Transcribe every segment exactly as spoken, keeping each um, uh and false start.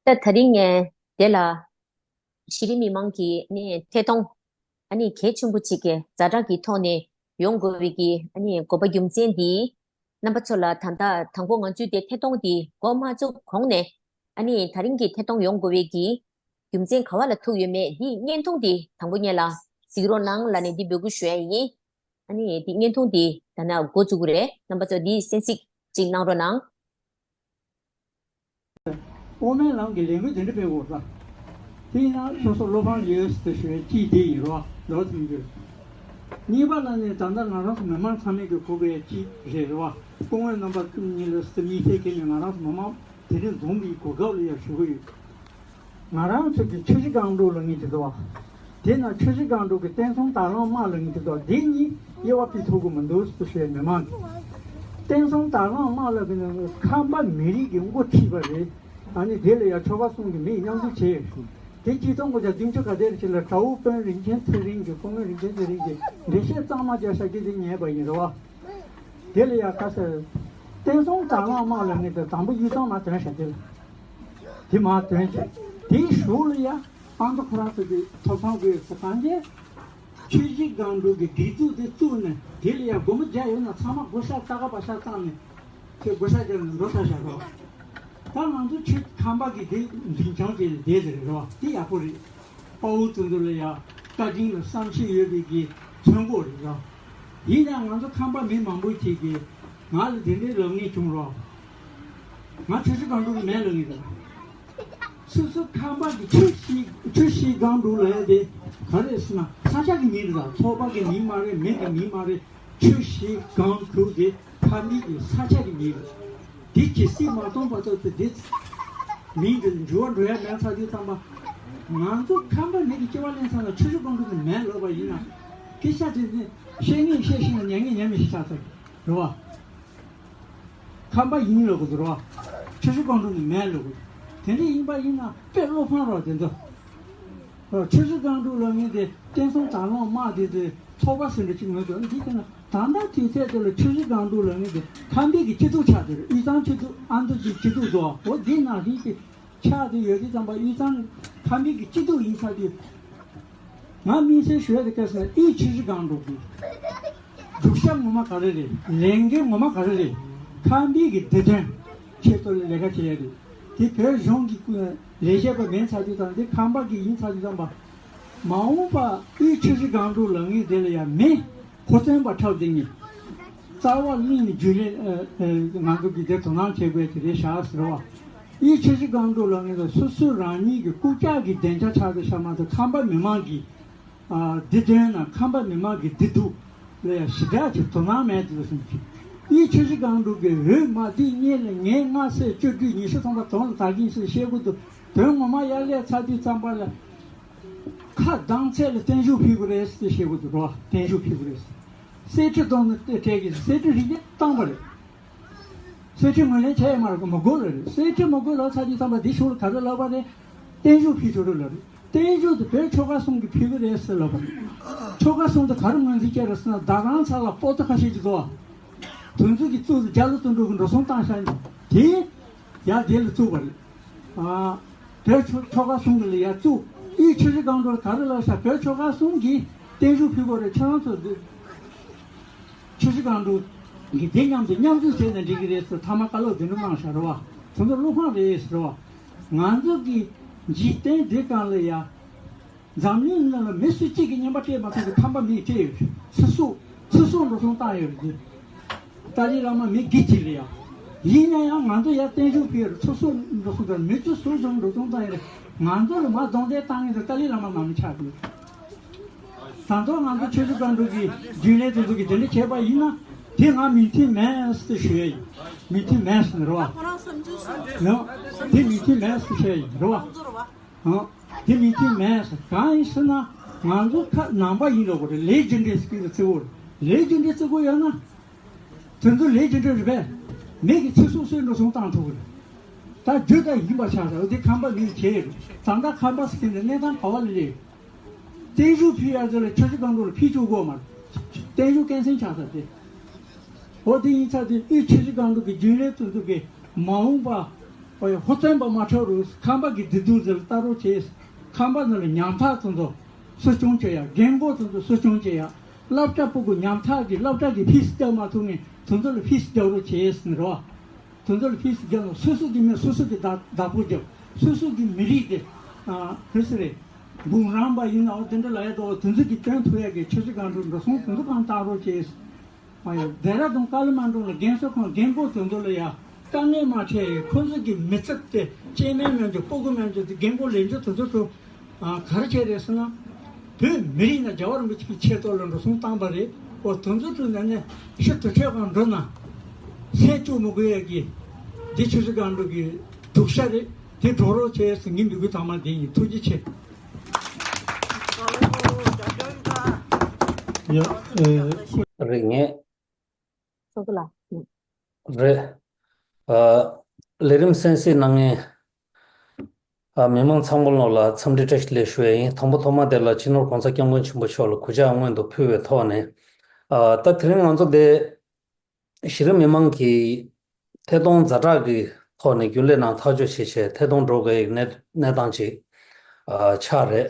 ད་དེ་རིང་ངས་དེ་ལ་གཞི་རིམ་མི་མང་གི་ནི་ཐད་གཏོང་ཨ་ནི་གལ་ཆེན་པོ་གཅིག་གི་ཛ་དྲག་གི་ཐོག་ནས་ཡོང་དགོས་པའི་གི་ཨ་ནི་དགོས་པ་རྒྱུ་མཚན་འདི་རྣམ་པ་ཚོ་ལ་ད་ལྟ་དང་པོ་ང་ཚོའི་དེ་ཐད་གཏོང་འདི་འགོ་མ་བཙུགས་གོང་ནས་ཨ་ནི་དེ་རིང་གི་ཐད་གཏོང་ཡོང་དགོས་པའི་གི་རྒྱུ་མཚན་ག་བ་ལ་ཐུག་ཡོད་མེད་འདི་བརྙན་ཐུང་འདི་དང་པོ་ཉིད་ལ་གཟིགས་རོགས་གནང་ལབ་ནས་འདི་འབོད་སྐུལ་ཞུ་ཡ་ཡིན། ཨ་ནི་འདི་བརྙན་ཐུང་འདི་ད་ནང་འགོ་བཙུགས་ཀྱི་རེད། རྣམ་པ་ཚོ་འདི་གསན་གཟིགས་ཅིག་གནང་རོགས་གནང་། དབུ་མའི་ལམ་གྱི་ལས་འགུལ་དེ་འདྲ་སྤེལ་དགོས་ས། དེ་ཡིན་ན་སོ་སོ་བློ་ཕམ་ཡོད་ཟེར་ཞུ་བའི་གཅིག་དེ་ཡིན་རོགས་འདྲ་ཐུང་རྒྱུ། གཉིས་པ་ལ་ནི་ད་ལྟ་ང་རང་ཚོ་མི་མང་ཚང་མས་ཀྱི་གོ་བའི་གཅིག་རེད་རོགས། སྐུ་ངོ་རྣམ་པ་གཉིས་ལ་སི་མི་ཐེ་གེ་ནས་ང་རང་ཚོ་མི་མང་དེ་རིང་འཛོམས་པའི་གོ་སྐབས་ལ་ཡང་ཞུ་གི་ཡོད། ང་རང་ཚོ་གི་ཆུ་བཞི་སྒང་དྲུག་ལ་ངེས་ཀྱི་འདུག་བ། དེ་ན་ཆུ་བཞི་སྒང་དྲུག་གི་བསྟན་སྲུང་དར་ལམ་དམག་ལ་ངེས་ཀྱི་འདུག་དེ་གཉིས་དབྱེ་བ་ཕྱེ་ཐུབ་ཀྱི་མི་འདུག་ཟེར་ཞུ་ཡ་མི་མང་གི། བསྟན་སྲུང་དར་ལམ་དམག་ལ་གི་ནི་ཁམས་པ་མི་རིགས་ཀྱི་འགོ་ཁྲིད་པ་རེད། ཨ་ནི་དེ་ལ་ཡང་ཆོལ་ཁ་གསུམ་གྱི་མི་མཉམ་འཛུགས་བྱས་ཡོད། དེ་གཅིག་སྟོང་དགུ་བརྒྱ་བདུན་ཅུ་ག་དེར་ཕྱིན་ལ་དགྲ་བོ་དཔོན་རིན་ཆེན་ཚེ་རིང་གི་སྐུ་ངོ་རིན་ཆེན་ཚེ་རིང་གི་འགྲེལ་བཤད་གཙང་མ་རྒྱག་ཤག་གི་དེ་ཉན་པ་ཡིན་རེད་བ། དེ་ལ་ཡང་ཁ་གསལ། བསྟན་སྲུང་དར་ལམ་དམག་ལ་ངེས་ཀྱི་དང་པོ་དབུས་གཙང་མར་ཐོན་ཤག་དེ་ལ། དེ་མར་ཐོན་ཤག་དེའི་གཞུག་ལ་ཡང་ཨ་མདོ་ཁོ་རང་ཚོ་གི་ཐོབ་ཐང་དགོས་སུ་གང་ཅི། ཆུ་བཞི་སྒང་དྲུག་གི་སྒྲིག་འཛུགས་དེ་བཙུགས་ནས་དེ་ལ་ཡང་སྒོར་མོ་བརྒྱ་ཡོད་ན་ཚང་མ་བགོ་བཤའ་ལྟ་ག་བ་ཤ་བཏང་ནས་དེ་བགོ་བཤའ་རྒྱབ་ནས་འགྲོ་ཚར་ཤག་རོགས། ད་ང་ཚོ་ཆུ་ཁམས་པ་གི་དེ་འཛིན་བྱང་དེ་ལ་བསྡད་དེ་རེད་རོགས། དེ་ཡག་པོ་རེད། དཔའ་བོ་ཚོ་ཚོ་ལ་ཡང་བཀའ་དྲིན་ལ་བསམ་ཤེས་ཡོད་པའི་གི་མཚོན་གོ་རེད་རོགས། ཡིན་ཡང་ང་ཚོ་ཁམས་པ་མི་མང་པོ་ཅིག་གིས་ང་ལ་དེ་འདྲའི་ལབ་མཁན་བྱུང་རོགས། ང་ཆུ་བཞི་སྒང་དྲུག་གི་མེད་ལབ་མཁན་རེད། སོ་སོ་ཁམས་པ་གི་ཆུ་བཞི་ཆུ་བཞི་སྒང་དྲུག་ལབ་ཡ་དེ་ག་རེ་ཟེར་ན་ས་ཆ་གི་མིང་རེད་ད། ཚོགས་པ་གི་མིང་མ་རེད། མི་གི་མིང་མ་རེད། ཆུ་བཞི་སྒང་དྲུག་དེ་ཁམས་པའི་གི་ས་ཆ་གི་མིང་རེད། དེ་གི་སྲིད་མ་སྟོང་བར་དུ་དེ་མིང་དེ་འགྱུར་བ་འགྲོ་ཡ་མེད་ཚར་དུས་ཙམ་པ། ང་ཚོ་ཁམས་པ་མི་གི་སྐྱེ་བ་ལེན་ཚར་ན་ཆུ་བཞི་སྒང་དྲུག་དེ་མེད་ལབ་པ་ཡིན་ན། སྐད་ཆ་དེ་ནི་བཤད་ངེས་བཤད་ཤེས་ན་ཉན་ངེས་ཉན་མི་ཤེས་ཆགས་ཚར་རེད་བ། ཁམས་པ་ཡིན་ལབ་དགོས་རེད་བ། ཆུ་བཞི་སྒང་དྲུག་ནི་མེད་ལབ་དགོས། དེ་འདྲ་ཡིན་པ་ཡིན་ན་དཔེ་བློ་ཕམ་རེད་དེ་ཚོ། ཆུ་བཞི་སྒང་དྲུག་ལབ་མཁན་དེ་བསྟན་སྲུང་དར་ལམ་དམག་དེ་ཚོའི་ཚོགས་པ་ཟེར་འདྲ་ཅིག་མེད་དོ། འདི་དེ་ན་ད་ལྟ་དུས་ཚོད་དེ་ལ་ཆུ་བཞི་སྒང་དྲུག་ལབ་མཁན་དེ་ཁམས་པའི་གི་སྐྱིད་སྡུག་ཆགས་དེ་རེད། དབུས་གཙང་སྐྱིད་སྡུག་ཨ་མདོ་གི་སྐྱིད་སྡུག་བཟོ་བ་འོ་འདི་ནང་བཞིན་གྱི་ཆགས་དེ་ཡོད་དུས་ཙམ་པ་དབུས་གཙང་ཁམས་པའི་གི་སྐྱིད་སྡུག་ཡིན་ཚར་དུས། ང་དམིགས་བསལ་ཞུ་ཡ་དེ་སྐབས་སུ་དབུས་ཆུ་བཞི་སྒང་དྲུག་གི་སྒྲུབ་བྱ་ངོ་མ་ག་རེ་རེད། ལས་འགན་ངོ་མ་ག་རེ་རེད། ཁམས་པའི་གི་བདེ་དོན་ཆེད་དུ་ལས་ཀ་བྱེད་ཡ་རེད། དེ་བོད་གཞུང་གི་ཀུན་ལས་བྱེད་པ་མིན་ཚར་དུས་དང་དེ་ཁམས་པ་གི་ཡིན་ཚར་དུས་ཙམ་པ། མ་འོངས་པ་དབུས་ཆུ་བཞི་སྒང་དྲུག་ལབ་མཁན་དེ་ལ་ཡང་མི་གོ་མཚོན་པ་འཁྲབ་བསྡད་མཁན། རྩ་བ་གླིང་ནས་རྒྱུན་ལས་ཨ་ཨ་ང་ཚོ་གི་དེ་དོ་སྣང་བྱེད་དགོས་དེ་རེད་ཤག་ཟེར་བ། དབུས་ཆུ་བཞི་སྒང་དྲུག་ལབ་མཁན་དེ་སོ་སོ་རང་ཉིད་ཀྱི་རྐུབ་བཀྱག་གི་སྡིངས་ཆ་ཆགས་བསྡད་ཤག་མ་གཏོགས་ཁམས་པ་མི་མང་གི་ཨ་བདེ་དོན་ན་ཁམས་པ་མི་མང་གི་བདེ་སྡུག་ལ་ཡང་ཞེ་དྲག་ཅིག་དོ་སྣང་མེད་དེ་སོང་ཅིག་དབུས་ཆུ་བཞི་སྒང་དྲུག་གི་འོས་མ་དེ་གཉིས་ལ་ངས་སྔ་ཚེས་བཅུ་དྲུག་ཉི་ཤུ་ཐམ་པ་དོན་ལ་དག་གིན་ཞེས་བཤད་དགོས་འདུག་དོན་ངོ་མ་ཡར་སླེབས་ཚར་དུས་ཙམ་པ་ལ། ཁ་གདངས་ཚད་ལ་བརྟན་བཞུགས་ཕུལ་དགོས་རེད་ཟེར་བཤད་དགོས་འདུག་རོ། བརྟན་བཞུགས་ཕུལ་དགོས་རེད། གསེར་ཁྲི་གཏོང་ནས་སྤྲད་ཀྱི་གསེར་ཁྲི་རིགས་དེ་བཏང་པ་རེད། གསེར་ཁྲི་ངོས་ལེན་བྱས་ཡོད་མ་རེད། མི་དགོས་ལ་རེད། གསེར་ཁྲི་མི་དགོས་ལབ་ཚར་དུས་ཙམ་པ་འདི་གཞུག་ལ་ག་རེ་ལབ་པ་རེད། བརྟན་བཞུགས་ཕུལ་ཆོག་རེད་ལབ་རེད། བརྟན་བཞུགས་དེ་བོད་ཆོལ་ཁ་གསུམ་གྱིས་ཕུལ་གི་རེད་ཟེར་ལབ་པ་རེད། ཆོལ་ཁ་གསུམ་དེ་ག་རེ་ངོས་འཛིན་བྱས་རེད་ཟེར་ན་ཟླ་གྲངས་ཚར་ལ་པོ་ཏི་ཁ་ཤས་ཀྱི་བཟོ་བ། དོན་ཚུལ་གྱི་གཙུག་ཏུ་རྒྱ་ལོ་དོན་གྲུབ་ཀྱིས་འགྲོ་སོང་བཏང་ཤག་དེ་ཡར་དེ་ལ་བཙུགས་པ་རེད། ཨ། བོད་ཆོལ་ཆོལ་ཁ་གསུམ་གྱི་ལ་ཡར་བཙུགས། དབུས་ཆུ་བཞི་སྒང་དྲུག་ལ་ག་རེ་ལབ་ཤག་བོད་ཆོལ་ཁ་གསུམ་གྱིས་བརྟན་བཞུགས་ཕུལ་དགོས་རེད། ཁྱེད་རང་ཚོ་འདི་ཆུ་བཞི་སྒང་དྲུག་གི་དེ་མཉམ་དུ་མཉམ་འཛུགས་བྱས་ནས་འགྲིག་གི་རེད་ཟེར་མཐའ་མ་བཀའ་སློབ་དེ་འདྲ་གནང་ཤག་རེད་བ། དེ་ཚོ་བློ་ཕམ་རེད་ཟེར་བ། ང་ཚོ་གི་འཇིག་རྟེན་འདི་སྒང་ལ་ཡ། འཛམ་གླིང་ནང་ལ་མི་སུ་གཅིག་གིས་རྔན་པ་སྤྲད་མ་ཐུབ་པའི་ཁམས་པ་མིས་སྤྲད་ཡོད་རེད། ཚེ་སྲོག་ཚེ་སྲོག་འགྲོ་སོང་བཏང་ཡོད་རེད། ཏཱ་ལའི་བླ་མ་མི་དགེ་གཅིག་རེད་ཡ། ཡིན་ན་ཡང་ང་ཚོ་ཡར་བརྟན་བཞུགས་ཕུལ་ཡོད་རེད། ཚེ་སྲོག་འགྲོ་སོང་དང་མི་ཚེ་སྲོག་བཟུང་འགྲོ་སོང་བཏང་ཡོད་རེད། ང་ཚོ་ལ་མར་གདོང་གཏད་བཏང་མཁན་དེ་ཏཱ་ལའི་བླ་མ་མ་ནི་ཆགས་ཀྱི་ཡོད་རེད། ད་དུང་ང་ཚོ་ཆུ་བཞི་སྒང་དྲུག་གི་རྒྱུན་ལས་དེ་ཚོ་གིས་དེ་འདྲ་བྱས་པ་ཡིན་ན་དེ་ང་མོས་མཐུན་མེད་ཟེར་ཞུ་ཡ་ཡིན། མོས་མཐུན་མེད་ཟེར་ནི་རེད་བ། ཡང་དེ་མོས་མཐུན་མེད་ཟེར་བཤད་ཡ་ཡིན་རེད་བ། ཨང་། དེ་མོས་མཐུན་མེད་ཟེར། གང་ཡིན་ཟེར་ན་ང་ཚོ་ཁ་ནང་པ་ཡིན་འགྲོ་གི་རེད། ལས་རྒྱུ་འབྲས་ཟེར་གྱི་རེད། གཙོ་བོ་ལས་རྒྱུ་འབྲས་བརྩི་དགོས་ཡོད་ན། དེ་ཚོ་ལས་རྒྱུ་འབྲས་རེད་པས། མི་གི་ཚེ་སྲོག་གསོན་འགྲོ་སོང་བཏང་ཐུབ་ཀྱི་རེད། ད་རྒྱུ་ད་ཡིན་པ་ཆགས་ཚར། འོ་དེ་ཁམས་པ་མིས་བྱས་ཡོད་རེད། ད་ལྟ་ཁམས་པ་ཟེར་གྱི་འདི་གནས་སྟངས་ག་བ་ལ་སླེབས་ཡོད། བརྟན་བཞུགས་ཕུལ་ཡ་ཚོ་ལ་ཆུ་བཞི་སྒང་དྲུག་ལ་ཕུལ་བཅུག་དགོས་མ་རེད། བརྟན་བཞུགས་སྐྱོན་སེལ་ཆགས་ཚར་ཏེ། འོ་དེ་ཡིན་ཚར་དུས་དབུས་ཆུ་བཞི་སྒང་དྲུག་གི་རྒྱུན་ལས་དེ་ཚོ་གི་མ་འོངས་པ། ཨོ་ཡ། ཧུར་བརྩོན་པ་མ་ཁྲབ་རུ་ཁང་པ་གི་བདེ་སྡུག་ཟེར་ལྟ་རོགས་བྱས། ཁང་པ་ནང་ལ་ཉམ་ཐག་དེ་ཚོ་གསོ་སྐྱོང་བྱེད་ཡ། རྒན་རྒོན་དེ་ཚོ་གསོ་སྐྱོང་བྱེད་ཡ། སློབ་གྲྭ་ཕྲུ་གུ་ཉམ་ཐག་གི་སློབ་གྲྭ་གི་ཕི་སི་རྒྱག་མ་ཐུབ་ནས་དེ་ཚོ་ལ་ཕི་སི་རྒྱག་རོགས་བྱས་ཟེར་རོ། དེ་ཚོ་ལ་ཕི་སི་རྒྱག་ན་སོ་སོ་གི་མི་སོ་སོ་གི་བདག་བདག་པོ་རྒྱབ། སོ་སོ་གི་མི་རིགས་དེ་ཨ་ཕི་སི་རེད། འབུམ་རམས་པ་ཡིན་ནའང་དེ་འདྲ་ལ་ཡ་འགྲོ་དེ་ཚོ་གི་སྟོན་ཐུབ་ཡ་གི་ཆུ་ཚོད་གང་འགྲོ་འགྲོ་སོང་དེ་ཚོ་གང་བཏང་རོགས་བྱས། ཨ་ཡ། རྡེ་ར་ལྡུན་ཀ་ལི་མན་གྲོང་ལ་རྒན་གསོ་ཁང་རྒན་རྒོན་དེ་ཚོ་ལ་ཡ་དཀའ་ངལ་མ་འཕྲད་ཡ་ཁོ་ཚོ་གི་མི་ཚེ་དེ་སྐྱེས་དམན་མན་ཆོག་ཕྲུ་གུ་མན་ཆོག་དེ་རྒན་རྒོན་ལས་འཇོག་དེ་ཚོ་ཚོ་ཨ་ག་རེ་བྱས་རེད་ཟེར་ན། བོད་མི་རིགས་ནང་རྒྱལ་བ་རིན་པོ་ཆེ་གི་ཆེ་ཐོག་ལ་འགྲོ་སོང་བཏང་པ་རེད། ཨོ་དེ་ཚོ་ཚོ་ནས་ནས་ཤི་དུར་ཁྲོད་གང་འགྲོ་ན་སེམས་སྐྱོ་མི་དགོས་ཡ་གི་འདི་ཆུ་ཚོད་གང་འགྲོ་གི་སྡུག་ཤ་རེད། དེ་འགྲོ་རོགས་བྱས་ཟེར་ངའི་འབོད་སྐུལ་དང་མ་འདི་ཡིན། ཐུགས་རྗེ་ཆེ། ཡ། ཨེ། རེད་ངས། ཚོགས་གཙོ་ལགས། རེད། ཨ། ལས་རིམ་གསན་གཟིགས་གནང་མཁན། ཨ། མི་མང་ཚང་མ་ལོག་ལ་འཚམས་འདྲི་བཀྲ་ཤིས་བདེ་ལེགས་ཞུ་ཡ་ཡིན། དང་པོ་ཐོག་མ་དེ་ལ་སྤྱི་ནོར་༸གོང་ས་༸སྐྱབས་མགོན་ཆེན་པོ་མཆོག་ལ་གུས་ཕྱག་སྔོན་དུ་ཕུལ་བའི་ཐོག་ནས། ཨ། ད་དེ་རིང་ང་ཚོ་འདི་གཞི་རིམ་མི་མང་གི་ཐད་གཏོང་ཛ་དྲག་གི་ཐོག་ནས་རྒྱུན་ལས་ནང་ཐག་གཅོད་བྱེད་ཆེད་ཐད་གཏོང་འགྲོ་དགོས་ཡག་གནས་གནས་སྟངས་ཅིག་ཨ། ཆགས་རེད།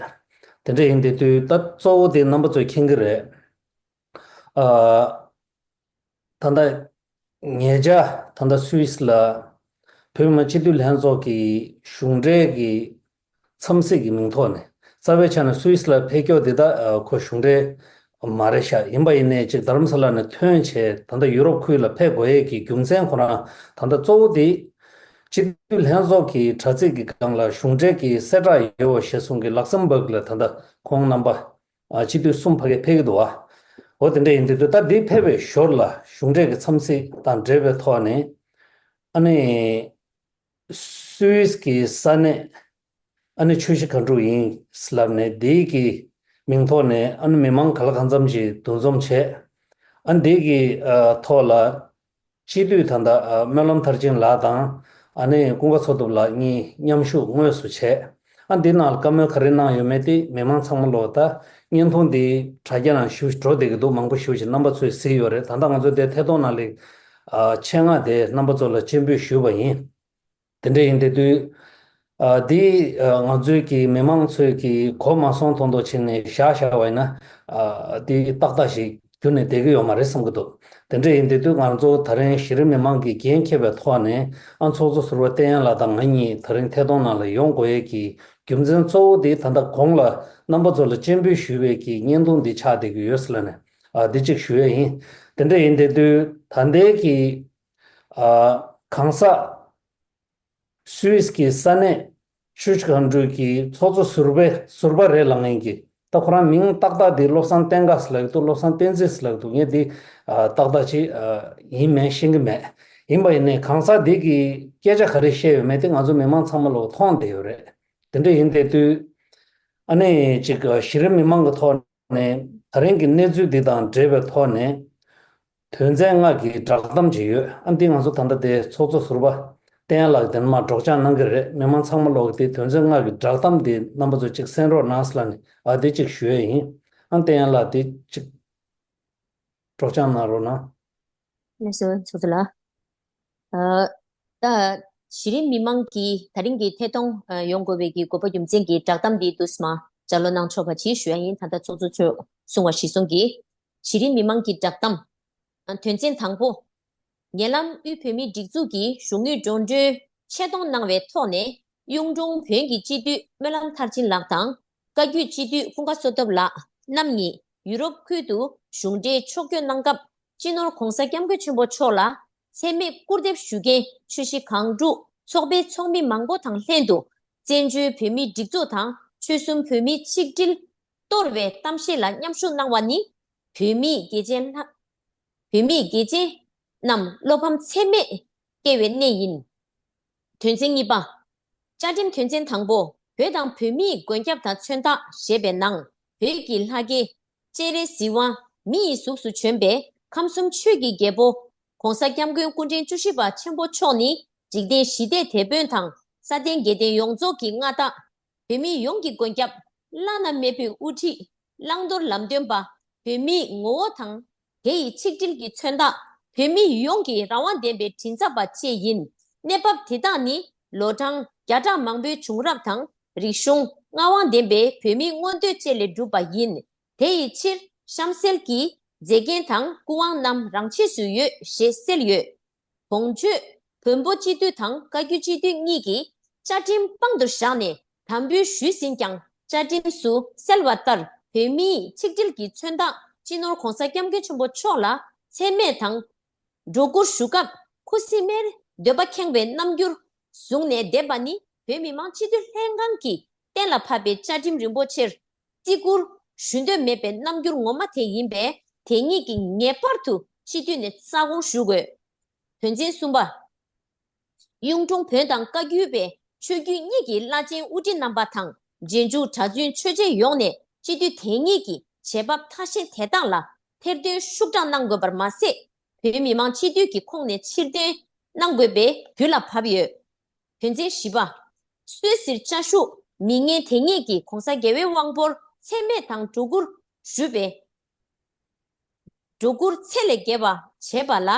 དེ་འདྲ་ཡིན་དེ་དུས་ད་གཙོ་བོ་དེ་རྣམ་པ་ཚོས་མཁྱེན་གྱི་རེད། ཨ། ད་ལྟ་ཉེ་ཆར་ད་ལྟ་སུད་སི་ལ་བོད་མི་མང་སྤྱི་འཐུས་ལྷན་ཚོགས་ཀྱི་གཞུང་འབྲེལ་གྱི་འཚམས་གཟིགས་ཀྱི་མིང་ཐོག་ནས། རྩ་བའི་ཆ་ནས་སུད་སི་ལ་ཕེབས་སྐྱོད་འདི་དག་ཨ། ཁོ་གཞུང་འབྲེལ་མ་རེད་ཤག་ཡིན་པ་ཡིན་ནའི་ཅིག་རྡ་རམ་ས་ལ་ནས་ཐོན་བྱས་ད་ལྟ་ཡུ་རོབ་ཁུལ་ལ་ཕེབས་དགོས་ཡས་ཀྱི་རྒྱུ་མཚན་ཁོ་རང་ད་ལྟ་གཙོ་བོ་དེ་སྤྱི་འཐུས་ལྷན་ཚོགས་ཀྱི་དྲ་ཚིགས་ཀྱི་སྒང་ལ་གཞུང་འབྲེལ་གྱི་གསལ་བསྒྲགས་ཡོད་པ་ཞེས་གསུངས་ཀྱི། ལག་སམ་བྷག་ལ་ད་ལྟ་ཁོང་རྣམ་པ་ཨ། སྤྱི་འཐུས་གསུམ་ཕ་གིར་ཕེབས་ཀྱི་འདུག་བ། འོ་དེ་འདྲ་ཡིན་དུས་ད་འདི་ཕེབས་པའི་ཞོར་ལ་གཞུང་འབྲེལ་གྱི་འཚམས་གཟིགས་དང་འབྲེལ་བའི་ཐོག་ནས་ཨ་ནི་སུད་སི་གི་ས་གནས་ཨ་ནི་ཆུ་བཞི་སྒང་དྲུག་ཡིན་ལབ་ནས་འདིའི་གི་མིང་ཐོག་ནས་ཨ་ནི་མི་མང་ག་ལ་གང་འཚམ་ཅིག་འདུ་འཛོམས་བྱས། ཨ་འདི་གི་ཨ། ཐོག་ལ་སྤྱི་འཐུས་ད་ལྟ་ཨ། སྨོན་ལམ་མཐར་ཕྱིན་ལགས་དང་ཨ་ནི་ཀུན་དགའ་མཚོ་སྟོབས་ལགས་གཉིས་མཉམ་ཞུགས་དངོས་སུ་བྱས། ཨ་འདི་ནང་ལ་བཀའ་མོལ་ག་རེ་གནང་ཡོད་མེད་དེ་མི་མང་ཚང་མ་ལོག་ད་བརྙན་ཐུང་འདི་དྲ་རྒྱ་ནང་ཞེ་པོ་ཅིག་འགྲོ་བསྡད་ཀྱི་འདུག་མང་པོ་ཞེ་པོ་ཅིག་རྣམ་པ་ཚོས་གཟིགས་ཡོད་རེད། ད་ལྟ་ང་ཚོ་དེ་ཐད་གཏོང་ནང་ལ་ཨ། ཆེད་མངགས་དེ་རྣམ་པ་ཚོ་ལ་སྤྱན་འབུལ་ཞུས་པ་ཡིན། དེ་འདྲ་ཡིན་དེ་དུས་ཨ། འདི་ཨ། ང་ཚོའི་གི་མི་མང་ཚོས་ཀྱི་གོ་མ་སོང་མདོག་མདོག་བྱས་ནས་བཞག་བཞག་པ་ཡིན་ན་ཨ། འདི་ཏག་ཏག་ཞིག་གྱུར་ནས་བསྡད་ཀྱི་ཡོད་མ་རེད་བསམ་གྱི་འདུག་དེ་འདྲ་ཡིན་དེ་དུས་ང་ཚོ་ད་རིང་གཞི་རིམ་མི་མང་གིས་འགན་འཁྱེར་བའི་ཐོག་ནས་ཨ། ཚོགས་གཙོ་ཟུར་པ་བསྟན་ཡར་ལགས་དང་ང་གཉིས་ད་རིང་ཐད་གཏོང་ནང་ལ་ཡོང་དགོས་ཡས་ཀྱི་རྒྱུ་མཚན་གཙོ་བོ་དེ་ད་ལྟ་གོང་ལ་རྣམ་པ་ཚོ་ལ་སྤྱན་འབུལ་ཞུས་པའི་གི་བརྙན་ཐུང་འདི་ཆགས་བསྡད་ཀྱི་ཡོད་ཟེར་ལབ་ནས་ཨ། འདི་གཅིག་ཞུ་ཡས་ཡིན། དེ་འདྲ་ཡིན་དེ་དུས་ད་ལྟའི་གི་ཨ། གང་ཟག་སུད་སི་གི་ས་གནས་ཆུ་བཞི་སྒང་དྲུག་གི་ཚོགས་གཙོ་ཟུར་པའི་ཟུར་པ་རེད་ལབ་མཁན་གྱི། ད་ཁོ་རང་མིང་ཏག་ཏག་དེ་བློ་བཟང་བསྟན་དགའ་ཟེར་ལབ་ཀྱི་འདུག་བློ་བཟང་བསྟན་འཛིན་ཟེར་ལབ་ཀྱི་འདུག་ངས་དེ་ཨ། ཏག་ཏག་ཅིག་ཨ། ཡིན་མིན་ཤེས་ཀྱི་མེད། ཡིན་པ་ཡིན་ནའི་གང་ཟག་དེ་གིས་སྐད་ཆ་ག་རེ་བཤད་ཡོད་མེད་དེ་ང་ཚོ་མི་མང་ཚང་མ་ལོག་མཐོང་བསྡད་ཡོད་རེད། དེ་འདྲ་ཡིན་དེ་དུས་ཨ་ནི་ཅིག་གཞི་རིམ་མི་མང་གི་ཐོག་ནས་ད་རིང་གི་གནས་ཚུལ་འདི་དང་འབྲེལ་བའི་ཐོག་ནས་དོན་ཚན་ལྔ་གི་བསྒྲགས་གཏམ་ཅིག་ཡོད། ཨ་འདི་ང་ཚོ་ད་ལྟ་དེ་ཚོགས་གཙོ་ཟུར་པ་བསྟན་ཡར་ལགས་དེ་ནས་མར་སྒྲོག་སྦྱང་གནང་གི་རེད། མི་མང་ཚང་མ་ལོག་གི་དེ་དོན་ཚན་ལྔ་གི་བསྒྲགས་གཏམ་དེ་རྣམ་པ་ཚོ་ཅིག་གསན་རོགས་གནང་ཟེར་ལབ་ནས་ཨ་དེ་ཅིག་ཞུ་ཡས་ཡིན། ཨ་བསྟན་ཡར་ལགས་དེ་ཅིག་སྒྲོག་སྦྱང་གནང་རོགས་གནང་། ལགས་སོ་ཚོགས་གཙོ་ལགས། ཨ། ད་གཞི་རིམ་མི་མང་གིས་ད་རིང་གི་ཐད་གཏོང་ཨ། ཡོང་དགོས་པའི་གི་དགོས་པ་རྒྱུ་མཚན་གྱི་བསྒྲགས་གཏམ་འདི་འདུག་སེ་མར་ལྗགས་ཀློག་གནང་ཆོག་པ་ཅིག་ཞུ་ཡ་ཡིན། ད་ལྟ་ཚོགས་གཙོ་མཆོག་གསུང་བ་གཞིར་བཟུང་གིས་གཞི་རིམ་མི་མང་གི་བསྒྲགས་གཏམ། ཨ། དོན་ཚན་དང་པོ། ཉེ་ལམ་དབུས་བོད་མིའི་སྒྲིག་འཛུགས་ཀྱི་གཞུང་དངུལ་འགྲོ་གྲོན་ཆེད་གཏོང་གནང་བའི་ཐོག་ནས་གཡུང་དྲུང་བོན་གྱི་སྤྱི་འཐུས་སྨོན་ལམ་མཐར་ཕྱིན་ལགས་དང་། བཀའ་བརྒྱུད་སྤྱི་འཐུས་ཀུན་དགའ་བསོད་སྟོབས་ལགས་རྣམ་གཉིས་ཡུ་རོབ་ཁུལ་དུ་གཞུང་འབྲེལ་ཕྱོགས་བསྐྱོད་གནང་སྐབས་སྤྱི་ནོར་༸གོང་ས་༸སྐྱབས་མགོན་ཆེན་པོ་མཆོག་ལ་མཚན་སྨད་སྐུར་འདེབས་ཞུ་མཁན་ཆུ་བཞི་སྒང་དྲུག་ཚོགས་པའི་ཚོགས་མི་མང་པོ་དང་ལྷན་དུ་བཙན་བྱོལ་བོད་མིའི་སྒྲིག་འཛུགས་དང་ཆོལ་གསུམ་བོད་མིའི་ཆིག་སྒྲིལ་གཏོར་བའི་གཏམ་བཤད་ལ་མཉམ་ཞུགས་གནང་བ་ནི་བོད་མིའི་དགེ་ཅན་ལྷ། བོད་མིའི་དགེ་ཅན་རྣམས་བློ་ཕམ་ཚད་མེད་སྐྱེ་བའི་གནས་ཡིན། དོན་ཚན་གཉིས་པ། བཅའ་ཁྲིམས་དོན་ཚན་དང་པོ། བོད་དང་བོད་མིའི་མགོན་སྐྱབས་དང་མཚོན་རྟགས་ཞེས་པའི་ནང་བོད་ཀྱི་ལྷ་སྐལ་སྤྱན་རས་གཟིགས་དབང་མི་ཡི་གཟུགས་སུ་བྱོན་པས་ཁམས་གསུམ་ཆོས་ཀྱི་རྒྱལ་པོ་༸གོང་ས་༸སྐྱབས་མགོན་སྐུ་ཕྲེང་བཅུ་བཞི་པ་ཆེན་པོ་མཆོག་ནི་འཇིག་རྟེན་ཞི་བདེའི་དེད་དཔོན་དང་ས་སྟེང་རྒྱལ་བསྟན་ཡོངས་རྫོགས་ཀྱི་མངའ་བདག་བོད་མི་ཡོངས་ཀྱི་མགོན་སྐྱབས། བླ་ན་མེད་པའི་དབུ་ཁྲིད། བླང་དོར་ལམ་སྟོན་པ། བོད་མིའི་ངོ་བོ་དང་། དེ་ཡི་ཆིག་སྒྲིལ་གྱི་མཚོན་རྟགས། བོད་མི་ཡོངས་ཀྱི་རང་དབང་ལྡན་པའི་མགྲིན་ཚབ་པ་བཅས་ཡིན། གནས་བབ་དེ་དག་ནི་ ལོ་གྲངས་བརྒྱ་ཕྲག་མང་པོའི་བྱུང་རབས་དང་། རིག་གཞུང་མངའ་དབང་ལྡན་པའི་བོད་མིའི་མངོན་འདོད་བཅས་ལས་གྲུབ་པ་ཡིན། དེ་ཡི་ཕྱིར་གཤམ་གསལ་གྱི་མཛེས་རྒྱན་དང་སྐུ་དབང་རྣམས་རང་ཆས་སུ་ཡོད་ཞེས་གསལ་ཡོད། གོང་བརྗོད་བོན་པོ་སྤྱི་འཐུས་དང་བཀའ་བརྒྱུད་སྤྱི་འཐུས་གཉིས་ཀྱིས་བཅའ་ཁྲིམས་དཔང་དུ་བཞག་ནས་དམ་འབུལ་ཞུས་ཟིན་ཀྱང་། བཅའ་ཁྲིམས་སུ་གསལ་བ་ལྟར། བོད་མིའི་ཆིག་སྒྲིལ་གྱི་མཚོན་རྟགས་སྤྱི་ནོར་༧གོང་ས་༧སྐྱབས་མགོན་ཆེན་པོ་མཆོག་ལ་མཚན་སྨད་དང་། སྒྲོ་སྐུར་ཞུ་སྐབས་ཁུ་སིམ་མེར་འདོད་པ་ཁེངས་པའི་རྣམ་འགྱུར་བཟུང་ནས་བསྡད་པ་ནི། བོད་མི་མང་སྤྱི་འཐུས་ལྷན་ཁང་གིས་གཏན་ལ་ཕབ་པའི་བཅའ་ཁྲིམས་རིན་པོ་ཆེར་བརྩི་བཀུར་ཞུ་འདོད་མེད་པའི་རྣམ་འགྱུར་ངོ་མ་དེ་ཡིན་པས། དེ་ཉིད་ཀྱིས་ངེས་པར་དུ་སྤྱི་འཐུས་ནས་རྩ་དགོངས་ཞུ་དགོས། དོན་ཚན་གསུམ་པ། གཡུང་དྲུང་བོན་དང་བཀའ་བརྒྱུད་པའི་ཆོས་བརྒྱུད་གཉིས་ཀྱི་བླ་ཆེན་དབུ་ཁྲིད་རྣམ་པ་དང་། རྗེས་འཇུག་གྲྭ་བཙུན་ཆོས་མཆེད་ཡོངས་ནས་སྤྱི་འཐུས་དེ་ཉིད་ཀྱི་བྱེད་བབ་ཐ་ཤལ་དེ་དག་ལ་ཐེར་འདོན་ཤུགས་དྲག་གནང་དགོས་པར་མ་ཟད། བོད་མི་མང་སྤྱི་འཐུས་ཀྱི་ཁོངས་ནས་ཕྱིར་འདོན་གནང་དགོས་པའི་དུས་ལ་བབ་ཡོད། དོན་ཚན་བཞི་པ། སུད་སིར་བཅའ་བཞུགས་མི་ངན་དེ་ཉིད་ཀྱིས་གོང་ས་རྒྱལ་བའི་དབང་པོར་མཚན་སྨད་དང་སྒྲོ་སྐུར་ཞུས་པའི། སྒྲོ་སྐུར་ཚད་ལས་བརྒལ་བ་བྱས་པ་ལ།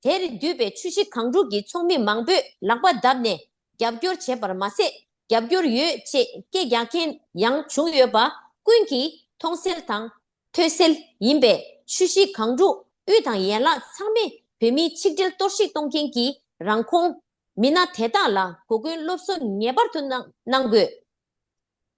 དེར་འདུས་པའི་ཆུ་བཞི་སྒང་དྲུག་གི་ཚོགས་མི་མང་པོས་ལག་པ་བརྡབས་ནས་རྒྱབ་སྐྱོར་བྱས་པར་མ་ཟད། རྒྱབ་སྐྱོར་ཡོད་ཅེས་སྐད་རྒྱག་མཁན་ཡང་བྱུང་ཡོད་པ་ཀུན་གྱིས་མཐོང་གསལ་དང་ཐོས་གསལ་ཡིན་པས། ཆུ་བཞི་སྒང་དྲུག་དབུས་དང་ཡན་ལག་ཚང་མས་བོད་མིའི་ཆིག་སྒྲིལ་གཏོར་བཤིག་གཏོང་མཁན་གྱི་རང་ཁོངས་མི་སྣ་དེ་དག་ལ་གོ་སྐོན་སློབ་གསོ་ངེས་པར་དུ་གནང་གནང་དགོས།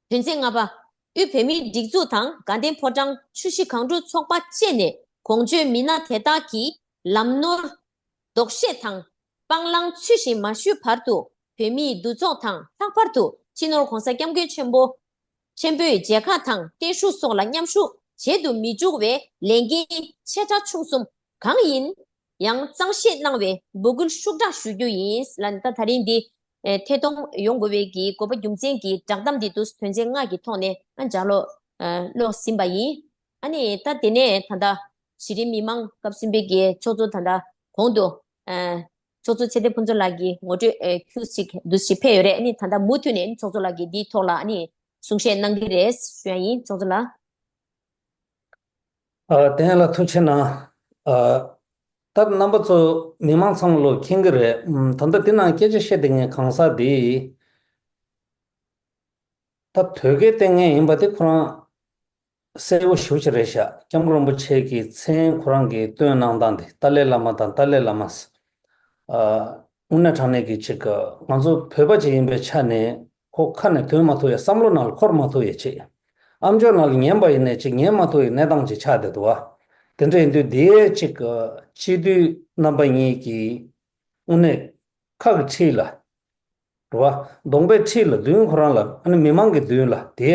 དོན་ཚན་ལྔ་པ། དབུས་བོད་མིའི་སྒྲིག་འཛུགས་དང་དགའ་ལྡན་ཕོ་བྲང་ཆུ་བཞི་སྒང་དྲུག་ཚོགས་པ་བཅས་ནས་གོང་བརྗོད་མི་སྣ་དེ་དག་གིས་ལམ་ནོར་ལྡོག་བཤད་དང་སྤང་བླང་ཚུལ་བཞིན་མ་ཞུས་བར་དུ། བོད་མིའི་འདུ་ཚོགས་དང་ལྷག་པར་དུ་སྤྱི་ནོར་༧གོང་ས་༧སྐྱབས་མགོན་ཆེན་པོ་ཆེན་པོའི་མཇལ་ཁ་དང་བརྟན་བཞུགས་སོགས་ལ་མཉམ་ཞུགས་བྱེད་དུ་མི་འཇུག་པའི་ལས་འགན་ཆེ་ཕྲ་ཆུང་གསུམ་གང་ཡིན་ཡང་གཙང་བཤེར་གནང་བའི་འབོད་སྐུལ་ཤུགས་དྲག་ཞུ་རྒྱུ་ཡིན་ལ། ད་ད་རིང་འདི་ཨེ་ཐད་གཏོང་ཡོང་དགོས་པའི་གི་དགོས་པ་རྒྱུ་མཚན་གྱི་བསྒྲགས་གཏམ་འདི་དུས་དོན་ཚན་ལྔ་གི་ཐོག་ནས་ཨ་ལྗགས་ཀློག་ཨ་ཀློག་ཟིན་པ་ཡིན། ཨ་ནི་ད་དེ་ནས་ད་ལྟ་གཞི་རིམ་མི་མང་སྐབས་གསུམ་པའི་གི་ཚོགས་གཙོ་ད་ལྟ་གོང་དུ་ཨ་ཚོགས་གཙོ་ཚེ་བརྟན་ཕུན་ཚོགས་ལགས་ཀྱིས་ངོ་སྤྲོད་ཨེ་ཁྱུག་ཅིག་འདུག་ཞིག་ཕེབས་ཡོད་རེད། ཨ་ནི་ད་ལྟ་མུ་མཐུད་ནས་ཨ་ནི་ཚོགས་གཙོ་ལགས་ཀྱིས་འདིའི་ཐོག་ལ་ཨ་ནི་གསུང་བཤད་གནང་གི་རེད་ཞུ་ཡ་ཡིན། ཚོགས་གཙོ་ལགས། ཨ། བསྟན་ལ་ཐུགས་ཆེ་གནང་། ཨ། ད་རྣམ་པ་ཚོ་མི་མང་ཚང་མ་ལོ་མཁྱེན་གྱི་རེད། ཨམ། ད་ལྟ་འདི་ནང་སྐད་ཆ་བཤད་བསྡད་མཁན་གང་ཟག་འདི། ད་དོལ་རྒྱལ་བསྟེན་མཁན་ཡིན་པ་དེ་ཁོ་རང་གསལ་པོ་ཞེ་པོ་ཅིག་རེད་ཤག་སྐྱབས་མགོན་རིན་པོ་ཆེ་གི་མཚན་ཁོ་རང་གིས་བཏོན་གནང་སྟངས་དེ་ཏཱ་ལའི་བླ་མ་དང་ཏཱ་ལའི་བླ་མ། ཨ། དངོས་གནས་དྲང་གནས་ཀྱི་ཅིག་ང་ཚོ་བོད་པ་ཅིག་ཡིན་པའི་ཆ་ནས་ཁོ་ཁ་ནས་ཐོན་མ་ཐུབ་ཡ། བསམ་བློ་ནང་ལ་འཁོར་མ་ཐུབ་ཡ་ཅིག་ཨམ་ཅོག་ནང་ལ་ཉན་པ་ཡིན་ནའི་ཅིག་ཉན་མ་ཐུབ་ཡ་གནས་སྟངས་ཅིག་ཆགས་བསྡད་འདུག་བ། དེ་འདྲ་ཡིན་དུས་དེའི་ཅིག་སྤྱི་འཐུས་རྣམ་པ་གཉིས་ཀྱིས་དངོས་གནས་ཁ་གི་འཁྲིས་ལ། རེད་བ། གདོང་པའི་འཁྲིས་ལ་མདུན་ཁོ་རང་ལ། ཨ་ནི་མི་མང་གི་མདུན་ལ་དེ།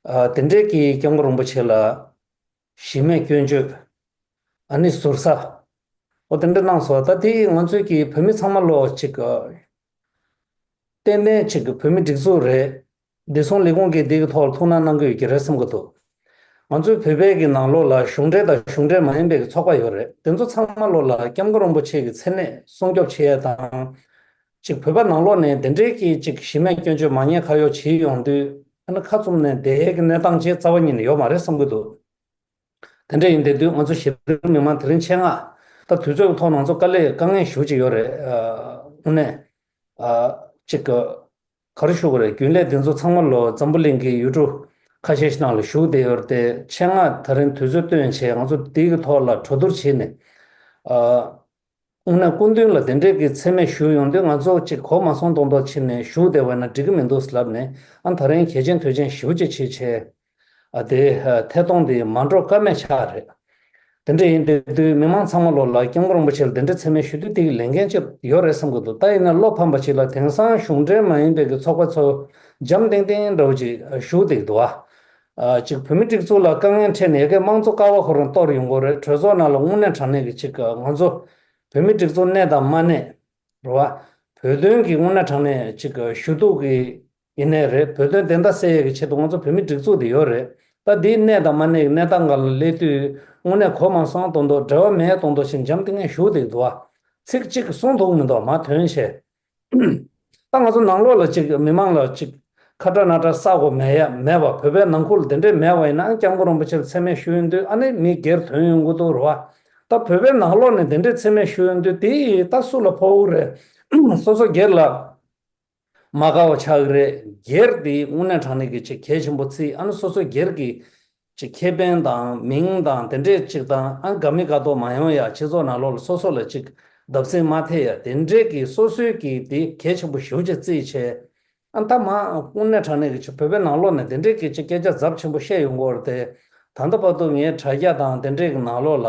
ཨ། དེ་འདྲའི་གི་སྐྱབས་མགོན་རིན་པོ་ཆེ་ལ་གཞི་མེད་སྐྱོན་བརྗོད། ཨ་ནི་ཟུར་ཟ། འོ་དེ་འདྲ་གནང་སོང་། ད་དེ་ང་ཚོའི་གི་བོད་མི་ཚང་མ་ལོ་ཅིག་ཏན་ཏན་ཅིག་གི་བོད་མི་སྒྲིག་འཛུགས་རེད། བདེ་སྲུང་ལས་ཁུངས་ཀྱིས་འདི་གི་ཐོག་ལ་ཐུགས་སྣང་གནང་གི་ཡོད་ཀྱི་རེད་བསམ་གྱི་འདུག་ང་ཚོའི་བོད་པའི་གི་ནང་ལོགས་ལ་གཞུང་འབྲེལ་དང་གཞུང་འབྲེལ་མ་ཡིན་པའི་གི་ཚོགས་པ་ཡོད་རེད། དེ་ཚོ་ཚང་མ་ལོགས་ལ་སྐྱབས་མགོན་རིན་པོ་ཆེ་གི་མཚན་གནས་སྲུང་སྐྱོབ་བྱེད་ཡས་དང་། ཅིག་བོད་པ་ནང་ལོགས་ནས་དེ་འདྲའི་གི་ཅིག་གཞི་མེད་སྐྱོན་བརྗོད་མ་ཉེས་ཁ་གཡོག་བྱེད་ཡོང་དུས། ཨ་ནི་ཁ་བཙུམ་ནས་བསྡད་ཡས་ཀྱི་གནས་སྟངས་ཅིག་རྩ་བ་ཉིད་ནས་ཡོད་མ་རེད་བསམ་གྱི་འདུག་དེ་འདྲ་ཡིན་བསྡད་དུས་ང་ཚོ་གཞི་རིམ་མི་མང་དེ་རིང་ཆེད་མངགས། ད་དུས་ཚོད་ཀྱི་ཐོག་ང་ཚོ་དཀའ་ལས་དཀའ་ངལ་ཞེ་པོ་ཅིག་ཡོད་རེད། ཨ། དངོས་གནས། ཨ། ཅིག་ག་རེ་ཞུ་དགོས་རེད། རྒྱུན་ལས་དེ་ཚོ་ཚང་མ་ལོ་འཛམ་བུ་གླིང་གི་ཡུལ་གྲུ་ཁ་ཤས་ཤིག་ནང་ལ་བཞུགས་བསྡད་ཡོད་རེད་དེ། ཆེད་མངགས་དེ་རིང་དུས་ཚོད་བཏོན་བྱས་ང་ཚོ་འདི་གི་ཐོག་ལ་གྲོས་བསྡུར་བྱས་ནས། ཨ། དངོས་གནས་སྐུ་མདུན་ལ་དེ་འདྲའི་གི་མཚན་སྨད་ཞུ་ཡོང་དུས་ང་ཚོ་ཅིག་གོ་མ་སོང་མདོག་མདོག་བྱས་ནས་བཞུགས་བསྡད་པ་ན་འགྲིག་གི་མི་འདུག་ལབ་ནས། ཨ། ད་རིང་གལ་ཆེན་དོན་ཆེན་ཞེ་པོ་ཅིག་བྱས་བྱས། ཨ། དེ་ཐད་གཏོང་དེ་མ་འགྲོ་ཀ་མེད་ཆགས་རེད། དེ་འདྲ་ཡིན་བསྡད་དུས་མི་མང་ཚང་མ་ལོགས་ལ་སྐྱབས་མགོན་རིན་པོ་ཆེ་ལ་དེ་འདྲ་མཚན་སྨད་ཞུ་དུས་དེ་གི་ལས་འགན་ཅིག་ཡོད་རེད་བསམ་གྱི་འདུག་ད་ཡིན་ན་བློ་ཕམ་པ་ཅིག་ལ་དེང་སང་གཞུང་འབྲེལ་མ་ཡིན་པའི་གི་ཚོགས་པ་ཚོ་འཇམ་ཐིང་ཐིང་འདྲ་བོ་ཅིག་བཞུགས་བསྡད་ཀྱི་འདུག་ཨ། ཅིག་བོད་མི་སྒྲིག་འཛུགས་ལ་དཀའ་ངལ་འཕྲད་ནས་ཡ་གི་དམངས་གཙོ་ཀ་བ་ཁོ་རང་གཏོར་ཡོང་གི་རེད། གྲོས་ཚོགས་ནང་ལ་དངོས་གནས་དྲང་གནས་ཀྱི་ཅིག་ང་ཚོ་བོད་མི་སྒྲིག་འཛུགས་གནས་དང་མ་གནས། རེད་བ། བོད་དོན་གྱི་དངོས་གནས་དྲང་གནས་ཅིག་ཞུ་གཏུག་གི་ཡིན་ནའི་རེད། བོད་དོན་བདེན་མཐའ་གསལ་ཡས་ཀྱི་ཆེད་དུ་ང་ཚོ་བོད་མི་སྒྲིག་འཛུགས་དེ་ཡོད་རེད། ད་འདིའི་གནས་དང་མ་གནས་ཀྱི་གནས་སྟངས་སྒང་ལ་སླེབས་དུས་དངོས་གནས་གོ་མ་སོང་མདོག་མདོག་འབྲེལ་བ་མེད་མདོག་མདོག་བྱས་འཇམ་ཐིང་ངེ་བཞུགས་བསྡད་འདུག་བ། ཚིག་གཅིག་གསུང་ཐུབ་མི་འདུག་མར་ཐོན་བྱས། ད་ང་ཚོ་ནང་ལོགས་ལ་ཅིག་མི་མང་ལ་ཅིག་ཁ་ཏྲ་ན་ཏྲ་ས་གོ་མེད་ཡ་མེད་པ། བོད་པའི་ནང་ཁུལ་དེ་འདྲས་མེད་པ་ཡིན་ན། སྐྱབས་མགོན་རིན་པོ་ཆེར་མཚན་སྨད་ཞུ་ཡོང་དུས་ཨ་ནི་མི་སྒེར་ཐོན་ཡོང་གི་འདུག་རེད་བ། ད་བོད་པའི་ནང་ལོགས་ནས་དེ་འདྲས་མཚན་སྨད་ཞུ་ཡོང་དུས་དེ་ད་སུ་ལ་ཕོག་གི་རེད། སོ་སོ་སྒེར་ལ་མ་དགའ་བ་ཆགས་ཀྱི་རེད། སྒེར་དེ་དངོས་གནས་དྲང་གནས་ཀྱི་ཅིག་གལ་ཆེན་པོ་བརྩིས། ཨ་ནི་སོ་སོ་སྒེར་གྱི་ཅིག་ཁེ་ཕན་དང་མིང་དང་དེ་འདྲས་ཅིག་དང་། ཨ། དགའ་མི་དགའ་མདོག་མ་ཡོང་ཡ། སྤྱི་ཚོགས་ནང་ལོགས་ལ་སོ་སོ་ལ་ཅིག་བརྡབ་གསིག་མ་ཐེབས་ཡ། དེ་འདྲས་ཀྱི་སོ་སོའི་གི་དེ་གལ་ཆེན་པོ་ཞེ་པོ་ཅིག་བརྩིས་བྱས། ཨ། ད་མ་དངོས་གནས་དྲང་གནས་ཀྱི་ཅིག་བོད་པའི་ནང་ལོགས་ནས་དེ་འདྲས་ཀྱི་ཅིག་སྐད་ཆ་ཚབས་ཆེན་པོ་བཤད་ཡོང་གི་ཡོད་རེད་དེ། ད་ལྟ་བར་དུ་ངའི་དྲ་རྒྱ་དང་དེ་འདྲས་ཀྱི་ནང་ལོགས་ལ་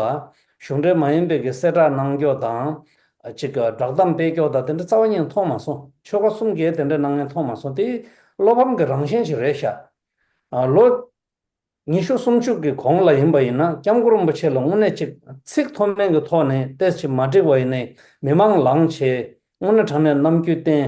གཞུང་འབྲེལ་མ་ཡིན་པའི་གི་གསལ་བསྒྲགས་གནང་ཀྱོག་དང་། ཅིག་བསྒྲགས་གཏམ་སྤེལ་ཀྱོག་དང་དེ་འདྲ་རྩ་བ་ཉིད་མཐོང་མ་སོང་། ཆོལ་ཁ་གསུམ་གྱིས་དེ་འདྲ་གནང་མཁན་མཐོང་མ་སོང་། དེ་བློ་ཕམ་གྱི་རང་བཞིན་ཞིག་རེད་ཤག་ཨ། ལོ་ཉི་ཤུ་སུམ་ཅུ་གི་གོང་ལ་ཡིན་པ་ཡིན་ན། སྐྱབས་མགོན་རིན་པོ་ཆེ་ལ་དངོས་གནས་ཅིག་ཚིག་མཐོ་དམན་གྱི་ཐོག་ནས་ཏོག་ཙམ་མ་འགྲིག་པ་ཡིན་ནའི་མི་མང་ལངས་བྱས་དངོས་གནས་དྲང་གནས་རྣམ་འགྱུར་བསྟན།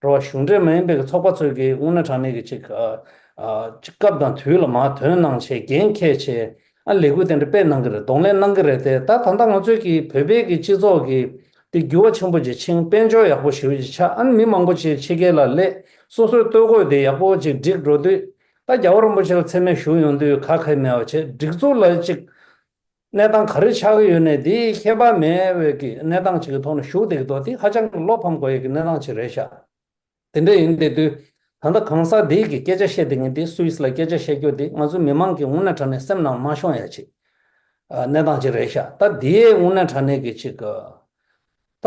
རེད་བ། གཞུང་འབྲེལ་མ་ཡིན་པའི་ཚོགས་པ་ཚོས་ཀྱིས་དངོས་གནས་དྲང་གནས་ཀྱི་ཅིག་ཨ། ཨ། ཅིག་སྐབས་དང་དུས་ལ་མར་དོན་གནང་བྱས། འགན་འཁྱེར་བྱས། ཨ། ལས་འགུལ་དེ་འདྲ་སྤེལ་གནང་གི་རེད། གདོང་ལེན་གནང་གི་རེད་དེ། ད་ད་ལྟ་ང་ཚོའི་གི་བོད་པའི་གི་སྤྱི་ཚོགས་ཀྱི་དེ་འགྱུར་བ་ཆེན་པོ་ཅིག་ཕྱིན། དཔལ་འབྱོར་ཡག་པོ་ཞེ་པོ་ཅིག་ཆགས། ཨ་ནི་མི་མང་པོ་ཅིག་ཕྱི་རྒྱལ་ལ་སླེབས། སོ་སོའི་ལྟོ་གོས་དེ་ཡག་པོ་ཅིག་འགྲིག་འགྲོ་དུས། ད་རྒྱལ་བ་རིན་པོ་ཆེ་ལ་མཚན་སྨད་ཞུ་ཡོང་དུས་ཁ་ཁ་མེད་པ་བྱས། སྒྲིག་འཛུགས་ལ་ཅིག་གནས་སྟངས་ག་རེ་ཆགས་ཀྱི་ཡོད་ནའི་དེའི་ཁྱད་པར་མེད་པའི་གི་གནས་སྟངས་ཅིག་གི་ཐོག་ནས་བཞུགས་བསྡད་ཀྱི་འདུག་དེ་ཧ་ཅང་གི་བློ་ཕམ་དགོས་ཡས་ཀྱི་གནས་སྟངས་ཅིག་རེད་ཤག་དེ་འདྲ་ཡིན་བསྡད་དུས། ད་ལྟ་གང་ཟག་འདིའི་གི་སྐད་ཆ་བཤད་བསྡད་མཁན་དེ། སུད་སི་ལ་སྐད་ཆ་བཤད་རྒྱུ་དེ་ང་ཚོ་མི་མང་གི་དངོས་གནས་དྲང་གནས་སེམས་ནང་མ་ཤོང་ཡ་ཅིག་ཨ། གནས་སྟངས་ཅིག་རེད་ཤག་ད་དེའི་དངོས་གནས་དྲང་གནས་ཀྱི་ཅིག་ཨ། ད་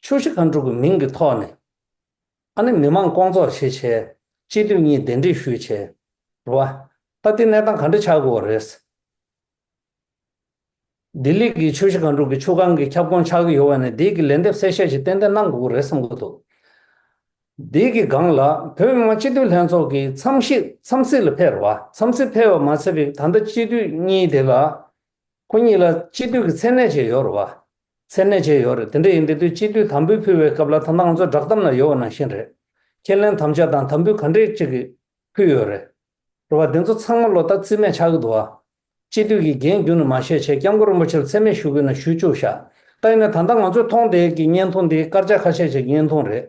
ཆུ་བཞི་སྒང་དྲུག་གི་མིང་གི་ཐོག་ནས། ཨ་ནི་མི་མང་སྐོང་ཚོགས་བྱས་བྱས། སྤྱི་འཐུས་གཉིས་གདན་འདྲེན་ཞུས་བྱས། རེད་བ། ད་དེ་གནས་སྟངས་ག་འདྲ་ཆགས་དགོས་པ་རེད། ལྡི་ལི་གི་ཆུ་བཞི་སྒང་དྲུག་གི་ཆུ་ཁང་གི་ཁྱབ་ཁོངས་ཆགས་ཀྱི་ཡོད་པ་ནས། འདི་གི་ལན་འདེབས་གསལ་བཤད་ཅིག་ཏན་ཏན་གནང་དགོས་ཀྱི་རེད་བསམ་གྱི་འདུག་འདི་གི་སྒང་ལ་བོད་མི་མང་སྤྱི་འཐུས་ལྷན་ཚོགས་ཀྱི་འཚམས་གཟིགས། འཚམས་གཟིགས་ལ་ཕེབས་རེད་བ། འཚམས་གཟིགས་ཕེབས་པ་མ་ཚད་པའི། ད་ལྟ་སྤྱི་འཐུས་གཉིས་དེ་ལ། ཁོ་གཉིས་ལ་སྤྱི་འཐུས་ཀྱི་མཚན་གནས་བཅས་ཡོད་རེད་བ། མཚན་གནས་བཅས་ཡོད་རེད། དེ་འདྲ་ཡིན་དུས་སྤྱི་འཐུས་དམ་འབུལ་ཕུལ་བའི་སྐབས་ལ། ད་ལྟ་ང་ཚོའི་བསྒྲགས་གཏམ་ལ་ཡོད་པ་ནང་བཞིན་རེད། ཁས་ལེན་དམ་བཅའ་དང་དམ་འབུལ་ག་འདྲས་ཅིག་གི་ཕུལ་ཡོད་རེད། རེད་བ། དེ་ཚོ་ཚང་མ་ལོ་ལྟར་རྩིས་མེད་ཆགས་ཀྱི་འདུག་བ། སྤྱི་འཐུས་ཀྱི་འགན་རྒྱུན་ནས་མ་བཞེས་བྱས། སྐྱབས་མགོན་རིན་པོ་ཆེར་མཚན་སྨད་ཞུ་དགོས་ན་ཞུ་བཅུག་ཤག་ད་ཡིན་ན་ད་ལྟ་ང་ཚོས་མཐོང་བསྡད་ཀྱི་བརྙན་ཐུང་འདི་སྐར་ཆ་ཁ་ཤས་ཤིག་བརྙན་ཐུང་རེད།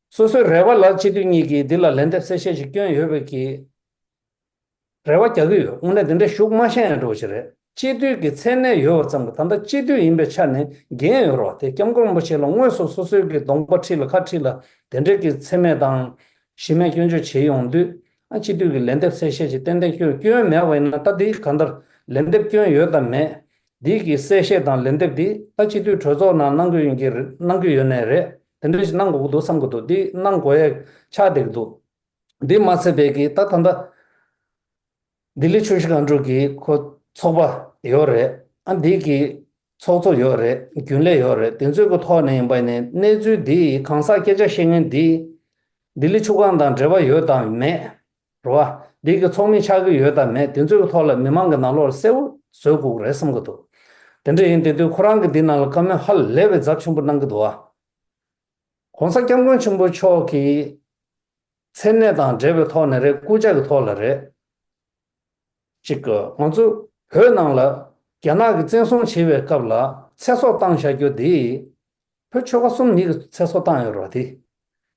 སོ་སོའི་རེ་བ་ལ་སྤྱི་འཐུས་གཉིས་ཀྱིས་འདི་ལ་ལན་འདེབས་གསལ་བཤད་ཅིག་བསྐྱོན་ཡོད་པའི་གི་རེ་བ་རྒྱག་གི་ཡོད། དངོས་གནས་དེ་འདྲའི་ཤུགས་མ་བཞེངས་ཡ་འདྲ་བོ་ཞིག་རེད། སྤྱི་འཐུས་ཀྱི་མཚན་གནས་ཡོད་པ་ཙམ་གྱིས། ད་ལྟ་སྤྱི་འཐུས་ཡིན་པའི་ཆ་ནས་འགན་ཡོད་རེད་བ། དེ་སྐྱབས་མགོན་རིན་པོ་ཆེ་ལ་དངོས་སུ་སོ་སོའི་གི་གདོང་པ་འཁྲིས་ལ་ཁ་འཁྲིས་ལ་དེ་འདྲའི་གི་མཚན་སྨད་དང་གཞི་མེད་སྐྱོན་བརྗོད་བྱེད་ཡོང་དུས། ཨ། སྤྱི་འཐུས་ཀྱི་ལན་འདེབས་གསལ་བཤད་ཅིག་ཏན་ཏན་སྐྱོན། སྐྱོན་མེད་པ་ཡིན་ན། ད་དེ་གང་ལྟར་ལན་འདེབས་སྐྱོན་ཡོད་དམ་མེད། འདི་གི་གསལ་བཤད་དང་ལན་འདེབས་འདི་ད་སྤྱི་འཐུས་གྲོས་ཚོགས་ནང་གནང་གི་ཡོད་ཀྱི་རེད། གནང་གི་ཡོད་ནའི་རེད། དེ་འདྲ་ཞིག་གནང་དགོས་ཀྱི་འདུག་བསམ་གྱི་འདུག་འདི་གནང་དགོས་ཡ་ཆགས་བསྡད་ཀྱི་འདུག་འདི་མ་ཚད་པའི་གི་ད་ད་ལྟ་ལྡི་ལི་ཆུ་བཞི་སྒང་དྲུག་གི་ཁོ་ཚོགས་པ་ཡོད་རེད། ཨ། འདི་གི་ཚོགས་གཙོ་ཡོད་རེད། རྒྱུན་ལས་ཡོད་རེད། དེ་ཚོའི་གི་ཐོག་ནས་ཡིན་པ་ནས་གནས་ཚུལ་འདི། གང་ཟག་སྐད་ཆ་བཤད་མཁན་འདི་ལྡི་ལི་ཆུ་སྒང་དང་འབྲེལ་བ་ཡོད་དམ་མེད། རེད་བ། འདི་གི་ཚོགས་མི་ཆགས་ཀྱི་ཡོད་དམ་མེད། དེ་ཚོའི་གི་ཐོག་ལ་མི་མང་གི་ནང་ལོགས་ལ་གསལ་པོ་བཟོ་དགོས་ཀྱི་རེད་བསམ་གྱི་འདུག་དེ་འདྲ་ཡིན་དུས་ཁོ་རང་གི་འདི་ནང་ལ་བཀའ་མོལ་ཧ་ལས་པའི་ཚབས་ཆེན་པོ་གནང་གི་འདུག་བ། ༸གོང་ས་༸སྐྱབས་མགོན་ཆེན་པོ་མཆོག་གི་མཚན་གནས་དང་འབྲེལ་བའི་ཐོག་ནས་རེད། སྐུ་ཕྱྭ་གི་ཐོག་ལ་རེད། གཅིག་གི་ང་ཚོ་བོད་ནང་ལ་རྒྱ་ནག་གིས་བཙན་བཟུང་བྱེད་པའི་སྐབས་ལ་ཚེ་སྲོག་བཏང་བཞག་རྒྱུ་འདི། བོད་ཆོལ་ཁ་གསུམ་གཉིས་ཀྱི་ཚེ་སྲོག་བཏང་ཡོད་རེད་བ། དེ་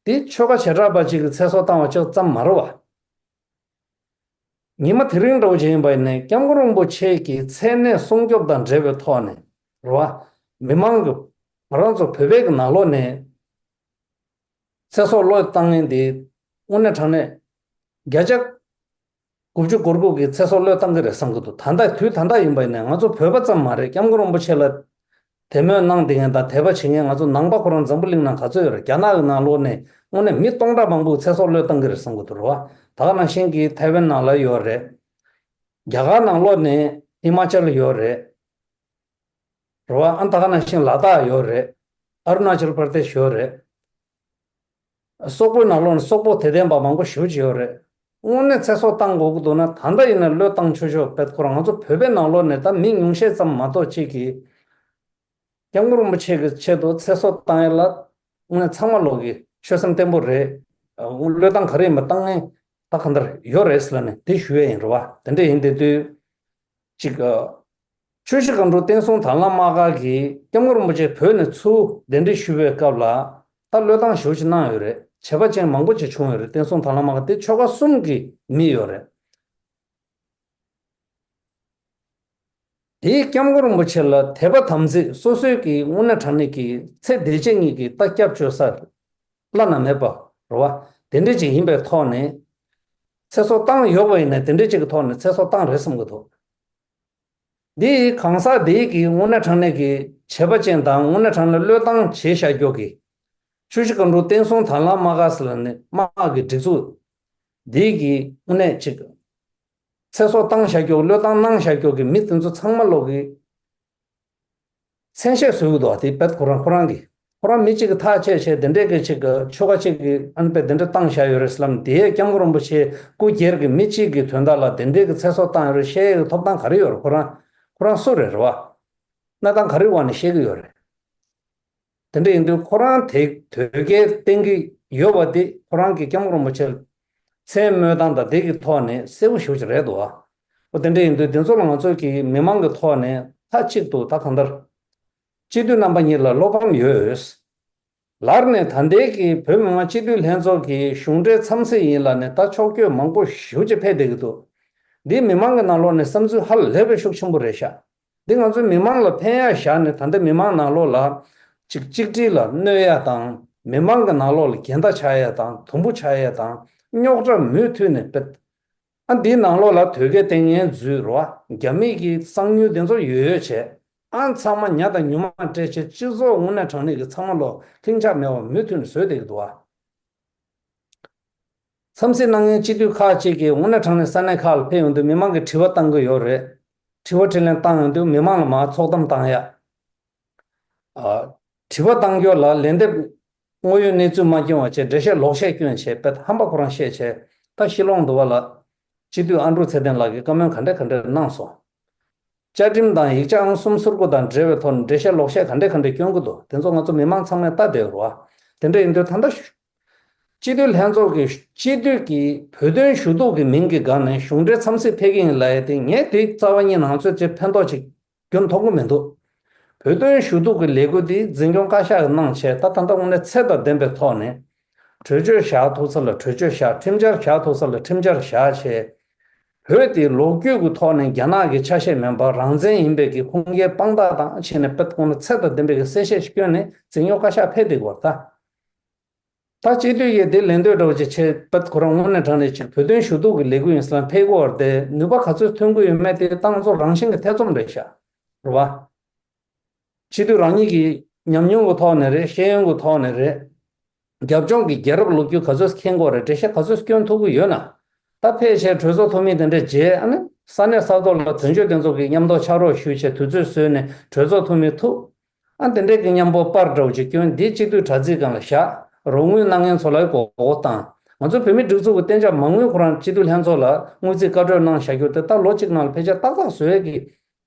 དེ་ཆོལ་ཁ་བྱེ་བྲག་པ་གཅིག་གི་ཚེ་སྲོག་བཏང་བ་ཅིག་ཙམ་མ་རེད་བ། ཉི་མ་དེ་རིང་འདྲ་བོ་ཅིག་ཡིན་པ་ཡིན་ནའི་སྐྱབས་མགོན་རིན་པོ་ཆེ་གི་མཚན་གནས་སྲུང་སྐྱོབ་དང་འབྲེལ་བའི་ཐོག་ནས་རེད་བ། མི་མང་གི་ང་རང་ཚོ་བོད་པའི་གི་ནང་ལོགས་ནས་ཚེ་སྲོག་བློས་བཏང་མཁན་དེ་དངོས་གནས་དྲང་གནས་བརྒྱ་ཆ་དགུ་བཅུ་གོ་དགུ་གི་ཚེ་སྲོག་བློས་བཏང་གི་རེད་བསམ་གི་འདུག་ད་ལྟ་དུས་ད་ལྟ་ཡིན་པ་ཡིན་ནའི་ང་ཚོ་བོད་པ་ཙམ་མ་རེད། སྐྱབས་མགོན་རིན་པོ་ཆེ་ལ་དད་མོས་གནང་བསྡད་མཁན་དང་དད་པ་བྱེད་མཁན་ང་ཚོ་ནང་པ་ཁོ་རང་འཛམ་བུ་གླིང་ནང་ག་ཚོད་ཡོད་རེད། རྒྱ་ནག་གི་ནང་ལོགས་ནས་དངོས་གནས་མི་སྟོང་ཕྲག་མང་པོའི་ཚེ་སྲོག་བློས་བཏང་གི་རེད་བསམ་གི་འདུག་རེད་བ། ད་ག་ནང་བཞིན་གྱི་ཐའེ་ཝན་ནང་ལ་ཡོད་རེད། རྒྱ་གར་ནང་ལོགས་ནས་ཧི་མ་ཅལ་ཡོད་རེད། རེད་བ། ཨ། ད་ག་ནང་བཞིན་ལ་དྭགས་ཡོད་རེད། ཨ་རུ་ན་ཅལ་པར་དེ་ཤི་ཡོད་རེད། སོག་པོའི་ནང་ལོགས་ནས་སོག་པོ་དད་ལྡན་པ་མང་པོ་ཞེ་པོ་ཅིག་ཡོད་རེད། དངོས་གནས་ཚེ་སྲོག་བཏང་དགོས་ཀྱི་འདུག་ན་ད་ལྟ་ཡིན་ན་བློས་བཏང་ཆོག་ཆོག་པས། ཁོ་རང་ང་ཚོ་བོད་པའི་ནང་ལོགས་ནས་ད་མི་ཉུང་ཤས་ཙམ་མ་གཏོགས་ཅིག་གིས་སྐྱབས་མགོན་རིན་པོ་ཆེ་གི་ཆེད་དུ་ཚེ་སྲོག་བཏང་ཡ་ལ་དངོས་གནས་ཚང་མ་ལོག་གི་ཆོད་སེམས་བརྟན་པོ་རེད། བློས་བཏང་ག་རེ་ཡིན་པ་བཏང་མཁན་ད་གང་ལྟར་ཡོད་རེད་ཟེར་ལབ་ནས་དེ་ཞུ་ཡས་ཡིན་རེད་བ། དེ་འདྲ་ཡིན་དེ་དུས་ཅིག་ཆུ་བཞི་སྒང་དྲུག་བསྟན་སྲུང་དང་བླངས་དམག་སྒར་གྱིས་སྐྱབས་མགོན་རིན་པོ་ཆེ་བོད་ནས་ཚུར་གདན་འདྲེན་ཞུ་བའི་སྐབས་ལ་ད་བློས་བཏང་ཞེ་པོ་ཅིག་གནང་ཡོད་རེད། བྱས་པ་ཅན་མང་པོ་ཅིག་བྱུང་ཡོད་རེད། བསྟན་སྲུང་དང་བླངས་དམག་སྒར་དེ་ཆོལ་ཁ་གསུམ་གྱི་མི་ཡོད་རེད། དེའི་སྐྱབས་མགོན་རིན་པོ་ཆེ་ལ་དད་པ་དམ་ཚིག་སོ་སོའི་གི་དངོས་གནས་དྲང་གནས་ཀྱི་ཚེ་འདི་ཕྱི་གཉིས་ཀྱི་ད་སྐྱབས་བཅོལ་ས་བླ་ན་མེད་པ་རེད་བ། དེ་འདྲ་ཅིག་ཡིན་པའི་ཐོག་ནས། ཚེ་སྲོག་བཏང་ཡོད་པ་ཡིན་ན་དེ་འདྲ་ཅིག་གི་ཐོག་ནས་ཚེ་སྲོག་བཏང་རེད་བསམ་གི་འདུག་འདི་གང་ཟག་འདིའི་གི་དངོས་གནས་དྲང་གནས་ཀྱི་བྱས་པ་ཅན་དང་དངོས་གནས་དྲང་གནས་བློས་བཏང་བྱས་བཞག་རྒྱུ་གི་ཆུ་བཞི་སྒང་དྲུག་བསྟན་སྲུང་དང་བླངས་དམག་སྒར་ཟེར་ལབ་ནས་དམག་གི་སྒྲིག་འཛུགས་འདིའི་གི་དངོས་གནས་ཅིག་ཚེ་སྲོག་བཏང་བཞག་རྒྱུ་བློས་བཏང་གནང་བཞག་རྒྱུ་གི་མི་དེ་ཚོ་ཚང་མ་ལོག་གི་མཚན་ཤས་བཟོས་ཡོད་འདུག་དེ་བེད་ཁོ་རང་ཁོ་རང་གི་ཁོ་རང་མི་གཅིག་གི་ཐག་བཅད་བྱས་དེ་འདྲས་ཀྱི་ཅིག་གི་ཆོལ་ཁ་གཅིག་གི་ཨ་ནི་བེད་དེ་འདྲས་བཏང་བཞག་ཡོད་རེད་ཟེར་ལབ་ནས། དེའི་སྐྱབས་མགོན་རིན་པོ་ཆེ་སྐུ་སྒེར་གྱི་མི་གཅིག་གི་དོན་དག་ལ་དེ་འདྲས་ཀྱི་ཚེ་སྲོག་བཏང་ཡོད་རེད་བཤད་ཡག་གི་ཐོབ་ཐང་ག་རེ་ཡོད་རེད། ཁོ་རང་ཁོ་རང་སུ་རེད་རེད་བ། གནས་སྟངས་ག་རེ་འོག་ནས་བཤད་ཀྱི་ཡོད་རེད། དེ་འདྲ་ཡིན་དུས་ཁོ་རང་དེ་དོལ་རྒྱལ་བསྟེན་གྱི་ཡོད་པ་དེ་ཁོ་རང་གི་སྐྱབས་མགོན་རིན་པོ་ཆེ་མཚན་སྨོས་སྟངས་དང་དེ་གི་ཐོག་ནས་གསལ་པོ་ཞེ་པོ་ཅིག་རེད་འདུག་ཨ། འོ་དེ་འདྲ་ཡིན་དུས་དེ་ཚོ་ལ་ང་ཚོ་གི་མི་མང་གི་ཐོག་ནས་མཐའ་གཅིག་ཏུ་ད་གང་ལྟར་སྤྱི་འཐུས་རྣམ་པ་གཉིས་ལ་བློ་ཕམ་ཡོད། ལར་ནས་ད་ལྟའི་གི་བོད་མི་མང་སྤྱི་འཐུས་ལྷན་ཚོགས་ཀྱི་གཞུང་འབྲེལ་འཚམས་གཟིགས་ཡིན་ལབ་ནས་ད་ཕྱོགས་བསྐྱོད་མང་པོ་ཞེ་པོ་ཅིག་ཕེབས་བསྡད་ཀྱི་འདུག་འདི་མི་མང་གི་ནང་ལོགས་ནས་བསམ་ཚུལ་ཧ་ལས་པའི་ཤུགས་ཆེན་པོ་རེད་ཤག་འདི་ང་ཚོའི་མི་མང་ལ་ཕན་ཡག་བཞག་ནས་ད་ལྟ་མི་མང་ནང་ལོགས་ལ་ཅིག་གཅིག་སྒྲིལ་ལ་གནོད་ཡག་དང་། མི་མང་གི་ནང་ལོགས་ལ་འགལ་ཟླ་ཆགས་ཡག་དང་དུམ་བུ་ཆགས་ཡག་དང་རྙོག་དྲ་མུ་མཐུད་ནས་སྤེལ། ཨ་འདིའི་ནང་ལོགས་ལ་དོལ་རྒྱལ་བསྟེན་མཁན་འཛུལ་རོ། རྒྱ་མི་གི་གསང་ཉུལ་དེ་ཚོ་ཡོད་ཡོད་བྱས། ཨ་ཚང་མ་ཉ་དང་ཉུང་མ་སྤྲད་བྱས་སྤྱི་ཚོགས་དངོས་གནས་དྲང་གནས་ཀྱི་ཚང་མ་ལོ་ལྷིང་འཇགས་མེད་པ་མུ་མཐུད་ནས་བཟོས་བསྡད་ཀྱི་འདུག་ཨ། འཚམས་གཟིགས་གནང་མཁན་སྤྱི་འཐུས་ཁག་ཅིག་གིས་དངོས་གནས་དྲང་གནས་ས་གནས་ཁག་ལ་ཕེབས་ཡོང་དུས་མི་མང་གིས་དྲི་བ་བཏང་གི་ཡོད་རེད། དྲི་བ་དྲིས་ལན་བཏང་ཡོང་དུས་མི་མང་ལ་མར་ཚོགས་གཏམ་བཏང་ཡ། ཨ། དྲི་བ་བཏང་རྒྱུ་ལ་ལན་འདེབས་དངོས་ཡོད་གནས་ཚུལ་མ་སྐྱོན་པ་བྱས་འགྲེལ་བཤད་ལོག་བཤད་སྐྱོན་བྱས་པས་ཧམ་པ་ཁོ་རང་བཤད་བྱས་ད་ཤི་ལོང་འདུག་བ་ལ། སྤྱི་འཐུས་ཨ་འབྲུག་ཚེ་བརྟན་ལགས་ཀྱིས་བཀའ་མོལ་ག་འདྲ་ག་འདྲ་གནང་སོང་། བཅའ་ཁྲིམས་དང་ཡིག་ཆ་ཨང་གསུམ་ཟུར་དགུ་དང་འབྲེལ་བའི་ཐོག་ནས་འགྲེལ་བཤད་ལོག་བཤད་ག་འདྲས་ག་འདྲས་སྐྱོན་གྱི་འདུག་དེ་ཚོ་ང་ཚོ་མི་མང་ཚང་མས་ལྟ་བསྡད་ཡོད་རེད་བ། དེ་འདྲ་ཡིན་དུས་ད་ལྟ་སྤྱི་འཐུས་ལྷན་ཚོགས་ཀྱི་སྤྱི་འཐུས་ཀྱི་བོད་དོན་ཞུ་གཏུག་གི་མིང་གི་སྒང་ནས་གཞུང་འབྲེལ་འཚམས་གཟིགས་ཕེབས་ཀྱི་ཡིན་ལབ་ཡ་དེ་ངས་དེ་རྩ་བ་ཉིད་ནང་ཚོད་ཅིག་ཕན་ཐོགས་ཅིག་རྒྱུན་མཐོང་གི་མི་འདུག་བོད་དོན་ཞུ་གཏུག་གི་ལས་འགུལ་འདི་འཛིན་སྐྱོང་བཀའ་ཤག་གིས་གནང་བྱས་ད་ད་ལྟ་དངོས་གནས་ཚད་དང་ལྡན་པའི་ཐོག་ནས་གྲོས་ཆོད་བཞག་ཐུབ་ས་ལ་གྲོས་ཆོད་བཞག་ཁྲིམས་འཆར་བཞག་ཐུབ་ས་ལ་ཁྲིམས་འཆར་བཞག་བྱས། བོད་དེ་ལོ་རྒྱུས་ཀྱི་ཐོག་ནས་རྒྱ་ནག་གི་ཆ་ཤས་མིན་པར་རང་བཙན་ཡིན་པའི་གི་ཁུངས་སྐྱེལ་དཔང་རྟགས་དང་བྱས་ནས་དཔེ་ཁོང་ལ་ཚད་དང་ལྡན་པའི་གི་གསལ་བཤད་ཞིག་བསྐྱོན་ནས་འཛིན་སྐྱོང་བཀའ་ཤག་ཕེབས་བསྡད་ཀྱི་ཡོད་རེད་ད། ད་སྤྱི་འཐུས་ཀྱིས་དེ་ལེན་འདོད་འདྲ་བོ་ཅིག་བྱས་པ་ཁོ་རང་དངོས་གནས་དྲང་གནས་ཅིག་བོད་དོན་ཞུ་གཏུག་གི་ལས་འགུལ་ཡིན་ཟེར་ལ་ཕེབས་ཀྱི་ཡོད་རེད་དེ། ནུས་པ་ག་ཚོད་ཐོན་གྱི་ཡོད་མེད་དེ་ཏང་ཙུའུ་རང་བཞིན་གྱི་ཐེ་ཚོམ་རེད་ཤག་རེད་བ། སྤྱི་འཐུས་རང་ཉིད་ཀྱི་ཉམས་མྱོང་གི་ཐོག་ནས་རེད། ཤེས་ཡོན་གྱི་ཐོག་ནས་རེད། རྒྱབ་ལྗོངས་ཀྱི་རྒྱལ་རབས་ལོ་རྒྱུས་ག་ཚོད་མཁྱེན་གྱི་ཡོད་རེད། འགྲེལ་བཤད་ག་ཚོད་སྐྱོན་ཐུབ་ཀྱི་ཡོད་ན། ད་ཕལ་ཆེར་གྲོས་ཚོགས་འཐུས་མི་དེ་འདྲ་མཇལ། ཨ་ནི་ས་གནས་ས་ཐོག་ལ་དོན་གཅོད་དེ་ཚོ་གི་མཉམ་དུ་ཕྱག་རོགས་ཞུས་བྱས་དུས་ཚོད་བཟོས་ནས་གྲོས་ཚོགས་འཐུས་མི་ཐུག་ཨ་དེ་འདྲས་ཀྱི་མཉམ་པོ་པར་འདྲ་བོ་ཅིག་བསྐྱོན། འདི་སྤྱི་འཐུས་དྲ་ཚིགས་སྒང་ལ་བཞག་རོགས་དངུལ་གནང་མཁན་ཚོ་ལ་མགོ་སྐོར་བཏང་། ང་ཚོ་བོད་མིའི་སྒྲིག་འཛུགས་ཀྱི་གཏན་འཇགས་མ་དངུལ་ཁོ་རང་སྤྱི་འཐུས་ལྷན་ཚོགས་ལ་དངུལ་རྩིས་བཀའ་གྲོས་གནང་བཞག་རྒྱུ་དེ་ད་ལོ་གཅིག་ནང་ལ་ཕལ་ཆེར་ཏག་ཏག་བཟོ་ཡས་ཀྱི་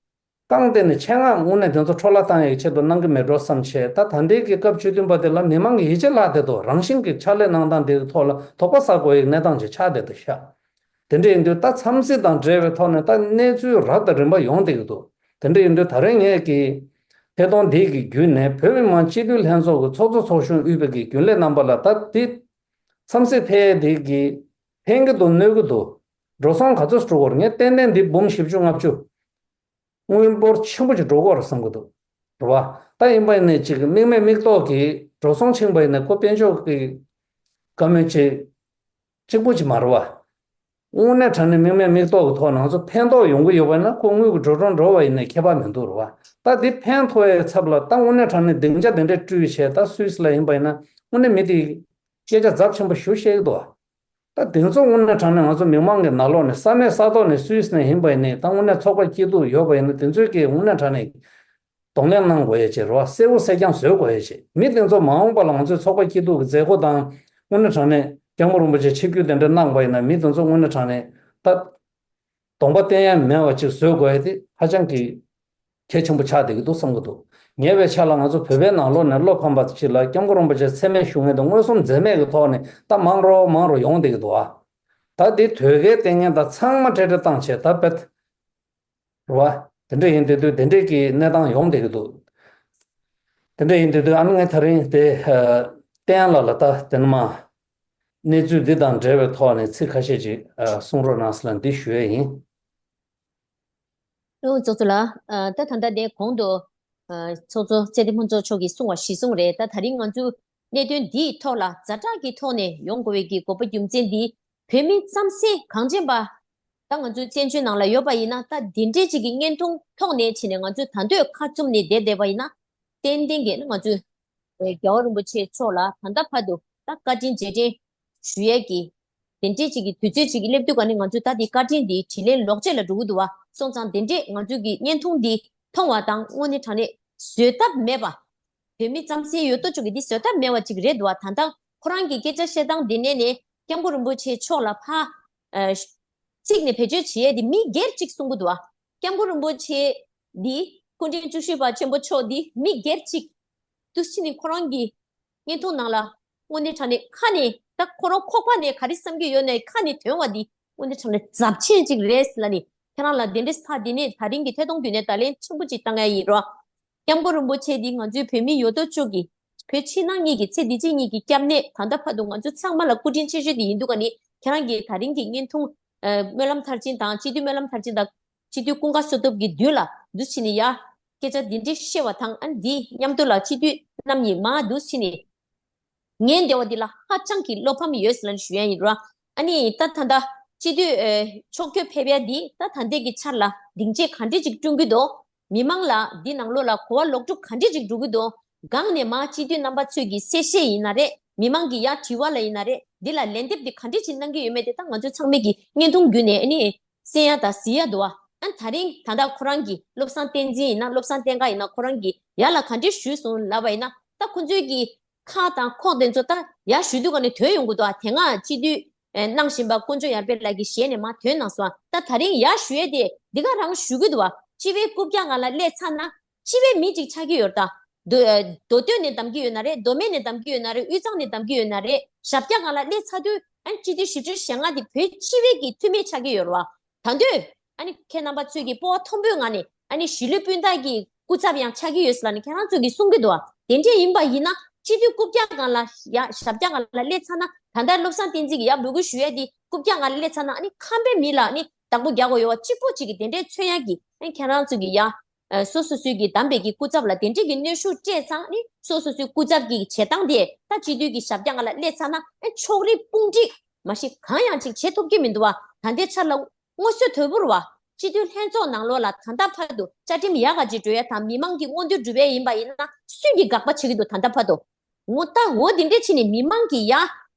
རྐང་སྟེང་ནས་ཆེད་མངགས་དངོས་གནས་དེ་ཚོ་འཕྲོ་བརླག་བཏང་ཡས་ཀྱི་ཆེད་དུ་གནང་གི་མེད་འགྲོ་བསམ་བྱས། ད་ད་ལྟའི་གི་སྐབས་བཅུ་བདུན་པ་དེ་ལ་མི་མང་གི་ཡིད་ཆེས་བརླག་བསྡད་འདུག་རང་བཞིན་གྱི་ཕྱག་ལས་གནང་སྟངས་དེ་གི་ཐོག་ལ་དོགས་པ་ཟ་དགོས་ཡས་གནས་སྟངས་ཅིག་ཆགས་བསྡད་འདུག་ཤག་དེ་འདྲ་ཡིན་དུས་ད་འཚམས་གཟིགས་དང་འབྲེལ་བའི་ཐོག་ནས་ད་གནས་ཚུལ་རབ་དང་རིམ་པ་ཡོང་བསྡད་ཀྱི་འདུག་དེ་འདྲ་ཡིན་དུས་ད་རེས་ངས་ཀྱི་ཐད་གཏོང་འདི་གི་བརྒྱུད་ནས་བོད་མི་མང་སྤྱི་འཐུས་ལྷན་ཚོགས་ཀྱི་ཚོགས་གཙོ་ཚོགས་གཞོན་དབུས་པའི་གི་རྒྱུན་ལས་རྣམ་པ་ལ་ད་འདི་འཚམས་གཟིགས་ཕེབས་འདི་གི་ཕན་གྱི་འདུག་གནོད་ཀྱི་འདུག་འགྲོ་སོང་ག་ཚོད་འགྲོ་གི་ཡོད་རེད། ངས་ཏན་ཏན་འདི་འབུམ་བཞི་བཅུ་ལྔ་བཅུ། དངུལ་འབོར་ཆེན་པོ་ཅིག་འགྲོ་གི་ཡོད་རེད་བསམ་གྱི་འདུག་རེད་བ། ད་ཡིན་པ་ཡིན་ནའི་ཅིག་དམིགས་མེད་མིག་ཏོག་གིས་འགྲོ་སོང་ཕྱིན་པ་ཡིན་ན་ཁོ་དཔལ་འབྱོར་གྱི་བཀའ་མོལ་ཅིག་གཅིག་པུ་ཅིག་མ་རེད་བ། དངོས་གནས་དྲང་གནས་དམིགས་མེད་མིག་ཏོག་གི་ཐོག་ནས་ང་ཚོ་ཕན་ཐོགས་ཡོང་གི་ཡོད་པ་ཡིན་ན་ཁོ་དངུལ་གྱི་འགྲོ་གྲོན་འགྲོ་བ་ཡིན་ནའི་ཁྱད་པར་མི་འདུག་རེད་བ། ད་འདི་ཕན་ཐོགས་ཡའི་ཚབ་ལ་ད་དངོས་གནས་དྲང་གནས་སྡིངས་ཆ་དེ་འདྲས་བསྐྲུན་བྱས་ད་སུད་སི་ལ་ཡིན་པ་ཡིན་ན་དངོས་གནས་མི་དེ་སྐད་ཆ་ཚབས་ཆེན་པོ་ཞེ་པོ་བཤད་ཀྱི་འདུག་བ། ད་དེ་ཚོ་དངོས་གནས་དྲང་གནས་ང་ཚོ་མི་མང་གི་ནང་ལོགས་ནས་ས་གནས་ས་ཐོག་ནས་སུད་སི་ནས་ཡིན་པ་ཡིན་ནའི་ད་དངོས་གནས་ཚོགས་པ་སྐྱིད་སྡུག་ཡོད་པ་ཡིན་ན་དེ་ཚོས་ཀྱིས་དངོས་གནས་དྲང་གནས་གདོང་ལེན་གནང་དགོས་ཡ་བྱེད་རོགས། གསལ་པོ་གསལ་རྐྱང་བཟོ་དགོས་ཡ་བྱེད། མི་དེ་ཚོ་མ་འོངས་པ་ལ་ང་ཚོའི་ཚོགས་པ་སྐྱིད་སྡུག་གི་མཛད་སྒོ་དང་དངོས་གནས་དྲང་གནས་སྐྱབས་མགོན་རིན་པོ་ཆེ་ཆིབས་བསྒྱུར་དེ་འདྲ་གནང་པ་ཡིན་ན་མི་དེ་ཚོ་དངོས་གནས་དྲང་གནས་ད་གདོང་པ་བསྟན་ཡ་མེད་པ་ཅིག་བཟོ་དགོས་ཡ་དེ་ཧ་ཅང་གི་གལ་ཆེན་པོ་ཆགས་བསྡད་ཀྱི་འདུག་བསམ་གྱི་འདུག་ཉེ་བའི་ཆར་ལ་ང་ཚོ་བོད་པའི་ནང་ལོགས་ནས་བློ་ཕམ་པ་ཅིག་ལ་སྐྱབས་མགོན་རིན་པོ་ཆེ་མཚན་སྨད་ཞུ་མཁན་དེ་མངོན་སུམ་འཛེམས་མེད་ཀྱི་ཐོག་ནས་ད་མང་རུ་མང་རུ་ཡོང་བསྡད་ཀྱི་འདུག་ཨ། ད་དེ་དོལ་རྒྱལ་བསྟེན་མཁན་དང་ཚང་མ་འཕྲལ་འཕྲལ་བཏང་བྱས་ད་བེད། རེད་བ། དེ་འདྲ་ཡིན་དུས་དེ་འདྲའི་གི་གནས་སྟངས་ཡོང་བསྡད་ཀྱི་འདུག་དེ་འདྲ་ཡིན་དུས་ཨ་ནི་ངས་ད་རིང་དེ་བསྟན་ལགས་ལ་ད་དེ་ནས་མ་གནས་ཚུལ་འདི་དང་འབྲེལ་བའི་ཐོག་ནས་ཚིག་ཁ་ཤས་ཅིག་གསུང་རོགས་གནང་ཟེར་ལ་འདི་ཞུ་ཡས་ཡིན། ཨོ་ཚོགས་གཙོ་ལགས། ཨ་ད་ད་ལྟ་དེ་གོང་དུ་ཨ་ཚོགས་གཙོ་ཚེ་བརྟན་ཕུན་ཚོགས་མཆོག་གིས་གསུངས་པ་གཞིར་བཟུང་རེད། ད་ད་རིང་ང་ཚོ་གནད་དོན་འདིའི་ཐོག་ལ་ཛ་དྲག་གི་ཐོག་ནས་ཡོང་དགོས་པའི་གི་དགོས་པ་རྒྱུ་མཚན་འདི་བོད་མི་རྩམ་ཟན་གངས་ཅན་པ་ད་ང་ཚོའི་བཙན་བྱོལ་ནང་ལ་ཡོད་པ་ཡིན་ན། ད་འདི་འདྲའི་ཅིག་གི་བརྙན་ཐུང་ཐོག་ནས་ཕྱིན་ནས་ང་ཚོས་ད་འདོད་ཁ་བཙུམ་ནས་བསྡད་བསྡད་པ་ཡིན་ན། ཏན་ཏན་གྱིས་ང་ཚོས་རྒྱལ་བ་རིན་པོ་ཆེ་མཆོག་ལ་ད་ལྟ་བར་དུ་ད་བཀའ་དྲིན་རྗེས་དྲན་ཞུ་ཡས་ཀྱི་དེ་འདྲའི་ཅིག་གི་དུས་ཚོད་ཅིག་གི་སླེབས་དུས་ག་ནས་ང་ཚོས་ད་འདི་བཀའ་དྲིན་འདི་དྲིན་ལན་ལོག་སྤྱོད་ལ་འགྲོ་གི་འདུག་བ། སོང་ཙང་དེ་འདྲས་ང་ཚོས་ཀྱི་བརྙན་ཐུང་འདི་མཐོང་བ་དང་དངོས་གནས་དྲང་གནས་བཟོད་ཐབས་མེད་པ། བོད་མི་རྩམ་ཟན་ཡོད་དོ་ཅོག་གི་འདི་བཟོད་ཐབས་མེད་པ་ཅིག་རེད་འདུག་བ། ད་ལྟ་ཁོ་རང་གི་སྐད་ཆ་བཤད་སྟངས་འདི་ནས་ནས་སྐྱབས་མགོན་རིན་པོ་ཆེ་མཆོག་ལ་ཕ་ཨ་གཅིག་ནས་བེད་སྤྱོད་བྱེད་ཡས་འདི་མི་སྒེར་གཅིག་གསུང་གི་འདུག་བ། སྐྱབས་མགོན་རིན་པོ་ཆེ་འདི་སྐུ་ཕྲེང་བཅུ་བཞི་པ་ཆེན་པོ་མཆོག་འདི་མི་སྒེར་གཅིག་འདུག་ཕྱིན་ནས་ཁོ་རང་གི་བརྙན་ཐུང་ནང་ལ་དངོས་གནས་དྲང་གནས་ཁ་ནས་ད་ཁོ་རང་ཁོག་པ་ནས་ག་རེ་བསམ་གྱི་ཡོད་ནའི་ཁ་ནས་ཐོན་པ་འདི་དངོས་གནས་དྲང་གནས་རྫབ་ཆེན་ཅིག་རེད་ལབ་ནས། ཁྱེད་རང་ལ་དེ་འདྲའི་ཐག་འདི་ནས་ད་རིང་གི་ཐད་གཏོང་བརྒྱུད་ནས་བརྡ་ལན་ཆེན་པོ་ཅིག་བཏང་ཡ་ཡིན་རོ། སྐྱབས་མགོན་རིན་པོ་ཆེ་འདི་ང་ཚོའི་བོད་མི་ཡོད་དོ་ཅོག་གི་བོད་ཕྱི་ནང་གཉིས་ཀྱི་ཚེ་འདི་ཕྱི་གཉིས་ཀྱི་སྐྱབས་གནས། ད་ལྟ་བར་དུ་ང་ཚོ་ཚང་མ་ལ་སྐུ་དྲིན་ཆེ་ཤོས་དེ་ཡིན་འདུག་ག་ནི། ཁྱེད་རང་གིས་ད་རིང་གི་བརྙན་ཐུང་ཨ་སྨོན་ལམ་མཐར་ཕྱིན་དང་སྤྱི་འཐུས་སྨོན་ལམ་མཐར་ཕྱིན་དང་སྤྱི་འཐུས་ཀུན་དགའ་བསོད་སྟོབས་ཀྱི་མདུན་ལ་འདུག་ཕྱིན་ནས་ཡ་སྐད་ཆ་འདི་འདྲའི་བཤད་པ་དང་། ཨ་འདི་མཉམ་དུ་ལ་སྤྱི་འཐུས་རྣམ་གཉིས་མར་འདུག་ཕྱིན་ནས། ངའི་འདོད་པ་འདི་ལ་ཧ་ཅང་གི་བློ་ཕམ་ཡོད་ཟེར་ལབ་ནས་ཞུ་ཡ་ཡིན་རོ། ཨ་ནི་ད་ད་ལྟ་སྤྱི་འཐུས་ཨེ་ཕྱོགས་བསྐྱོད་ཕེབས་ཡ་འདི་ད་ད་ལྟའི་གི་ཆར་ལ་སྡིངས་ཆ་ག་འདྲས་ཅིག་བསྐྲུན་གྱི་འདུག་མི་མང་ལ་འདི་ནང་ལོགས་ལ་གོ་བ་ལོག་སྒྲུབ་ག་འདྲས་ཅིག་འགྲོ་གི་འདུག་སྒང་ནས་མར་སྤྱི་འཐུས་རྣམ་པ་ཚོས་ཀྱི་གསལ་བཤད་ཡིན་ན་རེད། མི་མང་གི་ཡ་དྲི་བ་ལ་ཡིན་ན་རེད། འདི་ལ་ལན་འདེབས་འདི་ག་འདྲས་ཅིག་གནང་གི་ཡོད་མེད་དེ་ད་ང་ཚོ་ཚང་མས་ཀྱི་བརྙན་ཐུང་བརྒྱུད་ནས་ཨ་ནི་གསན་ཡ་དང་གཟིགས་ཡ་འདུག་བ། ཨ་ད་རིང་ད་ལྟ་ཁོ་རང་གི་བློ་བཟང་བསྟན་འཛིན་ཡིན་ན་བློ་བཟང་བསྟན་དགའ་ཡིན་ན་ཁོ་རང་གི་ཡ་ལ་ག་འདྲས་ཞུས་སོང་ལབ་པ་ཡིན་ན། ད་ཁོ་ཚོའི་གི་ཁ་དང་ཁོག་དེ་ཚོ་ད་ཡར་ཞུ་དུས་ག་ནས་ཐོན་ཡོང་གི་འདུག་ཨ། དེ་སྔ་སྤྱི་འཐུས་ཨེ་གནང་བཞིན་པ་དཀོན་མཆོག་ཡར་འཕེལ་ལགས་ཀྱི་ཞལ་ནས་མར་ཐོན་གནང་སོང་ཨ། ད་ད་རིང་ཡར་ཞུ་ཡས་དེ་འདི་ག་རང་ཞུ་གི་འདུག་ཨ། སྤྱི་པའི་རྐུབ་བཀྱག་སྒང་ལ་སླེབས་ཚར་ན་སྤྱི་པའི་མི་གཅིག་ཆགས་ཀྱི་ཡོད་རེད་ད། མདོ་ཨེ་མདོ་སྟོད་ནས་བདམས་ཀྱི་ཡོད་ན་རེད། མདོ་སྨད་ནས་བདམས་ཀྱི་ཡོད་ན་རེད། དབུས་གཙང་ནས་བདམས་ཀྱི་ཡོད་ན་རེད། ཞབས་བཀྱག་སྒང་ལ་སླེབས་ཚར་དུས་ཨ་སྤྱི་འཐུས་བཞི་བཅུ་ཞེ་ལྔ་དེ་བོད་སྤྱི་པའི་གི་འཐུས་མི་ཆགས་ཀྱི་ཡོད་རེད་བ། ད་འདོད་ཨ་ནི་ཁྱེད་རྣམ་པ་ཚོས་ཀྱི་སྤོབས་པ་མཐོན་པོའི་ངང་ནས་ཨ་ནི་གཞིས་ལུས་སྤུན་ཟླ་གི་སྐུ་ཚབ་ཡང་ཆགས་ཀྱི་ཡོད་ཟེར་ལབ་ནས་ཁྱེད་རང་ཚོས་ཀྱི་གསུང་གི་འདུག་བ། དེ་འདྲས་ཡིན་པ་ཡིན་ན་སྤྱི་འཐུས་རྐུབ་བཀྱག་སྒང་ལ་ཡ་ཞབས་བཀྱག་སྒང་ལ་སླེབས་ཚར་ན། ད་ལྟ་བློ་བཟང་བསྟན་འཛིན་གྱི་ཡ་འབོད་སྐུལ་ཞུ་ཡ་དེ་རྐུབ་བཀྱག་སྒང་ལ་སླེབས་ཚར་ན་ཨ་ནི་ཁམས་པའི་མི་ལ་ཨ་ནི་བདག་པོ་རྒྱག་དགོས་ཡོད་བ་གཅིག་པོ་གཅིག་གི་དེ་འདྲས་མཚོན་ཡ་གི་ཨ་ནི་ཁྱེད་རང་ཚོས་ཀྱི་ཡ་ཨ་སོ་སོ་སོའི་གི་བདམས་པའི་གི་སྐུ་ཚབ་ལ་དེ་འདྲས་ཀྱི་གནོན་ཤུགས་སྤྲད་ཙང་ཨ་ནི་སོ་སོ་སོའི་སྐུ་ཚབ་ཀྱི་བྱེད་སྟངས་དེ་ད་སྤྱི་འཐུས་ཀྱི་ཞབས་བཀྱག་སྒང་ལ་སླེབས་ཚར་ན་ཨ་ཕྱོགས་རིས་དཔུང་སྒྲིག་མ་གཞི་གང་ཡང་ཅིག་བྱེད་ཐུབ་ཀྱི་མི་འདུག་བ། ད་ལྟའི་ཆར་ལ་མངོན་གསལ་དོད་པོ་རེད་བ། སྤྱི་འཐུས་ལྷན་ཚོགས་ནང་ལོགས་ལ་ད་ལྟ་བར་དུ་བཅའ་ཁྲིམས་ཡག་ག་ཅིག་འགྲོ་ཡ་དང་མི་མང་གི་མངོན་འདོད་སྒྲུབ་ཡ་ཡིན་པ་ཡིན་ན་སུས་ཀྱིས་དགག་པ་བྱེད་ཀྱི་འདུག་ད་ལྟ་བར་དུ། ངོ་ད་འོ་དེ་འདྲས་བྱས་ནས་མི་མང་གི་ཡ་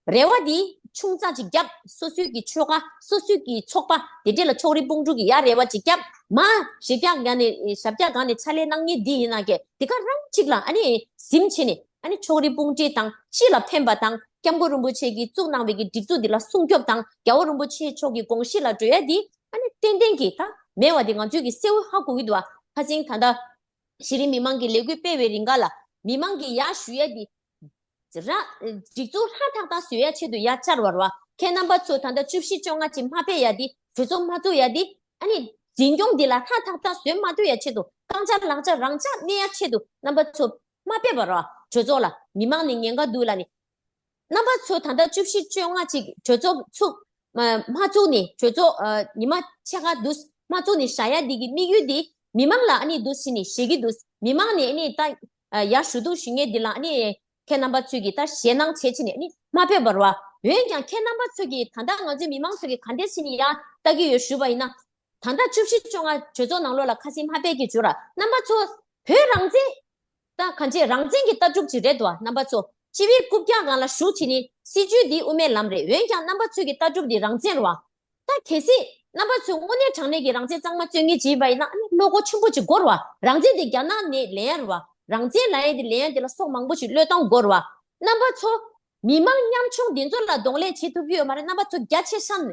རེ་བ་དེ་ཆུང་ཙག་ཅིག་བརྒྱབ། སོ་སོའི་གི་ཆོལ་ཁ་སོ་སོའི་གི་ཚོགས་པ་དེ་འདྲས་ལ་ཕྱོགས་རིས་དཔུང་སྒྲིག་གི་ཡ་རེ་བ་ཅིག་བརྒྱབ། མར་ཞབས་བཀྱག་སྒང་ནས་ཞབས་བཀྱག་སྒང་ནས་ཕྱག་ལས་གནང་མཁན་འདི་ཡིན་ན་ཀྱེ་དེ་ག་རང་གཅིག་ལ་ཨ་ནི་ཟིན་བྱས་ནས་ཨ་ནི་ཕྱོགས་རིས་དཔུང་སྒྲིག་དང་སྤྱི་ལ་ཕན་པ་དང་སྐྱབས་མགོན་རིན་པོ་ཆེ་གིས་བཙུགས་གནང་བའི་གི་སྒྲིག་འཛུགས་འདི་ལ་སྲུང་སྐྱོབ་དང་རྒྱལ་བ་རིན་པོ་ཆེ་མཆོག་གི་དགོངས་གཞི་ལ་འགྲོ་ཡ་འདི་ཨ་ནི་ཏན་ཏན་གྱིས་ད་མེད་པ་འདི་ང་ཚོས་གི་གསལ་བོ་ཧ་གོ་གི་འདུག་བ། ཁ་སང་ད་ལྟ་གཞི་རིམ་མི་མང་གི་ལས་འགུལ་སྤེལ་བའི་རིང་ག་ལ་མི་མང་གི་ཡ་ཞུ་ཡ་འདི་ར་སྒྲིག་འཛུགས་ཧྲ་ཐག་ཐག་བཟོ་ཡ་ཆེད་དུ་ཡ་བཅར་བ་རེད་བ། ཁྱེད་རྣམ་པ་ཚོ་ད་ལྟ་བཅུ་བཞི་བཅོ་ལྔ་ཅིག་མ་ཕེབས་ཡ་འདི་གྲོས་ཚོགས་མ་བཙུགས་ཡ་འདི་ཨ་ནི་འཛིན་སྐྱོང་འདི་ལ་ཧྲ་ཐག་ཐག་བཟོས་མ་ཐུབ་ཡ་ཆེད་དུ་རྐང་ཆ་ལག་ཆ་རང་འཇགས་གནས་ཡ་ཆེད་དུ་རྣམ་པ་ཚོ་མ་ཕེབས་པ་རེད་བ། གྲོས་ཚོགས་ལ་མི་མང་ནས་ཉེན་ཁ་འདུག་ལབ་ནས། རྣམ་པ་ཚོ་ད་ལྟ་བཅུ་བཞི་བཅོ་ལྔ་ཅིག་གྲོས་ཚོགས་ཚུགས་མ་མ་བཙུགས་ནས་གྲོས་ཚོགས་ཨ་ཉི་མ་ཕྱེད་ཀ་འདུག་མ་བཙུགས་ནས་བཞག་ཡ་འདི་གི་དམིགས་ཡུལ་འདི་མི་མང་ལ་ཨ་ནི་འདུག་ཟེར་ནས་ཞུ་གི་འདུག་མི་མང་ནས་ཨ་ནི་ད་ཨ་ཡར་ཞུ་གཏུག་ཞུ་མཁན་འདི་ལ་ཨ་ནི་ཁྱེད་རྣམ་པ་ཚོས་ཀྱིས་ད་ཞེད་སྣང་བྱེད་ཕྱིན་ནས་ཨ་ནི་མ་ཕེབས་པ་རེད་བ། འོན་ཀྱང་ཁྱེད་རྣམ་པ་ཚོས་ཀྱིས་ད་ལྟ་ང་ཚོའི་མི་མང་ཚོས་ཀྱིས་ག་འདྲས་ཟེར་ནས་ཡར་ལྟ་གི་ཡོད་ཞུས་པ་ཡིན་ན། ད་ལྟ་བཅུ་བཞི་བཅོ་ལྔ་གྲོས་ཚོགས་ནང་ལོགས་ལ་ཁ་སང་མ་ཕེབས་ཀྱི་བྱུང་ར། རྣམ་པ་ཚོ་བོད་རང་བཙན་ད་གང་ཅི་རང་བཙན་གྱི་ལྟ་གྲུབ་ཅིག་རེད་དོ། རྣམ་པ་ཚོ་སྤྱི་པའི་རྐུབ་བཀྱག་སྒང་ལ་བཞུགས་བྱས་ནས་སྲིད་བྱུས་འདི་དབུ་མའི་ལམ་རེད། འོན་ཀྱང་རྣམ་པ་ཚོའི་གི་ལྟ་གྲུབ་འདི་རང་བཙན་རེད་བ། ད་གལ་སྲིད་རྣམ་པ་ཚོས་དངོས་གནས་དྲང་གནས་ཀྱི་རང་བཙན་གཙང་མ་རྩོད་མཁན་ཅིག་ཡིན་པ་ཡིན་ན་ཨ་ནི་བློ་ཁོག་ཆེན་པོ་ཅིག་དགོས་རེད་བ། རང་བཙན་འདི་རྒྱ་ནག་ནས་ལེན་ཡ་རེད་བ། རང་བཙན་ལབ་ཡ་འདི་ལེན་ཡ་འདི་ལ་སྲོག་མང་པོ་ཞིག་བློས་གཏོང་དགོས་རེད་བ། རྣམ་པ་ཚོ་མི་མང་ཉམ་ཆུང་འདི་ཚོ་ལ་གདོང་ལེན་བྱེད་ཐུབ་ཀྱི་ཡོད་མ་རེད། རྣམ་པ་ཚོ་རྒྱ་ཆེ་ཤང་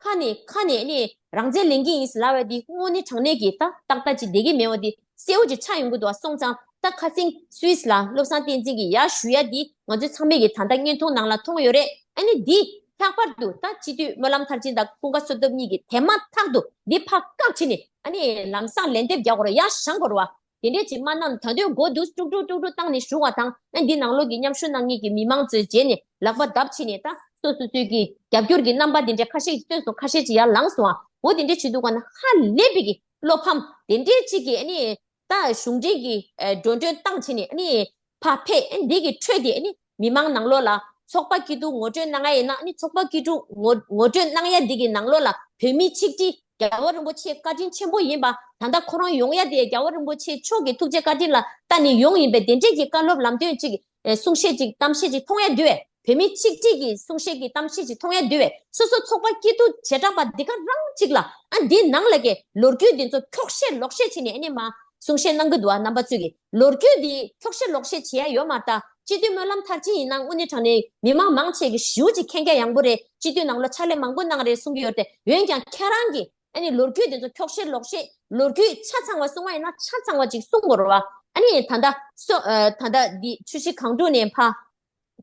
ཁ་ནས་ཁ་ནས་ནི་རང་བཙན་ལེན་གྱི་ཡིན་ཟེར་ལབ་ཡ་འདི་དངོས་གནས་དྲང་གནས་ཀྱི་ད་ཏག་ཏག་ཅིག་བསྡད་ཀྱི་མེད་པ་འདི་གསལ་བོ་ཅིག་ཆགས་ཡོང་གི་འདུག་བ། སོང་ཙང་ད་ཁ་སང་སུད་སི་ལ་བློ་བཟང་བསྟན་འཛིན་གྱིས་ཡར་ཞུ་ཡ་འདི་ང་ཚོ་ཚང་མས་ཀྱི་ད་ལྟ་བརྙན་ཐུང་ནང་ལ་མཐོང་ཡོད་རེད། ཨ་ནི་འདི་ལྷག་པར་དུ་ད་སྤྱི་འཐུས་སྨོན་ལམ་མཐར་ཕྱིན་དང་ཀུན་དགའ་བསོད་སྟོབས་གཉིས་ཀྱིས་དེ་མ་ཐག་ཏུ་འདི་ཕར་བཀག་ཕྱིན་ནས་ཨ་ནི་ལམ་སང་ལན་འདེབས་རྒྱག་དགོས་རེད། ཡར་བཞེངས་དགོས་རེད་བ། དེ་འདྲས་ཅིག་མ་གནང་། ད་དུང་མགོ་འདུག་ཀྲུག་ཀྲུག་ཀྲུག་ཀྲུག་བཏང་ནས་བཞུགས་པ་དང་། ཨ་འདི་ནང་ལོགས་ཀྱི་མཉམ་ཞུགས་གནང་མཁན་གྱི་མི་མང་ཚོའི་རྗེས་ནས་ལག་པ་བརྡབ་བྱས་ནས་ད་སོ་སོ་སོའི་གི་རྒྱབ་སྐྱོར་གྱི་རྣམ་པ་དེ་འདྲས་ཁ་ཤས་ཀྱིས་སྟོན་སོང་། ཁ་ཤས་ཀྱིས་ཡར་ལངས་སོང་ཨ། འོ་དེ་འདྲས་བྱེད་དུས་ག་ན་ཧ་ལས་པའི་གི་ བློ་ཕམ་དེ་འདྲའི་གཅིག་གི་ཨ་ནི་ད་གཞུང་འབྲེལ་གྱི་འགྲོ་གྲོན་བཏང་བྱས་ནས་ཨ་ནི་ཕར་ཕེབས། ཨ་ནི་འདི་གི་ཁྲོད་དེ་ཨ་ནི་མི་མང་ནང་ལོགས་ལ་ཚོགས་པ་སྐྱིད་སྡུག་ངོ་སྤྲོད་གནང་ཡ་ཡིན་ན། ཨ་ནི་ཚོགས་པ་སྐྱིད་སྡུག་ངོ་ངོ་སྤྲོད་གནང་ཡ་འདི་གི་ནང་ལོགས་ལ་བོད་མི་ཆིག་སྒྲིལ་རྒྱལ་བ་རིན་པོ་ཆེའི་བཀའ་དྲིན་ཆེན་པོ་ཡིན་པ། ད་ལྟ་ཁོ་རང་ཡོང་ཡ་དེ་རྒྱལ་བ་རིན་པོ་ཆེ་མཆོག་གི་ཐུགས་རྗེ་བཀའ་དྲིན་ལ་བལྟས་ནས་ཡོང་ཡིན་པའི་དེ་འདྲས་ཀྱི་བཀའ་སློབ་ལམ་སྟོན་ཅིག་གསུང་བཤད་ཅིག་གཏམ་བཤད་ཅིག་མཐོང་ཡ་འདུག་བས། བོད་མི་ཆིག་སྒྲིལ་གྱི་གསུང་བཤད་ཀྱི་གཏམ་བཤད་ཅིག་མཐོང་ཡ་འདུག་བས། སོ་སོ་ཚོགས་པ་སྐྱིད་སྡུག་བྱེ་བྲག་པ་འདི་ག་རང་གཅིག་ལ་ཨ་འདི་ནང་ལ་གི་ལོ་རྒྱུས་འདི་ཚོ་འཁྱོག་བཤད་ལོག་བཤད་བྱས་ནས་ཨ་ནི་མ་གསུང་བཤད་གནང་གི་འདུག་བ། རྣམ་པ་ཚོས་ཀྱི་ལོ་རྒྱུས་འདི་འཁྱོག་བཤད་ལོག་བཤད་བྱེད་ཡ་ཡོད་མ་རེད། ད་སྤྱི་འཐུས་སྨོན་ལམ་མཐར་ཕྱིན་ཡིན་ན་དངོས་གནས་དྲང་གནས་མི་མང་མང་ཆེ་གི་ཞེ་པོ་ཅིག་མཁྱེན་རྒྱ་ཡངས་པོ་རེད། སྤྱི་འཐུས་ནང་ལོགས་ཕྱག་ལས་མང་པོ་གནང་རེད་གསུང་གི་ཡོད་རེད་དེ། འོན་ཀྱང་ཁྱེད་རང་གིས་ཨ་ནི་ལོ་རྒྱུས་དེ་ཚོ་འཁྱོག་བཤད་ལོག་བཤད། ལོ་རྒྱུས་ཆ་ཚང་བ་གསུང་བ་ཡིན་ན་ཆ་ཚང་བ་ཅིག་གསུང་དགོས་རེད་བ། ཨ་ནི་ད་ལྟ་སོ་ཨ་ད་ལྟ་འདི་ཆུ་བཞི་སྒང་དྲུག་ནས་ཕར་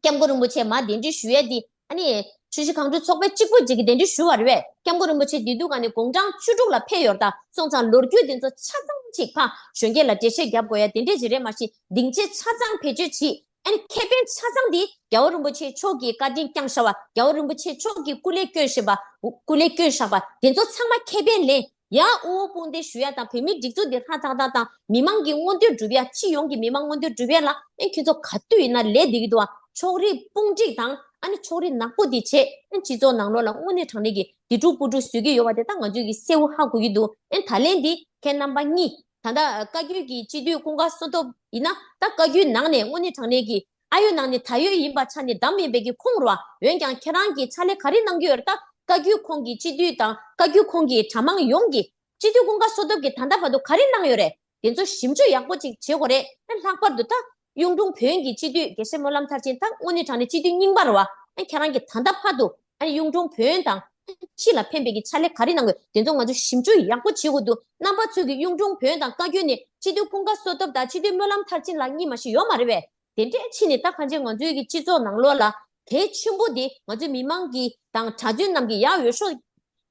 སྐྱབས་མགོན་རིན་པོ་ཆེ་མར་གདན་འདྲེན་ཞུ་ཡས་འདི་ཨ་ནི་ཆུ་བཞི་སྒང་དྲུག་ཚོགས་པའི་གཅིག་པུ་ཅིག་གིས་གདན་འདྲེན་ཞུ་བ་རེད་བས། སྐྱབས་མགོན་རིན་པོ་ཆེ་འདི་དུས་ག་ནས་དགུང་གྲངས་བཅུ་དྲུག་ལ་ཕེབས་ཡོད་རེད། ད་སོང་ཙང་ལོ་རྒྱུས་འདི་ཚོ་ཆ་ཚང་ཅིག་ཕར་གཞོན་སྐྱེས་ལ་འགྲེལ་བཤད་རྒྱབ་དགོས་ཡ་དེ་འདྲས་ཅིག་རེད། མ་གཞི་སྡིངས་ཆ་ཆ་ཚང་བེད་སྤྱོད་བྱེད། ཨ་ནི་ཁེ་ཕན་ཆ་ཚང་དེ་རྒྱལ་བ་རིན་པོ་ཆེ་མཆོག་གི་བཀའ་དྲིན་བསྐྱངས་བཞག་པ། རྒྱལ་བ་རིན་པོ་ཆེ་མཆོག་གི་སྐུ་ལས་བསྐྱོན་བཞག་པ། སྐུ་ལས་བསྐྱོན་བཞག་པ་དེ་ཚོ་ཚང་མ་ཁེ་ཕན་ལེན་ཡ། དབུ་འོག་དཔུང་སྡེ་ཞུ་ཡ་དང་བོད་མིའི་སྒྲིག་འཛུགས་འདི་ཧྲ་ཐག་ཐག་དང་མི་མང་གི་མངོན་འདོད་སྒྲུབ་ཡ། སྤྱི་ཡོངས་ཀྱི་མི་མང་མངོན་འདོད་སྒྲུབ་ཡ་ལ་ཨེ་ཁྱོད་ཚོ་ག་དུས་ཡིན་ན་ལས་བསྡད་ཀྱི་འདུག་ཨ། ཕྱོགས་རིས་དཔུང་སྒྲིག་དང་ཨ་ནི་ཕྱོགས་རིས་ནག་པོ་འདི་བྱས། ཨེ་སྤྱི་ཚོགས་ནང་ལོགས་ལ་དངོས་གནས་དྲང་གནས་ཀྱི་སྡིག་སྒྲུབ་སྤུ་སྒྲུབ་བཟོས་ཀྱི་ཡོད་པ་དེ་ད་ང་ཚོས་ཀྱི་གསལ་བོ་ཧ་གོ་གི་འདུག་ཨེ་ད་ལན་འདི་ཁྱེད་རྣམ་པ་གཉིས། ད་ལྟ་བཀའ་བརྒྱུད་ཀྱི་སྤྱི་འཐུས་ཀུན་དགའ་བསོད་སྟོབས་ཡིན་ན་ད་བཀའ་བརྒྱུད་ནང་ནས་དངོས་གནས་དྲང་གནས་ཀྱི་ཨ་ཡོད་ནང་ནས་ད་ཡོད་ཡིན་པ་ཆ་ནས་བདམས་ཡིན་པའི་གི་ཁུངས་རེད་བ། འོན་ཀྱང་ཁྱེད་རང་གིས་ཕྱག་ལས་ག་རེ་གནང་གི་ཡོད་རེད། ད་བཀའ་བརྒྱུད་ཁོངས་ཀྱི་སྤྱི་འཐུས་དང་བཀའ་བརྒྱུད་ཁོངས་ཀྱི་གྲྭ་མང་ཡོངས་ཀྱིས་སྤྱི་འཐུས་ཀུན་དགའ་བསོད་སྟོབས་ཀྱིས་ད་ལྟ་བར་དུ་ག་རེ་གནང་ཡོད་རེད། དེ་ཚོ་ཞིབ་འཇུག་ཡག་པོ་ཅིག་བྱེད་དགོས་རེད། ཨ་ལྷག་པར་དུ་ད་གཡུང་དྲུང་བོན་གྱི་སྤྱི་འཐུས་དགེ་བཤེས་སྨོན་ལམ་མཐར་ཕྱིན་ད་དངོས་གནས་དྲང་གནས་སྤྱི་འཐུས་རྙིང་པ་རེད་བ། ཨ་ཁྱེད་རང་གིས་ད་ལྟ་བར་དུ་ཨ་གཡུང་དྲུང་བོན་དང་ཕྱི་ལ་ཕན་པའི་གི་ཕྱག་ལས་ག་རེ་གནང་དགོས། དེ་ཚོ་ང་ཚོ་ཞིབ་འཇུག་ཡག་པོ་བྱེད་དགོས་འདུག་རྣམ་པ་ཚོས་ཀྱི་གཡུང་དྲུང་བོན་དང་བཀའ་བརྒྱུད་ནས་སྤྱི་འཐུས་ཀུན་དགའ་བསོད་སྟོབས་དང་སྤྱི་འཐུས་སྨོན་ལམ་མཐར་ཕྱིན་ལགས་གཉིས་མ་ཞིག་ཡོད་མ་རེད་པས། དེ་འདྲའི་ཕྱི་ནས་ད་གང་ཅི་ང་ཚོའི་གི་སྤྱི་ཚོགས་ནང་ལོགས་ལ་གལ་ཆེན་པོ་དེ་ང་ཚོའི་མི་མང་གི་དང་གྲྭ་བཙུན་རྣམས་ཀྱི་ཡག་འོས་ཤོག་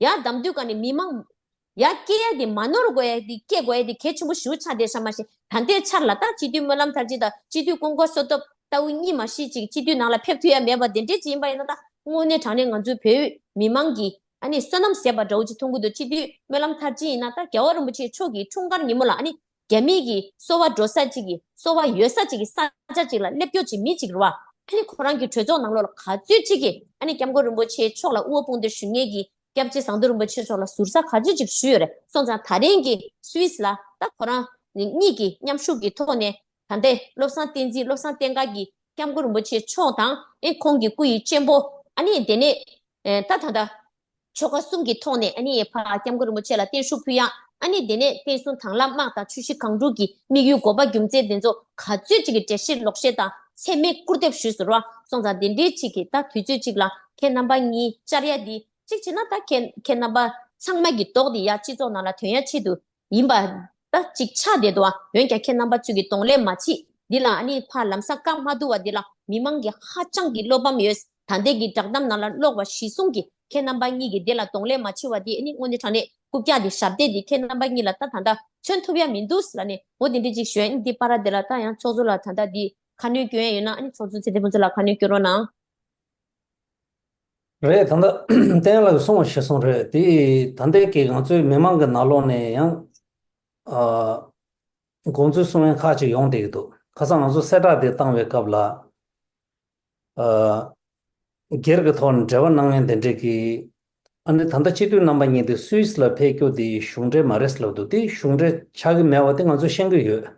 ཡག་བདམས་དུས་ག་ནས་མི་མང་ཡར་སྐྱེ་ཡ་དེ་མ་ནོར་དགོས་ཡ་དེ་སྐྱེ་དགོས་ཡ་དེ་གལ་ཆེན་པོ་ཞེ་པོ་ཆགས་བསྡད་ཤག་མ་གཞི་ད་ལྟའི་ཆར་ལ་ད་སྤྱི་འཐུས་སྨོན་ལམ་མཐར་ཕྱིན་དང་སྤྱི་འཐུས་ཀུན་དགའ་བསོད་སྟོབས་ལྟ་བུ་གཉིས་མ་གཞི་ཅིག་སྤྱི་འཐུས་ནང་ལ་ཕེབས་ཐུབ་ཡ་མེད་པ་དེ་འདྲས་ཅིག་ཡིན་པ་ཡིན་ན། ད་དངོས་གནས་དྲང་གནས་ང་ཚོའི་བོད་མི་མང་གིས་ཨ་ནི་བསོད་ནམས་ཟད་པ་འདྲ་བོ་ཅིག་མཐོང་གི་འདུག་སྤྱི་འཐུས་སྨོན་ལམ་མཐར་ཕྱིན་ཡིན་ན་ད་རྒྱལ་བ་རིན་པོ་ཆེ་མཆོག་གི་འཁྲུངས་སྐར་ཉིན་མོ་ལ་ཨ་ནི་རྒྱ་མི་གི་གསོལ་བ་འགྲོ་ས་ཅིག་གི་གསོལ་བ་ཡོད་ས་ཅིག་གི་ས་ཆ་ཅིག་ལ་སླེབས་ཀྱོག་ཅིག་མི་ཅིག་རེད་བ། ཨ་ནི་ཁོ་རང་གི་གྲོས་ཚོགས་ནང་ལོགས་ལ་ག་ཚོད་ཅིག་གིས་ཨ་ནི་སྐྱབས་མགོན་རིན་པོ་ཆེ་མཆོག་ལ་དབུ་བ་དཔུང་སྡེ་ཞུ་མཁན་གྱི་སྐྱབས་རྗེ་ཟམ་གདོང་རིན་པོ་ཆེ་མཆོག་ལ་ཟུར་ཟ་ག་ཚོད་ཅིག་ཞུས་ཡོད་རེད། སོང་ཙང་ད་རིང་གི་སུད་སི་ལ་ད་ཁོ་རང་གཉིས་ཀྱི་མཉམ་ཞུགས་ཀྱི་ཐོག་ནས་ད་ལྟའི་བློ་བཟང་བསྟན་འཛིན་བློ་བཟང་བསྟན་དགའ་གིས་སྐྱབས་མགོན་རིན་པོ་ཆེ་མཆོག་དང་ཨེ་ཁོང་གི་སྐུ་ཡི་གཅེན་པོ་ཨ་ནི་དེ་ནས་ཨེ་ད་ད་ད་ཆོལ་ཁ་གསུམ་གྱི་ཐོག་ནས་ཨ་ནི་ཕར་སྐྱབས་མགོན་རིན་པོ་ཆེ་ལ་བརྟན་བཞུགས་ཕུལ་ཡག་ཨ་ནི་དེ་ནས་བསྟན་སྲུང་དང་བླངས་དམག་དང་ཆུ་བཞི་སྒང་དྲུག་གི་དམིགས་ཡུལ་དགོས་པ་རྒྱུ་མཚན་དེ་ཚོ་ག་ཚོད་ཅིག་གི་འགྲེལ་བཤད་ལོག་བཤད་དང་ཚད་མེད་སྐུར་འདེབས་ཞུས་ཟེར་བ། སོང་ཙང་དེ་འདྲའི་ཅིག་གི་ད་དུས་ཚོད་ཅིག་ལ་ཁྱེད་རྣམ་པ་གཉིས་བཅར་ཡ་འདི་གཅིག་བྱས་ན་ད་ཁྱེད་ཁྱེད་རྣམ་པ་ཚང་མ་གི་མདོག་འདི་ཡ་སྤྱི་ཚོགས་ནང་ལ་ཐོན་ཡ་ཆེད་དུ་ཡིན་པ་ད་ཅིག་ཆགས་བསྡད་འདུག་ཨ། འོན་ཀྱང་ཁྱེད་རྣམ་པ་ཚོས་ཀྱི་གདོང་ལེན་མ་བྱེད། འདི་ལ་ཨ་ནི་ཕར་ལམ་སང་བཀག་མ་ཐུབ་པ་འདི་ལ་མི་མང་གི་ཧ་ཅང་གི་བློ་ཕམ་ཡོད། ད་ལྟའི་གི་བསྒྲགས་གཏམ་ནང་ལ་ཀློག་པ་གཞི་བཟུང་གི་ཁྱེད་རྣམ་པ་གཉིས་ཀྱིས་འདི་ལ་གདོང་ལེན་མ་བྱེད་པ་འདི་ཨ་ནི་དངོས་གནས་དྲང་གནས་རྐུབ་བཀྱག་འདི་ཞབས་བརྟན་འདི་ཁྱེད་རྣམ་པ་གཉིས་ལ་ད་ད་ལྟ་མཚོན་ཐུབ་ཡ་མི་འདུག་ལ་ནི་འོ་འདི་འདྲ་ཅིག་ཞུ་ཡ་ཨ་ནི་འདི་པར་འདི་ལ་ད་ཡང་ཚོགས་གཙོ་ལ་ད་ལྟ་འདི་ཁ་སྣོན་སྐྱོན་ཡ་ཡོད་ན་ཨ་ནི་ཚོགས་གཙོ་ཚེ་བརྟན་ཕུན་ཚོགས་ལ་ཁ་སྣོན་སྐྱོན་རོགས་གནང་། རེད། ད་ལྟ་བསྟན་ལགས་ཀྱིས་གསུངས་པ་གཞིར་བཟུང་རེད། དེ་ད་ལྟའི་གི་ང་ཚོའི་མི་མང་གི་ནང་ལོགས་ནས་ཡང་ཨ་དགོངས་ཚུལ་གསུང་མཁན་ཁག་ཅིག་ཡོང་བསྡད་ཀྱི་འདུག་ཁ་སང་ང་ཚོ་གསལ་བསྒྲགས་དེ་བཏང་བའི་སྐབས་ལ་ཨ་སྒེར་གྱི་ཐོག་ནས་འབྲེལ་བ་གནང་མཁན་དེ་འདྲས་ཀྱིས་ཨ་ནི་ད་ལྟ་སྤྱི་འཐུས་རྣམ་པ་གཉིས་དེ་སུད་སི་ལ་ཕེབས་རྒྱུ་དེ་གཞུང་འབྲེལ་མ་རེད་ལབ་འདུག་དེ་གཞུང་འབྲེལ་ཆགས་ཀྱི་མེད་པ་དེ་ང་ཚོས་ཤེས་ཀྱི་ཡོད།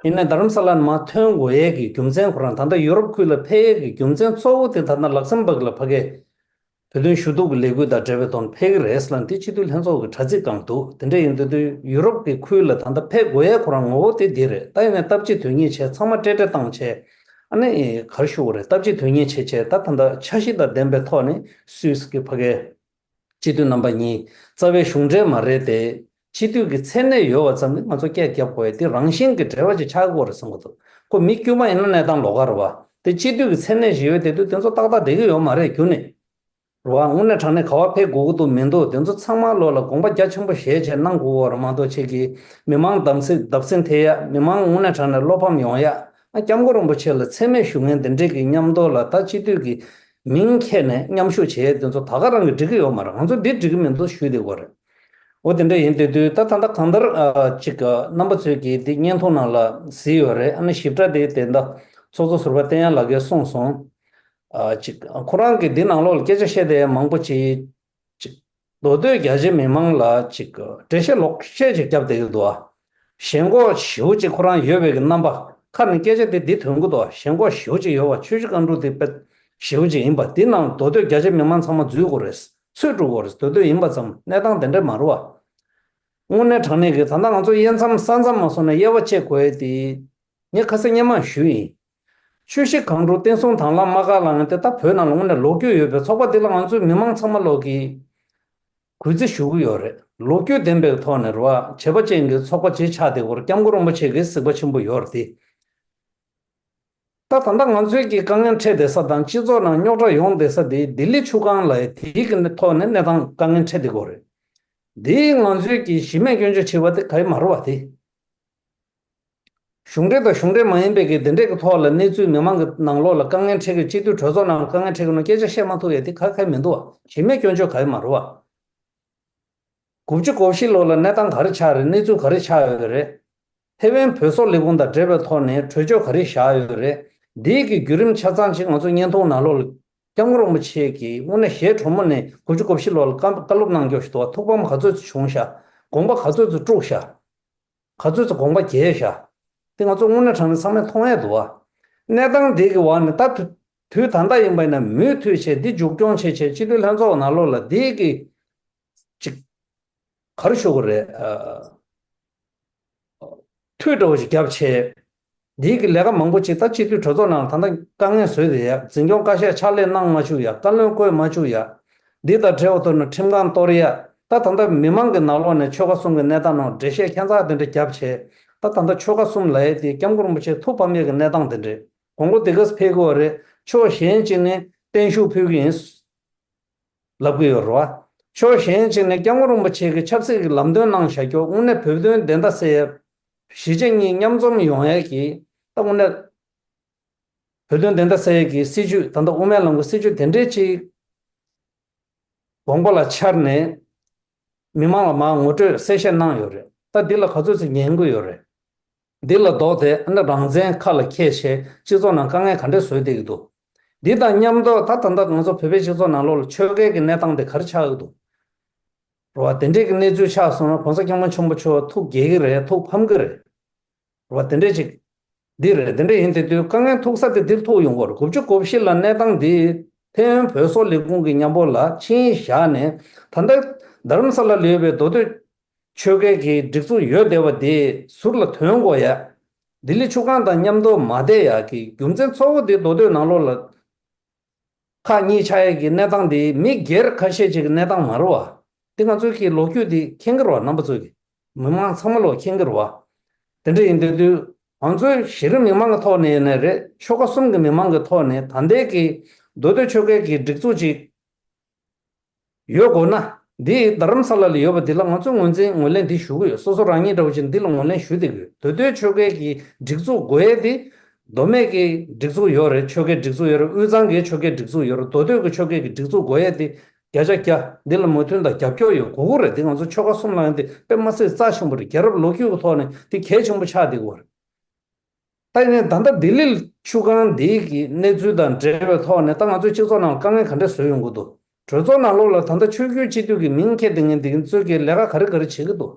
ཡིན་ནའི་རྡ་རམ་ས་ལ་ནས་མར་ཐོན་དགོས་ཡས་ཀྱི་རྒྱུ་མཚན་ཁོ་རང་ད་ལྟ་ཡུ་རོབ་ཁུལ་ལ་ཕེབས་ཡས་ཀྱི་རྒྱུ་མཚན་གཙོ་བོ་དེ་ད་ལྟ་ལག་སེམ་བྷག་ལ་ཕ་གིའི་བོད་དོན་ཞུ་གཏུག་གི་ལས་འགུལ་དང་འབྲེལ་བའི་དོན་ཕེབས་ཀྱི་རེད་ཟེར་ལབ་ནས་དེ་སྤྱི་འཐུས་ལྷན་ཚོགས་ཀྱི་དྲ་ཚིགས་སྒང་འདུག་དེ་འདྲ་ཡིན་དུས་དུས་ཡུ་རོབ་ཀྱི་ཁུལ་ལ་ད་ལྟ་ཕེབས་དགོས་ཡས་ཁོ་རང་ངོ་བོ་དེ་འདི་རེད། ད་ཡིན་ནའི་སྟབས་ཅིག་དོན་གཉིས་བྱས་ཚང་མ་ཏྲེ་ཏྲེ་བཏང་བྱས་ཨ་ནི་ག་རེ་ཞུ་དགོས་རེད། སྟབས་ཅིག་དོན་གཉིས་བྱས་བྱས་ད་ད་ལྟ་འཆར་གཞི་དང་ལྡན་པའི་ཐོག་ནས་སུད་སི་གི་ཕ་གིའི་སྤྱི་འཐུས་རྣམ་པ་གཉིས་རྩ་བའི་གཞུང་འབྲེལ་མ་རེད་དེ། སྤྱི་འཐུས་ཀྱི་མཚན་གནས་ཡོད་པ་ཙམ་ནི་ང་ཚོ་སྐད་རྒྱབ་དགོས་ཡ་དེ་རང་བཞིན་གྱི་འབྲེལ་བ་ཅིག་ཆགས་ཀྱི་ཡོད་རེད་བསམ་གྱི་འདུག་ཁོ་མི་དཀྱུས་མ་ཡིན་ན་གནས་སྟངས་ལོགས་ཀ་རེད་བ། དེ་སྤྱི་འཐུས་ཀྱི་མཚན་གནས་ཞིག་ཡོད་དེ་དུས་དེ་ཚོ་ཏག་ཏག་བསྡད་ཀྱི་ཡོད་མ་རེད་རྒྱུན་ནས། རེད་བ། དངོས་གནས་དྲང་གནས་ག་བ་ཕེབས་དགོས་ཀྱི་འདུག་མི་འདུག་དེ་ཚོ་ཚང་མ་ལོག་ལ་དགོངས་པ་རྒྱ་ཆེན་པོ་བཞེས་བྱས་གནང་དགོས་ཀྱི་ཡོད་རེད་མ་གཏོགས་ཁྱེད་ཀྱིས་མི་མང་བརྡབ་གསིག་བརྡབ་གསིག་ཐེབས་ཡ། མི་མང་དངོས་གནས་དྲང་གནས་བློ་ཕམ་ཡོང་ཡ། ཨ་སྐྱབས་མགོན་རིན་པོ་ཆེ་ལ་མཚན་སྨད་ཞུ་མཁན་དེ་འདྲས་ཀྱི་མཉམ་དུ་ལ་ད་སྤྱི་འཐུས་ཀྱི་མིང་འཁྱེར་ནས་མཉམ་ཞུགས་བྱེད་ཡས་དེ་ཚོ་ད་ག་རང་གིས་འགྲིག་གི་ཡོད་མ་རེད། ང་ཚོ་འདི་འགྲིག་གི་མི་འདུག་ཞུས་བསྡད་ཀྱི་ཡོད་རེད། འོ་དེ་འདྲ་ཡིན་དེ་དུས་ད་ད་ལྟ་གང་ལྟར་ཨ་ཅིག་ཨ་རྣམ་པ་ཚོས་ཀྱིས་འདི་བརྙན་ཐུང་ནང་ལ་གཟིགས་ཡོད་རེད། ཨ་ནི་ཞིབ་ཕྲ་དེ་དེ་འདྲ་ཚོགས་གཙོ་ཟུར་པ་བསྟན་ཡར་ལགས་ཀྱིས་གསུངས་སོང་། ཨ་ཅིག་ཁོ་རང་གིས་འདི་ནང་ལོགས་ལ་སྐད་ཆ་བཤད་དེ་མང་པོ་ཅིག་ཅིག་མདོ་སྟོད་རྒྱ་ཆེ་མི་མང་ལ་ཅིག་འགྲེལ་བཤད་ལོག་བཤད་ཅིག་བརྒྱབ་བསྡད་ཀྱི་འདུག་ཨ། ཞེན་ཁོག་ཞེ་པོ་ཅིག་ཁོ་རང་ཡོད་པའི་གི་རྣམ་པ་ཁ་ནས་སྐད་ཆ་དེ་འདི་ཐོན་གྱི་འདུག་ཨ། ཞེན་ཁོག་ཞེ་པོ་ཅིག་ཡོད་པ། ཆུ་བཞི་སྒང་དྲུག་དེ་དཔེ་ཞེ་པོ་ཅིག་ཡིན་པ། འདི་ནང་མདོ་སྟོད་རྒྱ་ཆེ་མི་མང་ཚང་མ་འཛུལ་དགོས་རེད། ཚུད་འགྲོ་དགོས་རེད། མདོ་སྟོད་ཡིན་པ་ཙམ་གནས་སྟངས་དེ་འདྲས་མ་རེད་བ། དངོས་གནས་དྲང་གནས་ཀྱི་ད་ལྟ་ང་ཚོ་དབྱེ་མཚམས་ས་མཚམས་མ་སོང་ནས་དབྱེ་བ་ཕྱེ་དགོས་ཡས་དེ། ངས་ཁ་སང་སྔོན་མ་ཞུས་ཡིན། ཆུ་བཞི་སྒང་དྲུག་བསྟན་སྲུང་དྭང་བླངས་དམག་སྒར་ལངས་ཏེ་ད་བོད་ནང་ལ་དངོས་གནས་ལོ་རྒྱུས་ཡོད་པའི་ཚོགས་པ་འདི་ལ་ང་ཚོའི་མི་མང་ཚང་མ་ལོག་གིས་གུས་བརྩི་ཞུ་གི་ཡོད་རེད། ལོ་རྒྱུས་ལྡན་པའི་ཐོག་ནས་རེད་བ། བྱས་པ་ཅན་གྱི་ཚོགས་པ་ཅིག་ཆགས་བསྡད་ཡོད་རེད། སྐྱབས་མགོན་རིན་པོ་ཆེ་གི་གཟིགས་པ་ཆེན་པོ་ཡོད་རེད་དེ། ད་ད་ལྟ་ང་ཚོའི་གི་དཀའ་ངལ་འཕྲད་བསྡད་ས་དང་སྤྱི་ཚོགས་ནང་རྙོག་དྲ་ཡོང་བསྡད་ས་དེ་ལྡི་ལི་ཆུ་སྒང་ལ་དེའི་གི་ཐོག་ནས་གནས་སྟངས་དཀའ་ངལ་འཕྲད་བསྡད་ཡོད་རེད། འདིའི་ང་ཚོའི་གི་གཞི་མེད་སྐྱོན་བརྗོད་བྱས་པ་དེ་ག་ཡེ་མ་རེད་བ་དེ། གཞུང་འབྲེལ་དང་གཞུང་འབྲེལ་མ་ཡིན་པའི་གི་དེ་འདྲས་ཀྱི་ཐོག་ལ་གནས་ཚུལ་མི་མང་གི་ནང་ལོགས་ལ་དཀའ་ངལ་འཕྲད་ཀྱི། སྤྱི་འཐུས་གྲོས་ཚོགས་ནང་ལ་དཀའ་ངལ་འཕྲད་ཀྱི་ནོ་སྐད་ཆ་བཤད་མ་ཐུབ་ཡས་དེ་ག་ག་ཡེ་མི་འདུག་བ། གཞི་མེད་སྐྱོན་བརྗོད་ག་ཡེ་མ་རེད་བ། དགུ་བཅུ་གོ་བཞི་ལོ་ལ་གནས་སྟངས་ག་རེ་ཆགས་རེད། གནས་ཚུལ་ག་རེ་ཆགས་ཡོད་རེད། ཐེ་ཝན་བོད་སོག་ལས་ཁུངས་དང་འབྲེལ་བའི་ཐོག་ནས་གྲོས་ཆོད་ག་རེ་བཞག་ཡོད་རེད། འདིའི་གི་བརྒྱུད་རིམ་ཆ་ཚང་ཅིག་ང་ཚོ་བརྙན་ཐུང་ནང་ལོགས་ལ་སྐྱབས་མགོན་རིན་པོ་ཆེ་གིས་དངོས་གནས་ཞལ་དྲོན་མོ་ནས་དགུ་བཅུ་གོ་བཞི་ལོ་ལ་བཀའ་བཀའ་སློབ་གནང་རྒྱུ་ཞིག་འདུག་བ། ཐུགས་ཕམ་ག་ཚོད་ཅིག་བྱུང་ཤག་དགོངས་པ་ག་ཚོད་ཅིག་དཀྲུགས་ཤག་ག་ཚོད་ཅིག་དགོངས་པ་རྒྱས་ཤག་དེ་ང་ཚོ་དངོས་གནས་དྲང་གནས་ཚང་མས་མཐོང་ཡས་འདུག་བ། གནས་སྟངས་འདི་གི་འོག་ནས་ད་དུས་དུས་ད་ལྟ་ཡིན་པ་ཡིན་ན་མུ་མཐུད་བྱས་འདི་མཇུག་སྐྱོང་བྱས་བྱས་སྤྱི་འཐུས་ལྷན་ཚོགས་ནང་ལོགས་ལ་འདི་གི་ཅིག་ག་རེ་ཞུ་དགོས་རེད། ཨ། མཐུད་འདྲ་བོ་ཞིག་བརྒྱབ་བྱས། འདིའི་གི་ལས་ཀ་མང་པོ་ཅིག་ད་སྤྱི་འཐུས་གྲོས་ཚོགས་ནང་ད་ལྟ་དཀའ་ངལ་བཟོས་བསྡད་ཡ། འཛིན་སྐྱོང་བཀའ་ཤག་ཕྱག་ལས་གནང་མ་བཅུག་ཡ། བཀའ་བློན་བསྐོས་མ་བཅུག་ཡ། འདི་དང་འབྲེལ་བ་ཐོག་ནས་ཁྲིམས་ཁང་གཏོར་ཡ། ད་ད་ལྟ་མི་མང་གི་ནང་ལོགས་ནས་ཆོལ་ཁ་གསུམ་གི་གནས་སྟངས་ནང་འགྲེལ་བཤད་ཁྱད་མཚར་དེ་འདྲ་བརྒྱབ་བྱས། ད་ད་ལྟ་ཆོལ་ཁ་གསུམ་ལབ་ཡ་དེ་སྐྱབས་མགོན་རིན་པོ་ཆེ་ཐུགས་ཕམ་ཡས་ཀྱི་གནས་སྟངས་དེ་འདྲས། དགོངས་པ་དེ་གས་ཕེབས་ཀྱི་ཡོད་རེད། ཕྱོགས་གཞན་གཅིག་ནས་བརྟན་བཞུགས་ཕུལ་གྱི་ཡིན། ལབ་ཀྱི་ཡོད་རེད་བ། ཕྱོགས་གཞན་གཅིག་ནས་སྐྱབས་མགོན་རིན་པོ་ཆེ་གིས་ཆབ་སྲིད་ཀྱི་ལམ་སྟོན་གནང་བཞག་རྒྱུ་དངོས་གནས་བོད་དོན་བདེན་མཐའ་གསལ་ཡས། གཞིས་བྱེས་གཉིས་མཉམ་འཛོམས་ཡོང་ཡས་ཀྱི་ད་དངོས་གནས་བོད་དོན་བདེན་མཐའ་གསལ་ཡས་ཀྱི་སྲིད་བྱུས། ད་ལྟ་དབུ་མའི་ལམ་གྱི་སྲིད་བྱུས་དེ་འདྲས་ཅིག་དགོངས་པ་ལ་འཆར་ནས་མི་མང་ལ་མར་ངོ་སྤྲོད་གསལ་བཤད་གནང་ཡོད་རེད། ད་འདི་ལ་ག་ཚོད་ཅིག་ཉན་གྱི་ཡོད་རེད། འདི་ལ་ལྡོག་སྟེ་ཨ་ནི་རང་བཙན་ཁ་ལ་འཁྱེར་བྱས་སྤྱི་ཚོགས་ནང་དཀའ་ངལ་ག་འདྲས་བཟོས་བསྡད་ཀྱི་འདུག་འདི་དང་མཉམ་དུ་ད་ད་ལྟ་ང་ཚོ་བོད་པའི་སྤྱི་ཚོགས་ནང་ལོགས་ལ་ཆོལ་ཁའི་གི་གནས་སྟངས་དེ་ག་རེ་ཆགས་ཀྱི་འདུག་རེད་བ། དེ་འདྲས་ཀྱི་གནས་ཚུལ་ཆགས་སོང་ན་༸གོང་ས་༸སྐྱབས་མགོན་ཆེན་པོ་མཆོག་ཐུགས་དགྱེས་ཀྱི་རེད། ཐུགས་ཕམ་གྱི་རེད། རེད་བ། དེ་འདྲས་ཅིག་འདི་རེད། དེ་འདྲས་ཡིན་དེ་དུས་དཀའ་ངལ་ཐུག་ས་དེ་འདིར་ཐུག་ཡོང་གི་རེད། དགུ་བཅུ་གོ་བཞི་ལ་གནས་སྟངས་འདི་ཐེ་ཝན་བོད་སོག་ལས་ཁུངས་ཀྱི་མཉམ་པོ་ལ་ཆིངས་ཡིག་བཞག་ནས་ད་ལྟ་རྡ་རམ་ས་ལ་ལ་ཡོད་པའི་མདོ་སྟོད་ཆོལ་ཁའི་གི་སྒྲིག་འཛུགས་ཡོད་བསྡད་པ་དེ་ཟུར་ལ་ཐོན་དགོས་ཡ། ལྡི་ལི་ཆུ་སྒང་དང་མཉམ་དུ་མ་བསྡད་ཡ་གི་རྒྱུ་མཚན་གཙོ་བོ་དེ་མདོ་སྟོད་ནང་ལོགས་ལ་ཁག་གཉིས་ཆགས་ཡས་ཀྱི་གནས་སྟངས་དེ་མི་སྒེར་ཁ་ཤས་ཅིག་གི་གནས་སྟངས་མ་རེད་བ། དེ་ང་ཚོའི་གི་ལོ་རྒྱུས་དེ་མཁྱེན་གྱི་རེད་བ། རྣམ་པ་ཚོས་ཀྱི་མི་མང་ཚང་མ་ལོ་མཁྱེན་གྱི་རེད་བ། དེ་འདྲ་ཡིན་དུས་དུས་ང་ཚོའི་གཞི་རིམ་མི་མང་གི་ཐོག་ནས་ཡིན་ནའི་རེད། ཆོལ་ཁ་གསུམ་གི་མི་མང་གི་ཐོག་ནས་ད་ལྟའི་གི་མདོ་སྟོད་ཆོལ་ཁའི་གི་སྒྲིག་འཛུགས་ཅིག་ཡོད་དགོས་ན། འདི་རྡ་རམ་ས་ལ་ལ་ཡོད་པ་འདི་ལ་ང་ཚོས་ངོས་འཛིན་ངོས་ལེན་འདི་ཞུ་གི་ཡོད། སོ་སོ་རང་ཉིད་འདྲ་བོ་ཅིག་འདི་ལ་ངོས་ལེན་ཞུ་བསྡད་ཀྱི་ཡོད། མདོ་སྟོད་ཆོལ་ཁའི་གི་སྒྲིག་འཛུགས་དགོས་ཡས་དེ། མདོ་སྨད་ཀྱི་སྒྲིག་འཛུགས་ཡོད་རེད། ཆོལ་ཁའི་སྒྲིག་འཛུགས་ཡོད་རེད། དབུས་གཙང་གི་ཆོལ་ཁའི་སྒྲིག་འཛུགས་ཡོད་རེད། མདོ་སྟོད་ཀྱི་ཆོལ་ཁའི་གི་སྒྲིག་འཛུགས་དགོས་ཡས་དེ་བརྒྱ་ཆ་བརྒྱ་འདི་ལ་མོས་མཐུན་དང་རྒྱབ་སྐྱོར་ཡོད། དགོས་ཀྱི་རེད། དེ་ང་ཚོ་ཆོལ་ཁ་གསུམ་ལ་ཡང་དེ་དཔེ་མ་སྲིད་རྩ་ཆེན་པོ་རེད། རྒྱལ་རབས་ལོ་རྒྱུས་ཀྱི་ཐོག་ནས་དེ་གལ་ཆེན་པོ་ཆགས་བསྡད་ཀྱི་ཡོད་རེད། ད་ཡིན་ནའི་ད་ལྟ་ལྡི་ལི་ཆུ་སྒང་འདིའི་གི་གནས་ཚུལ་དང་འབྲེལ་བའི་ཐོག་ནས་ད་ང་ཚོའི་སྤྱི་ཚོགས་ནང་ལ་དཀའ་ངལ་ག་འདྲས་བཟོས་ཡོང་གི་འདུག་གྲོས་ཚོགས་ནང་ལོགས་ལ་ད་ལྟ་ཆོས་བརྒྱུད་སྤྱི་འཐུས་ཀྱི་མིང་འཁྱེར་བསྡད་མཁན་འདི་ཚོས་ཀྱི་ལས་ཀ་ག་རེ་ག་རེ་བྱེད་ཀྱི་འདུག་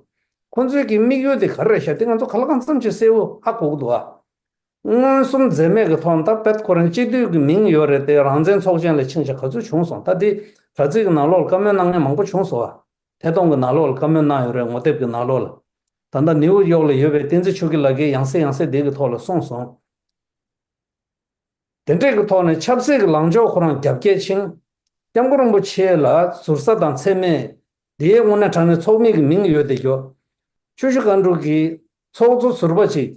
ཁོང་ཚོའི་གི་དམིགས་ཡུལ་དེ་ག་རེ་རེད་ཤག་དེ་ང་ཚོ་གང་ལ་གང་འཚམ་ཅིག་གསལ་བོ་ཧ་གོ་གི་འདུག་ཨ། མངོན་སུམ་འཛེམས་མེད་ཀྱི་ཐོག་ནས་ད་དཔེ་ཁོ་རང་སྤྱི་འཐུས་ཀྱི་མིང་ཡོད་རེད་དེ། རང་བཙན་ཚོགས་ཆེན་ལ་ཕྱིན་ཤག་ག་ཚོད་བྱུང་སོང་། ད་དེ་དྲ་ཚིགས་ཀྱི་ནང་ལོགས་ལ་བཀའ་མོལ་གནང་མཁན་མང་པོ་བྱུང་སོང་ཨ། ཐད་གཏོང་གི་ནང་ལོགས་ལ་བཀའ་མོལ་གནང་ཡོད་རེད། ངོ་དེབ་ཀྱི་ནང་ལོགས་ལ། ད་ལྟ་ནིའུ་ཡོག་ལ་ཡོད་པའི་བསྟན་འཛིན་ཆོས་སྐྱིད་ལགས་ཀྱིས་ཡང་སེ་ཡང་སེ་དེ་གི་ཐོག་ལ་གསུངས་སོང་། དེ་འདྲས་ཀྱི་ཐོག་ནས་ཆབ་སྲིད་ཀྱི་ལངས་ཕྱོགས་ཁོ་རང་རྒྱ་བསྐྱེད་ཕྱིན། སྐྱབས་མགོན་རིན་པོ་ཆེ་ལ་ཟུར་ཟ་དང་མཚན་སྨད། དེའི་དངོས་གནས་དྲང་གནས་ཚོགས་མི་གི་མིང་ཡོད་བསྡད་རྒྱུ། ཆུ་བཞི་སྒང་དྲུག་གི་ཚོགས་གཙོ་ཟུར་པ་ཅིག་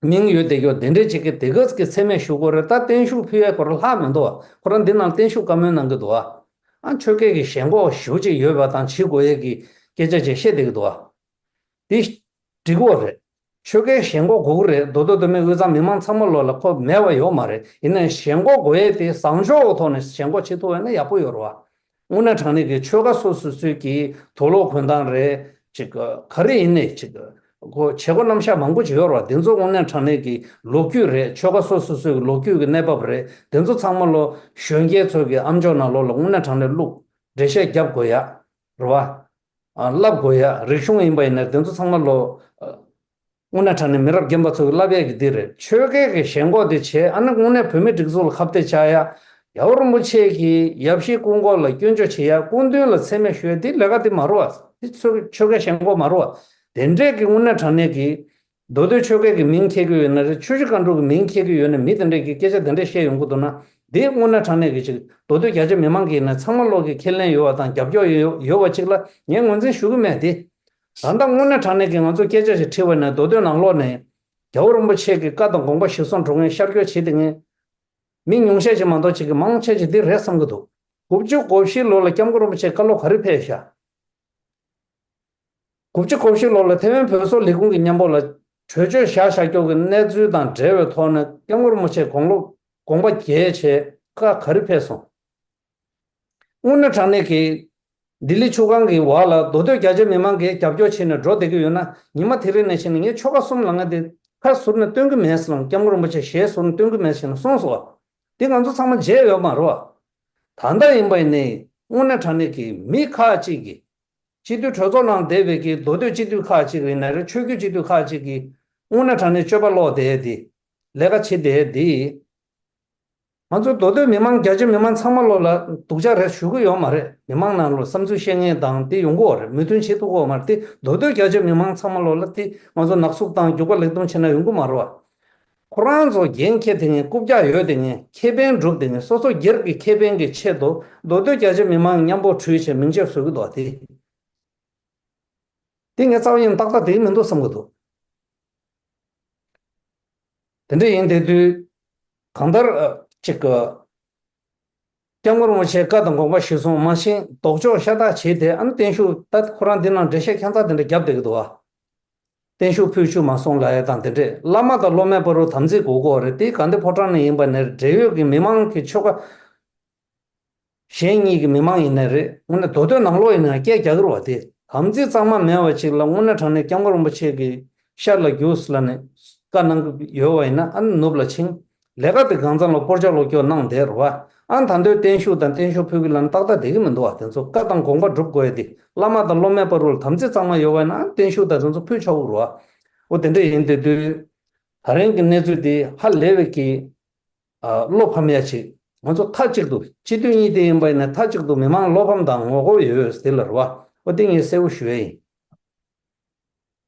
མིང་ཡོད་བསྡད་རྒྱུ་དེ་འདྲས་ཅིག་གི་དེ་ག་ཙམ་གྱི་མཚན་སྨད་ཞུ་དགོས་རེད། ད་བརྟན་བཞུགས་ཕུལ་ཡས་ཁོ་རང་ལྷག་མི་འདུག་བ། ཁོ་རང་འདི་ནང་བརྟན་བཞུགས་བཀའ་མོལ་གནང་གི་འདུག་བ། ཨ། ཆོལ་ཁའི་གི་ཞེན་ཁོག་ཞེ་པོ་ཅིག་ཡོད་པ་དང་བྱེད་དགོས་ཡས་ཀྱི་སྐད་ཆ་ཅིག་བཤད་བསྡད་ཀྱི་འདུག་བ། དེ་འགྲིག་གི་རེད། ཆོལ་ཁའི་ཞེན་ཁོག་དགོས་ཀྱི་རེད། མདོ་སྟོད་མདོ་སྨད་དབུས་གཙང་མི་མང་ཚང་མ་ལོ་ལ་ཁོ་མེད་པ་ཡོད་མ་རེད། ཡིན་ནའི་ཞེན་ཁོག་དགོས་ཡས་དེ་བཟང་ཕྱོགས་ཀྱི་ཐོག་ནས་ཞེན་ཁོག་བྱེད་ཐུབ་པ་ཡིན་ན་ཡག་པོ་ཡོད་རེད་བ། དངོས་གནས་དྲང་གནས་ཀྱི་ཆོལ་ཁ་སོ་སོ་སོའི་གི་དུག་ལོག་གོན་སྟངས་རེད། ཅིག་ག་རེ་ཡིན་ནའི་ཅིག་གོ་བྱེད་སྒོ་རྣམ་གཞག་མང་པོ་ཅིག་ཡོད་རེད་བ། དེ་ཚོ་དངོས་གནས་དྲང་གནས་ཀྱི་ལོ་རྒྱུས་རེད། ཆོལ་ཁ་སོ་སོ་སོའི་གི་ལོ་རྒྱུས་ཀྱི་གནས་བབ་རེད། དེ་ཚོ་ཚང་མ་ལོ་གཞོན་སྐྱེས་ཚོ་གི་ཨམ་ཅོག་ནང་ལོགས་ལ་དངོས་གནས་དྲང་གནས་བླུག་འགྲེལ་བཤད་རྒྱབ་དགོས་ཡ་རེད་བ། ཨ་བསླབ་དགོས་ཡ། རིག་གཞུང་ཡིན་པ་ཡིན་ན་དེ་ཚོ་ཚང་མ་ལོ་ཨ་དངོས་གནས་དྲང་གནས་མི་རབས་རྒན་པ་ཚོ་གི་བསླབ་ཡས་ཀྱི་འདི་རེད། ཆོལ་ཁའི་གི་ཞེན་ཁོག་དེ་བྱས། ཨ་ནི་དངོས་གནས་བོད་མི་སྒྲིག་འཛུགས་ལ་ཁ་གཏད་བཅག་ཡ། རྒྱལ་བ་རིན་པོ་ཆེ་གི་ཡབ་གཞིས་སྐུ་འཁོར་ལ་སྐྱོན་བརྗོད་བྱེད་ཡ། སྐུ་མདུན་ལ་མཚན་སྨད་ཞུ་ཡ། འདི་ལས་ཀ་འདི་མ་རེད་བ། འདི་ཆོལ་ཆོལ་ཁའི་ཞེན་ཁོག་མ་རེད་བ། དེ་འདྲས་ཀྱི་དངོས་གནས་དྲང་གནས་ཀྱི་མདོ་སྟོད་ཆོལ་ཁའི་གི་མིང་འཁྱེར་གྱི་ཡོད་ན་རེད། ཆུ་བཞི་སྒང་དྲུག་གི་མིང་འཁྱེར་གྱི་ཡོད་ན། མི་དེ་འདྲས་ཀྱི་སྐད་ཆ་དེ་འདྲས་བཤད་ཡོང་གི་འདུག་ན། འདི་དངོས་གནས་དྲང་གནས་ཀྱི་ཅིག་མདོ་སྟོད་རྒྱ་ཆེ་མི་མང་གི་ཡིན་ན་ཚང་མ་ལོག་གི་ཁས་ལེན་ཡོད་བ་དང་རྒྱབ་སྐྱོར་ཡོད་ཡོད་བ་ཅིག་ལ་ངས་ངོས་འཛིན་ཞུ་གི་མེད་དེ། ད་ལྟ་དངོས་གནས་དྲང་གནས་ཀྱི་ང་ཚོ་སྐད་ཆ་ཞིག་དྲིས་པ་ན། མདོ་སྟོད་ནང་ལོགས་ནས་རྒྱལ་བ་རིན་པོ་ཆེ་གི་བཀའ་དང་དགོངས་པ་གཞིར་བཟུང་འགྲོ་མཁན་ཤར་བསྐྱོད་བྱེད་དེ་མཁན་མི་ཉུང་ཤས་ཅིག་མ་གཏོགས་ཅིག་གི་མང་ཆེ་ཅིག་འདི་རེད་བསམ་གི་འདུག་དགུ་བཅུ་གོ་བཞི་ལོ་ལ་སྐྱབས་མགོན་རིན་པོ་ཆེ་བཀའ་སློབ་ག་རེ་ཕེབས་ཤག་དགུ་བཅུ་གོ་བཞི་ལོ་ལ་ཐེ་ཝན་བོད་སོག་ལས་ཁུངས་ཀྱི་མཉམ་པོ་ལ་གྲོས་ཆོད་བཞག་བཞག་ཀྱོག་གི་གནས་ཚུལ་དང་འབྲེལ་བའི་ཐོག་ནས་སྐྱབས་མགོན་རིན་པོ་ཆེ་དགུང་ལོ་དགོངས་པ་རྒྱས་བྱས་བཀའ་ག་རེ་ཕེབས་སོང་། དངོས་གནས་དྲང་གནས་ཀྱི་ལྡི་ལི་ཆུ་སྒང་གི་བར་ལ་མདོ་སྟོད་རྒྱ་ཆེ་མི་མང་གིས་རྒྱབ་སྐྱོར་བྱས་ནས་འགྲོ་བསྡད་ཀྱི་ཡོད་ན། ཉི་མ་དེ་རིང་ནས་བྱས་ནས་ངས་ཆོལ་ཁ་གསུམ་ལ་ང་དེ་ཁ་ཟུར་ནས་སྟོན་གྱི་མེད་ཟེར་ལ། སྐྱབས་མགོན་རིན་པོ་ཆེ་ཞལ་ཟུར་ནས་སྟོན་གྱི་མེད་ཟེར་ནས་གསུངས་སོང་བ། དེ་ང་ཚོ་ཚང་མ་བརྗེད་ཡོད་མ་རེད་བ། ད་ལྟ་ཡིན་པ་ཡིན་ནའི་དངོས་གནས་དྲང་གནས་ཀྱི་མི་ཁག་ཅིག་གིས་སྤྱི་འཐུས་གྲོས་ཚོགས་ནང་བསྡད་པའི་གི་མདོ་སྟོད་སྤྱི་འཐུས་ཁག་ཅིག་ཡིན་ན་རེད། ཆོས་བརྒྱུད་སྤྱི་འཐུས་ཁག་ཅིག་གིས་དངོས་གནས་དྲང་གནས་སྤྱོད་པ་ལོག་བསྡད་དེ་ལས་ཀ་བྱེད་བསྡད་དེ། ང་ཚོ་མདོ་སྟོད་མི་མང་རྒྱ་ཆེ་མི་མང་ཚང་མ་ལོག་ལ་སྡུག་ཅག་རེད་ཞུ་གི་ཡོད་མ་རེད། མི་མང་ནང་ལོགས་བསམ་ཚུལ་བཤད་མཁན་དང་དེ་ཡོང་གི་ཡོད་རེད། མོས་མཐུན་བྱེད་ཐུབ་ཀྱི་ཡོད་མ་རེད། དེ་མདོ་སྟོད་རྒྱ་ཆེ་མི་མང་ཚང་མ་ལོག་ལ་དེ་ང་ཚོ་ནག་སུབ་དང་རྒྱུག་པ་ལེགས་གཏོང་བྱེད་ན་ཡོང་གི་མ་རེད་བ། ཁོ་རང་ཚོ་འགན་འཁྱེར་དེ་ངས་རྐུབ་བཀྱག་ཡོད་དེ་ངས་ཁེ་ཕན་སྒྲུབ་དེ་ངས་སོ་སོ་སྒེར་གྱི་ཁེ་ཕན་གྱི་ཆེད་དུ་མདོ་སྟོད་རྒྱ་ཆེ་མི་མང་མཉམ་པོ་བྲོས་བྱས་མིང་ཆད་བཟོ་གི་འདུག་བ། དེ་དེ་ངས་རྩ་བ་ཡིན་ཏག་ཏག་དེ་གི་མི་འདུག་བསམ་གི་འདུག་དེ་འདྲ་ཡིན་དེ་དུས། གང་ལྟར་ཨ་ཅིག་གི་སྐྱབས་མགོན་རིན་པོ་ཆེའི་བཀའ་དང་དགོངས་པ་གཞིར་བཟུང་མ་ཤེས་ལྡོག་ཕྱོགས་ཤ་སྟག་བྱས་ཏེ། ཨ་ནི་བརྟན་བཞུགས་ད་ཁོ་རང་འདི་ནང་འགྲེལ་བཤད་ཁྱད་མཚར་དེ་འདྲ་བརྒྱབ་བསྡད་ཀྱི་འདུག་བ། བརྟན་བཞུགས་ཕུལ་བཅུག་མ་སོང་ལབ་ཡ་དང་དེ་འདྲས། བླ་མ་དང་སློབ་མའི་བར་དུ་དམ་ཚིག་དགོས་ཀྱི་ཡོད་རེད། དེ་དགའ་ལྡན་ཕོ་བྲང་ནས་ཡིན་པ་ནས་འབྲེལ་ཡོད་ཀྱི་མི་མང་གི་ཆོལ་ཁ་གཞན་གཉིས་ཀྱི་མི་མང་ཡིན་ནའི་རེད། དངོས་གནས་མདོ་སྟོད་ནང་ལོགས་ཡིན་ན་སྐད་རྒྱག་གི་རེད་བ། དེ་དམ་ཚིག་གཙང་མ་མེད་པ་ཅིག་ལ་དངོས་གནས་དྲང་གནས་སྐྱབས་མགོན་རིན་པོ་ཆེ་གི་ཤར་ལ་རྒྱུགས་ལབ་ནས་བཀའ་གནང་གི་ཡོད་པ་ཡིན་ན། ཨ་ནི་ནུབ་ལ་ཕྱིན། ལས་ཀ་དེ་གང་ཚང་ལ་སྐོར་ཆ་ལོག་སྐྱོར་གནང་བསྡད་རེད་བ། ཨ་ནི་ད་འདོད་བརྟན་བཞུགས་དང་བརྟན་བཞུགས་ཕུལ་གི་ལབ་ན་ཏག་ཏག་བསྡད་གི་མི་འདུག་བ། དེ་ཚོ་བཀའ་དང་དགོངས་པ་སྒྲུབ་དགོས་ཡ་དེ། བླ་མ་དང་སློབ་མའི་བར་དུ་ལ་དམ་ཚིག་གཙང་མ་ཡོད་པ་ཡིན་ན། ཨ་ནི་བརྟན་བཞུགས་དང་དེ་ཚོ་ཕུལ་ཆོག་གི་རེད་བ། འོ་དེ་འདྲ་ཡིན་དེ་དུས། ད་རིང་གི་གནས་ཚུལ་དེ་ཧ་ལས་པའི་གི་ཨ་བློ་ཕམ་ཡ་ཅིག་ང་ཚོ་མཐའ་གཅིག་ཏུ་སྤྱི་འཐུས་གཉིས་དེ་ཡིན་པ་ཡིན་ན་མཐའ་གཅིག་ཏུ་མི་མང་བློ་ཕམ་དང་ངོ་རྒོལ་ཡོད་ཟེར་ལ་རེད་བ། འོ་དེ་ངས་གསལ་པོ་ཞུ་ཡ་ཡིན།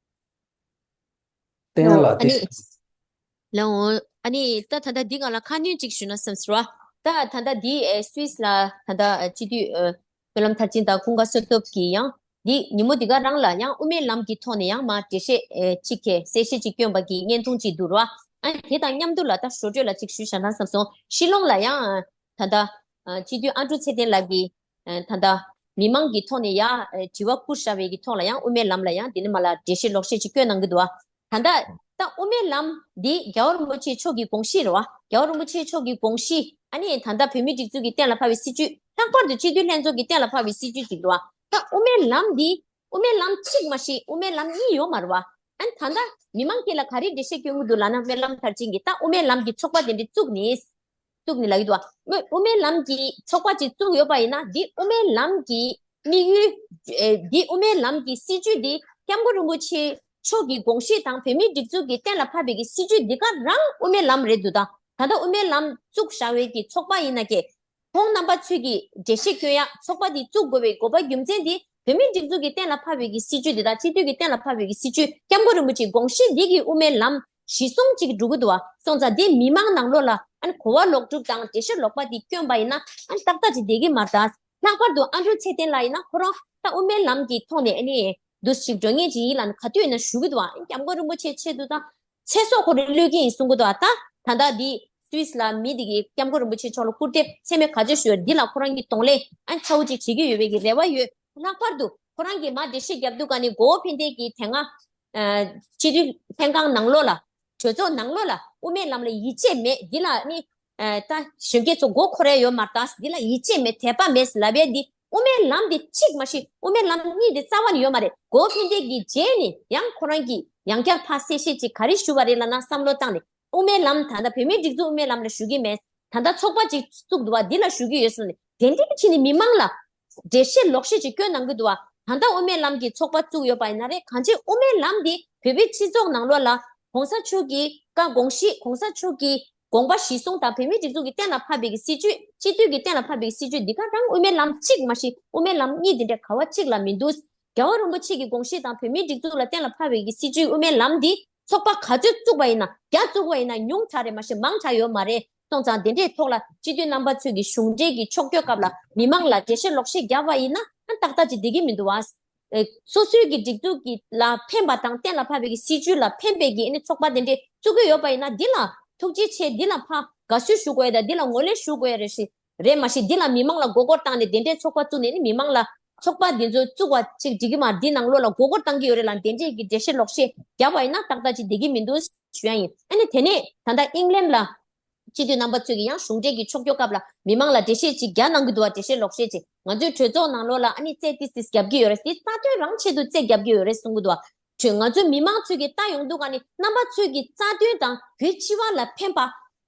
བསྟན་ལ་ལགས་ཨ་དེ། ནི། ལགས་འོང་། ཨ་ནི་ད་ད་ལྟ་འདི་སྒང་ལ་ཁ་སྣོན་ཅིག་ཞུ་ན་བསམ་ཟེར་བ། ད་ད་ལྟ་འདི་ཨེ་སུད་སི་ལ་ད་ལྟ་ཨེ་སྤྱི་འཐུས་ཨེ་སྨོན་ལམ་མཐར་ཕྱིན་དང་ཀུན་དགའ་བསོད་སྟོབས་ཀྱིས་ཡང་འདི་ཉིན་མོ་འདི་ག་རང་ལ་ཡང་དབུ་མའི་ལམ་གྱི་ཐོག་ནས་ཡང་མར་འགྲེལ་བཤད་ཨེ་གཅིག་གིས་གསལ་བཤད་ཅིག་བསྐྱོན་པ་གི་བརྙན་ཐུང་ཅིག་འདུག་ར། ཨ་ནི་དེ་དང་མཉམ་དུ་ལ་ད་ཞོར་འཕྲོས་ལ་ཅིག་ཞུས་བཞག་ན་བསམ་སོང་། ཤི་ལོང་ལ་ཡང་ཨ་ད་ལྟ་ཨ་སྤྱི་འཐུས་ཨ་འབྲུག་ཚེ་བརྟན་ལགས་ཀྱིས་ཨ་ད་ལྟ་མི་མང་གི་ཐོག་ནས་ཡ་ཨ་དྲི་བ་བསྐུར་བཞག་པའི་གི་ཐོག་ལ་ཡང་དབུ་མའི་ལམ་ལ་ཡང་འདི་ནས་མར་ལ་འགྲེལ་བཤད་ལོག་བཤད་ཅིག་བསྐྱོན་གནང་གི་འདུག་ཨ། ད་ལྟ་ད་དབུ་མའི་ལམ་འདི་རྒྱལ་བ་རིན་པོ་ཆེ་མཆོག་གི་དགོངས་གཞི་རེད་བ། རྒྱལ་བ་རིན་པོ་ཆེ་མཆོག་གི་དགོངས་གཞི། ཨ་ནི་ད་ལྟ་བོད་མིའི་སྒྲིག་འཛུགས་ཀྱིས་གཏན་ལ་ཕབ་པའི་སྲིད་བྱུས། ལྷག་པར་དུ་སྤྱི་འཐུས་ལྷན་ཚོགས་ཀྱིས་གཏན་ལ་ཕབ་པའི་སྲིད་བྱུས་ཅིག་རེད་བ། ད་དབུ་མའི་ལམ་འདི་དབུ་མའི་ལམ་གཅིག་མ་གཏོགས་དབུ་མའི་ལམ་གཉིས་ཡོད་མ་རེད་བ། ཨ་ནི་ད་ལྟ་མི་མང་དཀྱིལ་ལ་ག་རེ་འགྲེལ་བཤད་སྐྱོན་གྱི་འདུག་ལབ་ན། སྨོན་ལམ་མཐར་ཕྱིན་གྱིས་ད་དབུ་མའི་ལམ་གྱི་ཚོགས་པ་དེ་འདྲ་བཙུགས་ནས། བཙུགས་ནས་ལབ་ཀྱི་འདུག་བ། དབུ་དབུ་མའི་ལམ་གྱི་ཚོགས་པ་ཅིག་བཙུགས་ཡོད་པ་ཡིན་ན། འདི་དབུ་མའི་ལམ་གྱི་དམིགས་ཡུལ། ཨེ་འདི་དབུ་མའི་ལམ་གྱི་སྲིད་བྱུས་འདི་སྐྱབས་མགོན་རིན་པོ་ཆེ་མཆོག་གི་དགོངས་གཞི་དང་བོད་མིའི་སྒྲིག་འཛུགས་ཀྱིས་གཏན་ལ་ཕབ་པའི་གི་སྲིད་བྱུས་འདི་ག་རང་དབུ་མའི་ལམ་རེད་འདུག་ད་ད་ལྟ་དབུ་མའི་ལམ་བཙུགས་བཞག་པའི་གི་ཚོགས་པ་ཡིན་ན་ཀྱེ། ཁོང་རྣམ་པ་ཚོས་ཀྱི་འགྲེལ་བཤད་སྐྱོན་ཡ། ཚོགས་པ་འདི་བཙུགས་དགོས་པའི་དགོས་པ་རྒྱུ་མཚན་འདི་བོད་མིའི་སྒྲིག་འཛུགས་ཀྱིས་གཏན་ལ་ཕབ་པའི་གི་སྲིད་བྱུས་འདི་དང་སྤྱི་འཐུས་ཀྱིས་གཏན་ལ་ཕབ་པའི་གི་སྲིད་བྱུས། སྐྱབས་མགོན་རིན་པོ་ཆེའི་དགོངས་གཞི་འདི་གི་དབུ་མའི་ལམ་གཞི་བཟུང་ཅིག་འགྲོ་གི་འདུག་བ། སོང་ཙང་འདི་མི་མང་ནང་ལོགས་ལ་ཨ་ནི་གོ་བ་ལོག་སྒྲུབ་དང་འགྲེལ་བཤད་ལོག་པ་འདི་བསྐྱོན་པ་ཡིན་ན་ཨ་ནི་ཏག་ཏག་ཅིག་བསྡད་ཀྱི་མ་རེད་ད། ལྷག་པར་དུ་ཨ་འབྲུག་ཚེ་བརྟན་ལགས་ཡིན་ན་ཁོ་རང་ད་དབུ་མའི་ལམ་གྱི་ཐོག་ནས་ཨ་ནི་འདུ་ཞིག་འགྲོ་ངེས་ཅིག་ཡིན་ལབ་ནས་ག་དུས་ཡིན་ན་ཞུ་གི་འདུག་བ། ཨ་ནི་སྐྱབས་མགོན་རིན་པོ་ཆེའི་ཆེད་དུ་ད། ཚེ་སྲོག་ཁོ་རང་བློས་ཀྱི་ཡིན་གསུང་གི་འདུག་ད་ད་ལྟ་འདི་སུད་སི་ལ་མི་འདི་གིས་སྐྱབས་མགོན་རིན་པོ་ཆེ་མཆོག་ལ་སྐུར་འདེབས་ཚད་མེད་ག་ཚོད་ཞུས་ཡོད། འདི་ལ་ཁོ་རང་གིས་གདོང་ལེན་ཨ་ཚ་བོ་ཅིག་བྱེད་ཀྱི་ཡོད་པའི་གི་རེ་བ་ཡོད། ལྷག་པར་དུ་ཁོ་རང་གིས་མ་འགྲེལ་བཤད་རྒྱབ་དུས་ག་ནི་མགོ་བོ་ཕན་བདེ་གི་དེ་སྔ་ཨ་སྤྱི་འཐུས་ལྷན་ཁང་ནང་ལོགས་ལ་གྲོས་ཚོགས་ནང་ལོགས་ལ་དབུ་མའི་ལམ་ལ་ཡིད་ཆེས་མེད། འདི་ལ་ནི་ཨ་ད་གཞོན་སྐྱེས་ཚོ་མགོ་འཁོར་ཡ་ཡོད་མ་རེད་ད། འདི་ལ་ཡིད་ཆེས་མེད། དད་པ་མེད་ལབ་ཡ་འདི། དབུ་མའི་ལམ་འདི་གཅིག་མ་གཏོགས་དབུ་མའི་ལམ་གཉིས་འདི་རྩ་བ་ནས་ཡོད་མ་རེད། གོ་ཕན་བདེ་གི་རྗེས་ནས་ཡང་ཁོ་རང་གིས་ཡང་བསྐྱར་ཕར་གསལ་བཤད་ཅིག་ག་རེ་ཞུ་བ་རེད་ལབ་ན། བསམ་བློ་བཏང་ནས་དབུ་མའི་ལམ་ད་ལྟ་བོད་མིའི་སྒྲིག་འཛུགས་དབུ་མའི་ལམ་ལ་ཞུ་གི་མེད། ད་ལྟ་ཚོགས་པ་ཅིག་བཙུགས་འདུག་བ། འདི་ལ་ཞུ་གི་ཡོད་གསུངས་ནས་དེ་འདྲའི་ཕྱིན་ནས་མི་མང་ལ་འགྲེལ་བཤད་ལོག་བཤད་ཅིག་སྐྱོན་གནང་གི་འདུག་བ། ད་ལྟ་དབུ་མའི་ལམ་གྱི་ཚོགས་པ་བཙུགས་ཡོད་པ་ཡིན་ན་རེད། གང་ཅི་དབུ་མའི་ལམ་འདི་བོད་པའི་སྤྱི་ཚོགས་ནང་ལོགས་ལ་༸གོང་ས་མཆོག་གི་བཀའ་དགོངས་གཞི། ༸གོང་ས་མཆོག་གི་དགོངས་པ་གཞི་བཟུང་དང་བོད་མིའི་སྒྲིག་འཛུགས་ཀྱི་གཏན་ལ་ཕབ་པའི་གི་སྲིད་བྱུས། སྤྱི་འཐུས་ཀྱི་གཏན་ལ་ཕབ་པའི་གི་སྲིད་བྱུས་འདི་ག་རང་དབུ་མའི་ལམ་གཅིག་མ་གཏོགས་དབུ་མའི་ལམ་གཉིས་འདི་འདྲ་ག་བ་གཅིག་ལ་མི་འདུག་རྒྱལ་བ་རིན་པོ་ཆེ་གི་དགོངས་གཞི་དང་བོད་མིའི་སྒྲིག་འཛུགས་ལ་གཏན་ལ་ཕབ་པའི་གི་སྲིད་བྱུས། དབུ་མའི་ལམ་འདི་ཚོགས་པ་ག་ཚོད་བཙུགས་པ་ཡིན་ན། བརྒྱ་བཙུགས་པ་ཡིན་ན་ཉུང་དྲགས་རེད་མ་གཏོགས་མང་དྲགས་ཡོད་མ་རེད། སོང་ཙང་དེ་འདྲའི་ཐོག་ལ་སྤྱི་འཐུས་རྣམ་པ་ཚོས་ཀྱི་གཞུང་འབྲེལ་གྱི་ཕྱོགས་བསྐྱོད་སྐབས་ལ་མི་མང་ལ་འགྲེལ་བཤད་ལོག་བཤད་བརྒྱབ་པ་ཡིན་ན་ཨ་ཏག་ཏག་ཅིག་བསྡད་ཀྱི་མི་འདུག་བ། ཨེ། སོ་སོའི་གི་སྒྲིག་འཛུགས་ཀྱི་ལ་ཕན་པ་དང་གཏན་ལ་ཕབ་པའི་གི་སྲིད་བྱུས་ལ་ཕན་པའི་གི་ཨ་ནི་ཚོགས་པ་དེ་འདྲའི་བཙུགས་ཀྱི་ཡོད་པ་ཡིན་ན། འདི་ལ་ཐུགས་རྗེ་ཆེ། འདི་ལ་ཕར་དགའ་བསུ་ཞུ་དགོས་ཡ་དང་འདི་ལ་ངོས་ལེན་ཞུ་དགོས་ཡ་རེད་ཞིག་རེད། མ་གཞི་འདི་ལ་མི་མང་ལ་མགོ་སྐོར་བཏང་ནས་དེ་འདྲའི་ཚོགས་པ་བཙུགས་ནས་ནི་མི་མང་ལ་ཚོགས་པ་འདི་ཚོ་བཙུགས་པ་ཅིག་འགྲིག་གི་མ་རེད། འདི་ནང་ལོགས་ལ་མགོ་སྐོར་བཏང་གི་ཡོད་རེད་ལ། དེ་འདྲའི་གི་འགྲེལ་བཤད་ལོག་བཤད་བརྒྱབ་པ་ཡིན་ན་ཏག་ཏག་ཅིག་བསྡད་ཀྱི་མི་འདུག་ཞུ་ཡ་ཡིན། ཨ་ནི་དེ་ནས་ད་ལྟ་ཨིང་ལན་ལ་སྤྱི་འཐུས་རྣམ་པ་ཚོས་ཀྱི་ཡང་གཞུང་འབྲེལ་གྱི་ཕྱོགས་བསྐྱོད་སྐབས་ལ་མི་མང་ལ་འགྲེལ་བཤད་ཅིག་རྒྱག་གནང་གི་འདུག་བ། འགྲེལ་བཤད་ལོག་བཤད་ཅིག་ང་ཚོའི་གྲོས་ཚོགས་ནང་ལོགས་ལ་ཨ་ནི་རྩོད་དེ་སིས་རྒྱབ་ཀྱི་ཡོད་རེད། དེ་རྩ་དོན་རང་ཆེད་དུ་རྩོད་རྒྱབ་ཀྱི་ཡོད་རེད་གསུང་གི་འདུག་བ། ཁྱོད་ང་ཚོའི་མི་མང་ཚོས་ཀྱི་ལྟ་ཡོང་དུས་ག་ནི་རྣམ་པ་ཚོས་ཀྱི་རྩ་དོན་དང་བོད་སྤྱི་བ་ལ་ཕན་པ།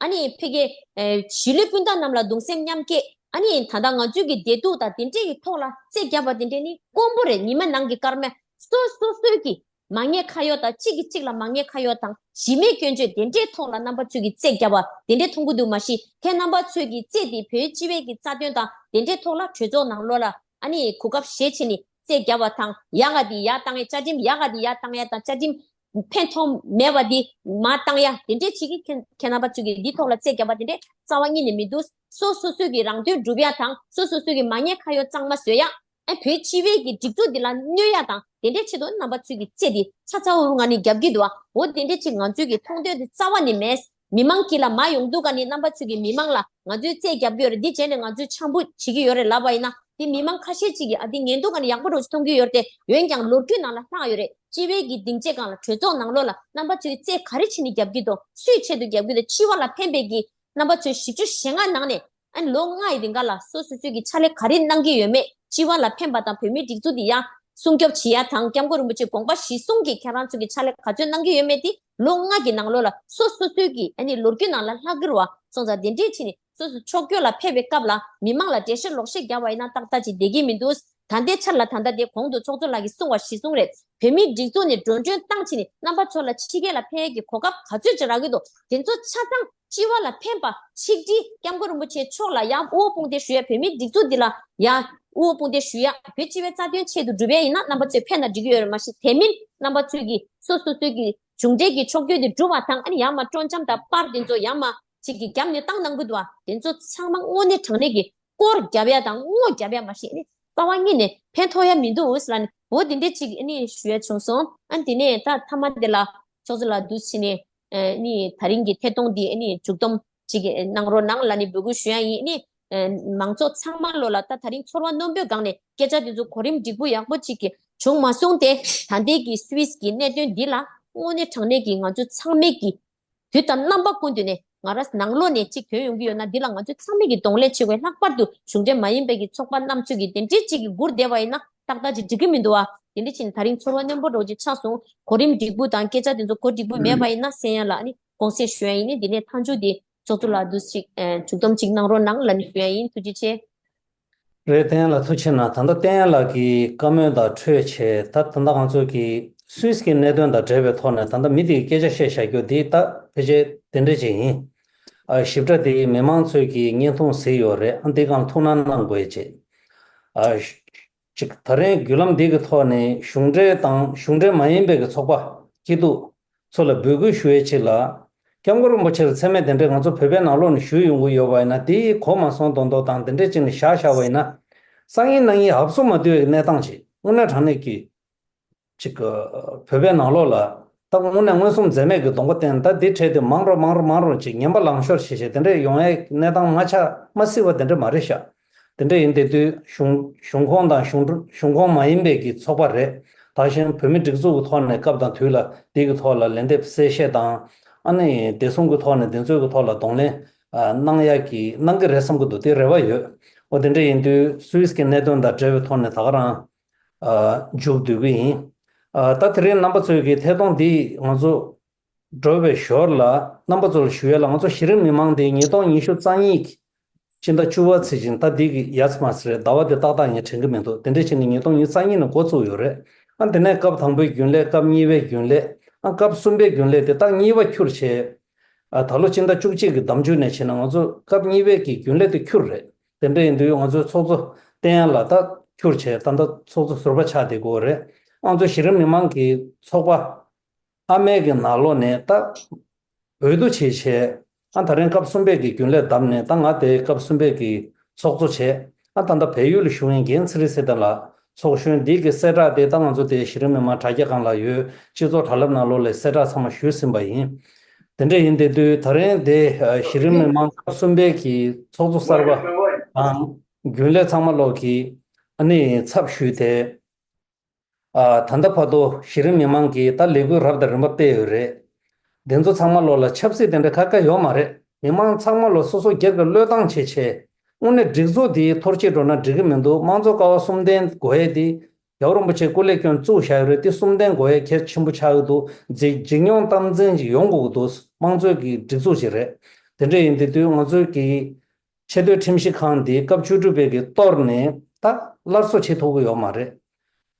ཨ་ནི་ཕ་གི་ཨེ་གཞིས་ལུས་སྤུན་ཟླ་རྣམས་ལ་གདུང་སེམས་མཉམ་སྐྱེད། ཨ་ནི་ད་ལྟ་ང་ཚོའི་གི་བདེ་སྡུག་དང་དེ་འདྲས་ཀྱི་ཐོག་ལ་རྩོད་བརྒྱབ་པ་དེ་འདྲས་ནི་དཀོན་པོ་རེད། ཉི་མ་ནང་གི་སྐར་མ། སོ་སོ་སོའི་གི་མ་ཉེས་ཁ་གཡོག་དང་གཅིག་གིས་གཅིག་ལ་མ་ཉེས་ཁ་གཡོག་དང་གཞི་མེད་སྐྱོན་བརྗོད་དེ་འདྲའི་ཐོག་ལ་རྣམ་པ་ཚོས་ཀྱི་རྩོད་བརྒྱབ་པ་དེ་འདྲས་མཐོང་གི་འདུག་མ་གཞི་ཁྱེད་རྣམ་པ་ཚོས་ཀྱི་རྩོད་དེ་བོད་སྤྱི་བའི་གི་རྩ་དོན་དང་དེ་འདྲའི་ཐོག་ལ་གྲོས་ཚོགས་ནང་ལོགས་ལ་ཨ་ནི་གོ་སྐབས་བཞེས་བྱས་ནས་རྩོད་བརྒྱབ་པ་དང་། ཡག་ག་དེ་ཡར་བཏང་ཡ། བཅའ་ཁྲིམས་ཡག་ག་དེ་ཡར་བཏང་ཡ་དང་། བཅའ་ཁྲིམས་ཕན་ཐོགས་མེད་པ་དེ་མར་བཏང་ཡ། དེ་འདྲས་བྱེད་ཀྱི་ཁྱེད་ཁྱེད་རྣམ་པ་ཚོས་ཀྱི་འདི་ཐོག་ལ་རྩོད་བརྒྱབ་པ་དེ་འདྲས་རྩ་བ་ཉིད་ནས་མི་འདུག་སོ་སོ་སོའི་གི་རང་དོན་སྒྲུབ་ཡ་དང་སོ་སོ་སོའི་གི་མ་ཉེས་ཁ་གཡོག་གཙང་མ་བཟོ་ཡ། ཨ་བོད་སྤྱི་བའི་གི་སྒྲིག་འཛུགས་འདི་ལ་གནོད་ཡ་དང་དེ་འདྲའི་ཆེད་དུ་རྣམ་པ་ཚོས་ཀྱི་རྩོད་དེ་ཚ་ཚ་འུར་འུར་ངང་ནས་རྒྱབ་ཀྱི་འདུག་བ། འོ་དེ་འདྲའི་ཅིག་ང་ཚོའི་གི་མཐོང་འདོད་དེ་རྩ་བ་ནས་མེད། མི་མང་གི་ལ་མ་ཡོང་དུས་ག་ནས་རྣམ་པ་ཚོས་ཀྱི་མི་མང་ལ་ང་ཚོས་རྩོད་རྒྱབ་ཀྱི་ཡོད་རེད། འདི་བྱས་ནས་ང་ཚོས་འཆམ་པོ་བྱེད་ཀྱི་ཡོད་རེད་ལབ་པ་ཡིན་ན། དེ་མི་མང་ཁ་ཤས་ཅིག་གིས་ཨ་དེ་ཉན་དུས་ག་ནས་ཡག་པོ་འདྲ་ཅིག་མཐོང་གི་ཡོད་རེད་དེ། འོན་ཀྱང་ལོ་རྒྱུས་ནང་ལ་ལྷག་ཡོད་རེད། སྤྱི་བའི་གི་སྡིངས་ཆའི་སྒང་ལ་གྲོས་ཚོགས་ནང་ལོགས་ལ་རྣམ་པ་ཚོས་རྩོད་ག་རེ་བྱས་ནས་རྒྱབ་ཀྱི་འདུག་སུའི་ཆེད་དུ་རྒྱབ་ཀྱི་འདུག་སྤྱི་བ་ལ་ཕན་པའི་གི་རྣམ་པ་ཚོས་བཞི་བཅུ་ཞེ་ལྔ་ནང་ནས། ཨ་ནི་ལོ་ལྔ་ཡི་རིང་ག་ལ་སོ་སོ་སོས་ཀྱི་ཕྱག་ལས་ག་རེ་གནང་གི་ཡོད་མེད། སྤྱི་བ་ལ་ཕན་པ་དང་བོད་མིའི་སྒྲིག་འཛུགས་འདི་ཡང་སྲུང་སྐྱོབ་བྱེད་ཡ་དང་། སྐྱབས་མགོན་རིན་པོ་ཆེའི་དགོངས་པ་གཞི་བཟུང་གིས་ཁྱེད་རང་ཚོ་གི་ཕྱག་ལས་ག་ཚོད་གནང་གི་ཡོད་མེད་དེ་ལོ་ལྔ་གི་ནང་ལོགས་ལ་སོ་སོ་སོའི་གི་ཨ་ནི་ལོ་རྒྱུས་ནང་ལ་ལྷག་གི་རེད་བ། སོང་ཙང་དེ་འདྲས་བྱས་ནས་སོ་སོ་ཕྱོགས་སྐྱོད་ལ་ཕེབས་པའི་སྐབས་ལ་མི་མང་ལ་འགྲེལ་བཤད་ལོག་བཤད་རྒྱབ་པ་ཡིན་ན་ཏག་ཏག་ཅིག་བསྡད་ཀྱི་མི་འདུག་ད་ལྟའི་ཆར་ལ་ད་ལྟ་དེ་གོང་དུ་ཚོགས་གཙོ་ལགས་ཀྱིས་གསུངས་པ་གཞིར་བཟུང་རེད། བོད་མིའི་སྒྲིག་འཛུགས་ནས་འགྲོ་གྲོན་བཏང་བྱས་ནས་རྣམ་པ་ཚོ་ལ་ཕྱི་རྒྱལ་ལ་ཕེབས་ཡས་ཀྱི་གོ་སྐབས་ག་ཚོད་ཅིག་རག་གི་འདུག་དེ་ཚོ་ཆ་ཚང་སྤྱི་བ་ལ་ཕན་པ་ཆིག་སྒྲིལ། སྐྱབས་མགོན་རིན་པོ་ཆེ་མཆོག་ལ་ཡང་དབུ་བོ་དཔུང་སྡེ་ཞུ་ཡ། བོད་མིའི་སྒྲིག་འཛུགས་འདི་ལ་ཡང་དབུ་བོ་དཔུང་སྡེ་ཞུ་ཡ། བོད་སྤྱི་བའི་རྩ་དོན་ཆེད་དུ་སྒྲུབ་ཡ་ཡིན་ན་རྣམ་པ་ཚོས་ཕན་ན་འགྲིག་གི་ཡོད་རེད། མ་གཞི་དེ་མིན་རྣམ་པ་ཚོས་ཀྱི་སོ་སོ་སོའི་གི་གཞུང་འབྲེལ་གྱི་ཕྱོགས་སྐྱོད་དེ་སྒྲུབ་པ་དང་། ཨ་ནི་ཡང་མ་སྤྲོ་འཆམ་དང་པར་དེ་ཚོ་ཡང་མ་ཅིག་གི་རྒྱབ་ནས་བཏང་གནང་གི་འདུག་བ། དེ་ཚོ་ཚང་མ་དངོས་གནས་དྲང་གནས་ཀྱི་སྐོར་རྒྱབ་ཡ་དང་དངོས་རྒྱབ་ཡ་མ་གཞི་ནི་རྩ་བ་ཉིད་ནས་ཕན་ཐོགས་ཡ་མི་འདུག་ཟེར་ལབ་ནས། འོ་དེ་འདྲས་ཅིག་ཨ་ནི་ཞུ་ཡ་བྱུང་སོང་། ཨ་ནི་དེ་ནས་ད་མཐའ་མ་དེ་ལ་ཚོགས་གཙོ་ལགས་འདུག་སེ་བྱས་ནས་ཨ་ནི་ད་རིང་གི་ཐད་གཏོང་འདི་ཨ་ནི་མཇུག་བསྡོམས་ཅིག་གནང་རོགས་གནང་ལབ་ནས་འབོད་སྐུལ་ཞུ་ཡ་ཡིན། ཨ་ནི་མང་ཚོགས་ཚང་མ་ལོ་ལ་ད་ད་རིང་ཚོར་བ་རྣོན་པོའི་སྒང་ནས་སྐད་ཆ་དེ་ཚོ་གོ་རིམ་འགྲིག་པོ་ཡག་པོ་ཅིག་གི་བྱུང་མ་སོང་སྟེ། ད་ལྟའི་གི་སུད་སི་གི་གནད་དོན་འདི་ལ་དངོས་གནས་དྲང་གནས་ཀྱི་ང་ཚོ་ཚང་མས་ཀྱི་དུས་དང་རྣམ་པ་ཀུན་ཏུ་ནས་ང་རང་ནང་ལོགས་ནས་གཅིག་ཐོན་ཡོང་གི་ཡོད་ན། འདི་ལ་ང་ཚོས་ཚང་མས་ཀྱི་གདོང་ལེན་བྱེད་དགོས། ལྷག་པར་དུ་གཞུང་འབྲེལ་མ་ཡིན་པའི་གི་ཚོགས་པ་རྣམས་ཚོས་ཀྱི་དེ་འདྲའི་གཅིག་གི་སྒུར་བསྡད་པ་ཡིན་ན་ཏག་ཏག་ཅིག་འགྲིག་གི་མི་འདུག་བ། དེ་འདྲ་ཕྱིན་ད་རིང་ཚོར་བ་རྣོན་པོ་འདྲ་ཅིག་ཆགས་སོང་། གོ་རིམ་འགྲིག་པོ་དང་སྐད་ཆ་དེ་ཚོ་གོ་འགྲིག་པོ་མེད་པ་ཡིན་ན་གསན་ཡ་ལ་ཨ་ནི་དགོངས་སེལ་ཞུ་ཡ་ཡིན། ནི་འདི་ནས་མཐའ་མཇུག་དེ་ཚོགས་གཙོ་ལགས་འདུག་ཅིག་མཇུག་བསྡོམས་ཅིག་གནང་རོགས་གནང་ལབ་ནས་ཞུ་ཡ་ཡིན། ཐུགས་རྗེ་ཆེ། རེད། བསྟན་ལ་ཐུགས་ཆེ་གནང་། ད་ལྟ་བསྟན་ལགས་ཀྱི་བཀའ་མོལ་དང་འཕྲོས་བྱས། ད་ད་ལྟ་ང་ཚོ་གི་སུད་སི་གི་གནད་དོན་དང་འབྲེལ་བའི་ཐོག་ནས་ད་ལྟ་མི་དེའི་སྐད་ཆ་བཤད་བཞག་རྒྱུ་འདི་ད་ཕལ་ཆེར་དེ་འདྲ་ཅིག་ཡིན། ཨ་ཞིབ་ཕྲ་དེ་མི་མང་ཚོས་ཀྱི་བརྙན་ཐུང་གཟིགས་ཡོད་རེད། ཨ་འདི་སྒང་ཐུགས་སྣང་གནང་དགོས་བྱས། ཨ་ཅིག་ད་རིང་བརྒྱུད་ལམ་འདི་གི་ཐོག་ནས་གཞུང་འབྲེལ་དང་གཞུང་འབྲེལ་མ་ཡིན་པའི་གི་ཚོགས་པ་སྐྱིད་སྡུག་ཚོ་ལ་འབོད་སྐུལ་ཞུ་ཡས་ཆེད་ལ། སྐྱབས་མགོན་རིན་པོ་ཆེར་མཚན་སྨད་དེ་འདྲས་ང་ཚོ་བོད་པའི་ནང་ལོགས་ནས་ཞུས་ཡོང་གི་ཡོད་པ་ཡིན་ན། དེ་གོ་མ་སོང་མདོག་མདོག་དང་དེ་འདྲས་ཅིག་ནས་བཞག་བཞག་པ་ཡིན་ན། གསང་ཡིན་གནང་ཡིན་ཧབ་སུ་མ་བསྡུ་བའི་གནས་སྟངས་ཅིག་དངོས་གནས་དྲང་གནས་ཀྱི་ཅིག་བོད་པའི་ནང་ལོགས་ལ་ད་དངོས་གནས་མངོན་སུམ་འཛེམ་མེད་ཀྱི་གདོང་པ་བསྟན། ད་འདི་འཕྲལ་དུ་མང་རུ་མང་རུ་མང་རུ་ཅིག་ངན་པ་ལངས་ཤོར་བྱེད་བྱེད་དེ་འདྲས་ཡོང་ཡའི་གནས་སྟངས་མ་ཆགས་མ་སྲིད་པ་དེ་འདྲས་མ་རེད་ཤག་དེ་འདྲ་ཡིན་དེ་དུས་གཞུང་གཞུང་ཁོངས་དང་གཞུང་གཞུང་ཁོངས་མ་ཡིན་པའི་གི་ཚོགས་པ་རེད། ད་གཞན་བོད་མི་སྒྲིག་འཛུགས་ཀྱི་ཐོག་ནས་སྐབས་དང་དུས་ལ་དེ་གི་ཐོག་ལ་ལན་འདེབས་གསལ་བཤད་དང་། ཨ་ནི་བདེ་སྲུང་གི་ཐོག་ནས་དེ་ཚོའི་གི་ཐོག་ལ་གདོང་ལེན་ཨ་གནང་ཡག་གི་གནང་གི་རེད་བསམ་གི་འདུག་དེ་རེ་བ་ཡོད། འོ་དེ་འདྲ་ཡིན་དུས་སུད་སི་གི་གནད་དོན་དང་འབྲེལ་བའི་ཐོག་ནས་ད་ག་རང་ཨ་མཇུག་བསྡུ་གི་ཡིན། ཨ་ད་དེ་རིང་རྣམ་པ་ཚོས་ཀྱི་ཐད་གཏོང་འདི་ང་ཚོ་འགྲོ་བའི་ཞོར་ལ་རྣམ་པ་ཚོ་ལ་ཞུ་ཡས་ལ། ང་ཚོ་གཞི་རིམ་མི་མང་འདི་ཉིས་སྟོང་ཉི་ཤུ་རྩ་གཉིས་ཀྱི་སྤྱི་ཟླ་བཅུ་པ་ཚེས་ཅིང་ད་འདི་གི་ཡ་ཚ་མ་ཚ་རེད། ཟླ་བ་འདི་ཏག་ཏག་ངས་དྲན་གི་མི་འདུག་དེ་འདྲས་བྱས་ནས་ཉིས་སྟོང་ཉི་ཤུ་རྩ་གཉིས་ནས་འགོ་བཙུགས་ཡོད་རེད། ཨ་དེ་ནས་སྐབས་དང་པོའི་རྒྱུན་ལས། སྐབས་གཉིས་པའི་རྒྱུན་ལས། ཨ་སྐབས་གསུམ་པའི་རྒྱུན་ལས་དེ་ད་གཉིས་པ་འཁྱུར་བྱས། ཨ་ད་ལོ་སྤྱི་ཟླ་བཅུ་གཅིག་གི་ཟླ་མཇུག་ནས་བྱས་ན་ང་ཚོ་སྐབས་གཉིས་པའི་གི་རྒྱུན་ལས་དེ་འཁྱུར་རེད། དེ་འདྲ་ཡིན་དུས་ང་ཚོའི་ཚོགས་གཙོ་བསྟན་ཡ་ལགས་ད་འཁྱུར་བྱས་ད་ལྟ་ཚོགས་གཙོ་ཟུར་པ་ཆགས་བསྡད་ཀྱི་ཡོད་རེད། ང་ཚོ་གཞི་རིམ་མི་མང་གི་ཚོགས་པ་ཨ་མའི་གི་ནང་ལོགས་ནས་ད་འོས་བསྡུ་བྱས་བྱས། ཨ་ད་རིང་སྐབས་གསུམ་པའི་གི་རྒྱུན་ལས་བདམས་ནས་ད་ང་དེ་སྐབས་གསུམ་པའི་གི་ཚོགས་གཙོ་བྱས། ཨ་ད་ལྟ་བལ་ཡུལ་ལ་བཞུགས་མཁན་རྒན་ཚེ་རིང་ཚེ་བརྟན་ལགས་ཚོགས་གཞོན་འདི་གི་གསལ་བསྒྲགས་དེ་ད་ང་ཚོ་དེ་གཞི་རིམ་མི་མང་དྲ་རྒྱ་སྒང་ལ་ཡོད། སྤྱི་ཚོགས་དྲ་ལམ་ནང་ལོགས་ལ་གསལ་བསྒྲགས་ཚང་མ་ཞུས་ཟིན་པ་ཡིན། དེ་འདྲ་ཡིན་དེ་དུས་ད་རིང་དེ་ཨ་གཞི་རིམ་མི་མང་སྐབས་གསུམ་པའི་གི་ཚོགས་གཙོ་གསར་པ་དང་རྒྱུན་ལས་ཚང་མ་ལོག་གི་ཨ་ནི་ཚབ་ཞུས་ཏེ། ཨ་ད་ལྟ་བར་དུ་གཞི་རིམ་མི་མང་གིས་ད་ལས་འགུལ་རབ་དང་རིམ་པ་སྤེལ་ཡོད་རེད། དེ་ཚོ་ཚང་མ་ལོག་ལ་ཆབ་སྲིད་དེ་འདྲ་ཁ་ཁ་ཡོད་མ་རེད། མི་མང་ཚང་མ་ལོག་སོ་སོ་སྒེར་གྱི་བློས་བཏང་བྱས་བྱས། དངོས་གནས་སྒྲིག་འཛུགས་འདིའི་འཐོར་ཅིག་འགྲོ་ན་འགྲིག་གི་མི་འདུག་དམངས་གཙོ་ཀ་བ་གསུམ་ལྡན་དགོས་ཡས་འདི་རྒྱལ་བ་རིན་པོ་ཆེ་སྐུ་ལས་སྐྱོན་བཙུགས་བཞག་ཡོད་རེད། དེ་གསུམ་ལྡན་དགོས་ཡས་གལ་ཆེན་པོ་ཆགས་ཀྱི་འདུག་ཇི་ཇི་སྙོམས་དམ་འཛིན་ཅིག་ཡོང་དགོས་ཀྱི་འདུག་དམངས་གཙོའི་གི་སྒྲིག་འཛུགས་ཅིག་རེད། དེ་འདྲ་ཡིན་དེ་དུས་ང་ཚོའི་གི་ཆེས་མཐོའི་ཁྲིམས་ཞིབ་ཁང་འདི་སྐབས་བཅུ་དྲུག་པའི་གི་གཏོར་ནས་ད་སླར་གསོ་བྱེད་ཐུབ་ཀྱི་ཡོད་མ་རེད།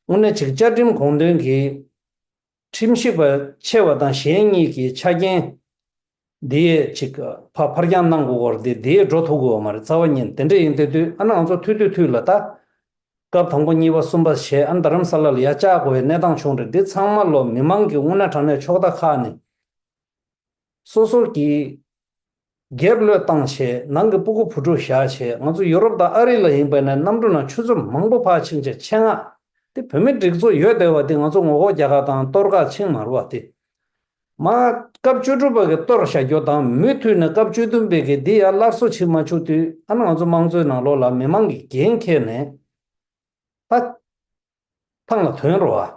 དངོས་གནས་ཅིག་བཅའ་ཁྲིམས་དགོངས་དོན་གྱི་ཁྲིམས་ཞིབ་པ་ཆེ་བ་དང་གཞན་གཉིས་ཀྱི་ཆ་རྐྱེན་འདི་ཡས་ཅིག་ཕ་ཕར་འགྱངས་གནང་དགོས་སྐོར་འདི་འདི་ཡས་འགྲོ་ཐུབ་ཀྱི་ཡོད་མ་རེད། རྩ་བ་ཉིད་དེ་འདྲ་ཡིན་དེ་དུས་ཨ་ན་ང་ཚོ་ཐུག་དུས་ཐུག་ལ་ད་སྐབས་དང་པོ་གཉིས་པ་གསུམ་པ་བྱས། ཨ་ན་རྡ་རམ་ས་ལ་ལ་ཡ་བཅར་དགོས་པའི་གནས་སྟངས་བྱུང་རེད། འདི་ཚང་མ་ལོ་མི་མང་གི་དངོས་གནས་དྲང་གནས་ཕྱོགས་མཐའ་ཁག་ནས། སོ་སོ་གི་སྒེར་བློས་བཏང་བྱས། ནང་གི་སྤུ་གུ་བུ་ཕྲུག་བཞག་བྱས། ང་ཚོ་ཡུ་རོབ་དང་ཨ་རི་ལ་ཡིན་པ་ན་གནམ་གྲུ་ནང་ཆུ་ཚོད་མང་པོ་ཕར་ཕྱིན་བྱས་ཆེད་མངགས་དེ་བོད་མི་སྒྲིག་འཛུགས་ཡོད་བསྡད་པ་དེ་ང་ཚོ་ངོ་རྒོལ་རྒྱག་ག་དང་གཏོར་ག་ཕྱིན་མ་རུ་བ་དེ། མ་སྐབས་བཅུ་དྲུག་པ་གི་གཏོར་བཞག་རྒྱུ་དང་མུ་མཐུད་ནས་སྐབས་བཅུ་བདུན་པའི་གི་འདི་ཡར་སླར་གསོ་བྱེད་མ་བཅུག་དུས་ཨ་ན་ང་ཚོ་དམངས་གཙོའི་ནང་ལོགས་ལ་མི་མང་གི་འགན་འཁྱེར་ནས་ད། ཐང་ལ་ཐོན་རོགས།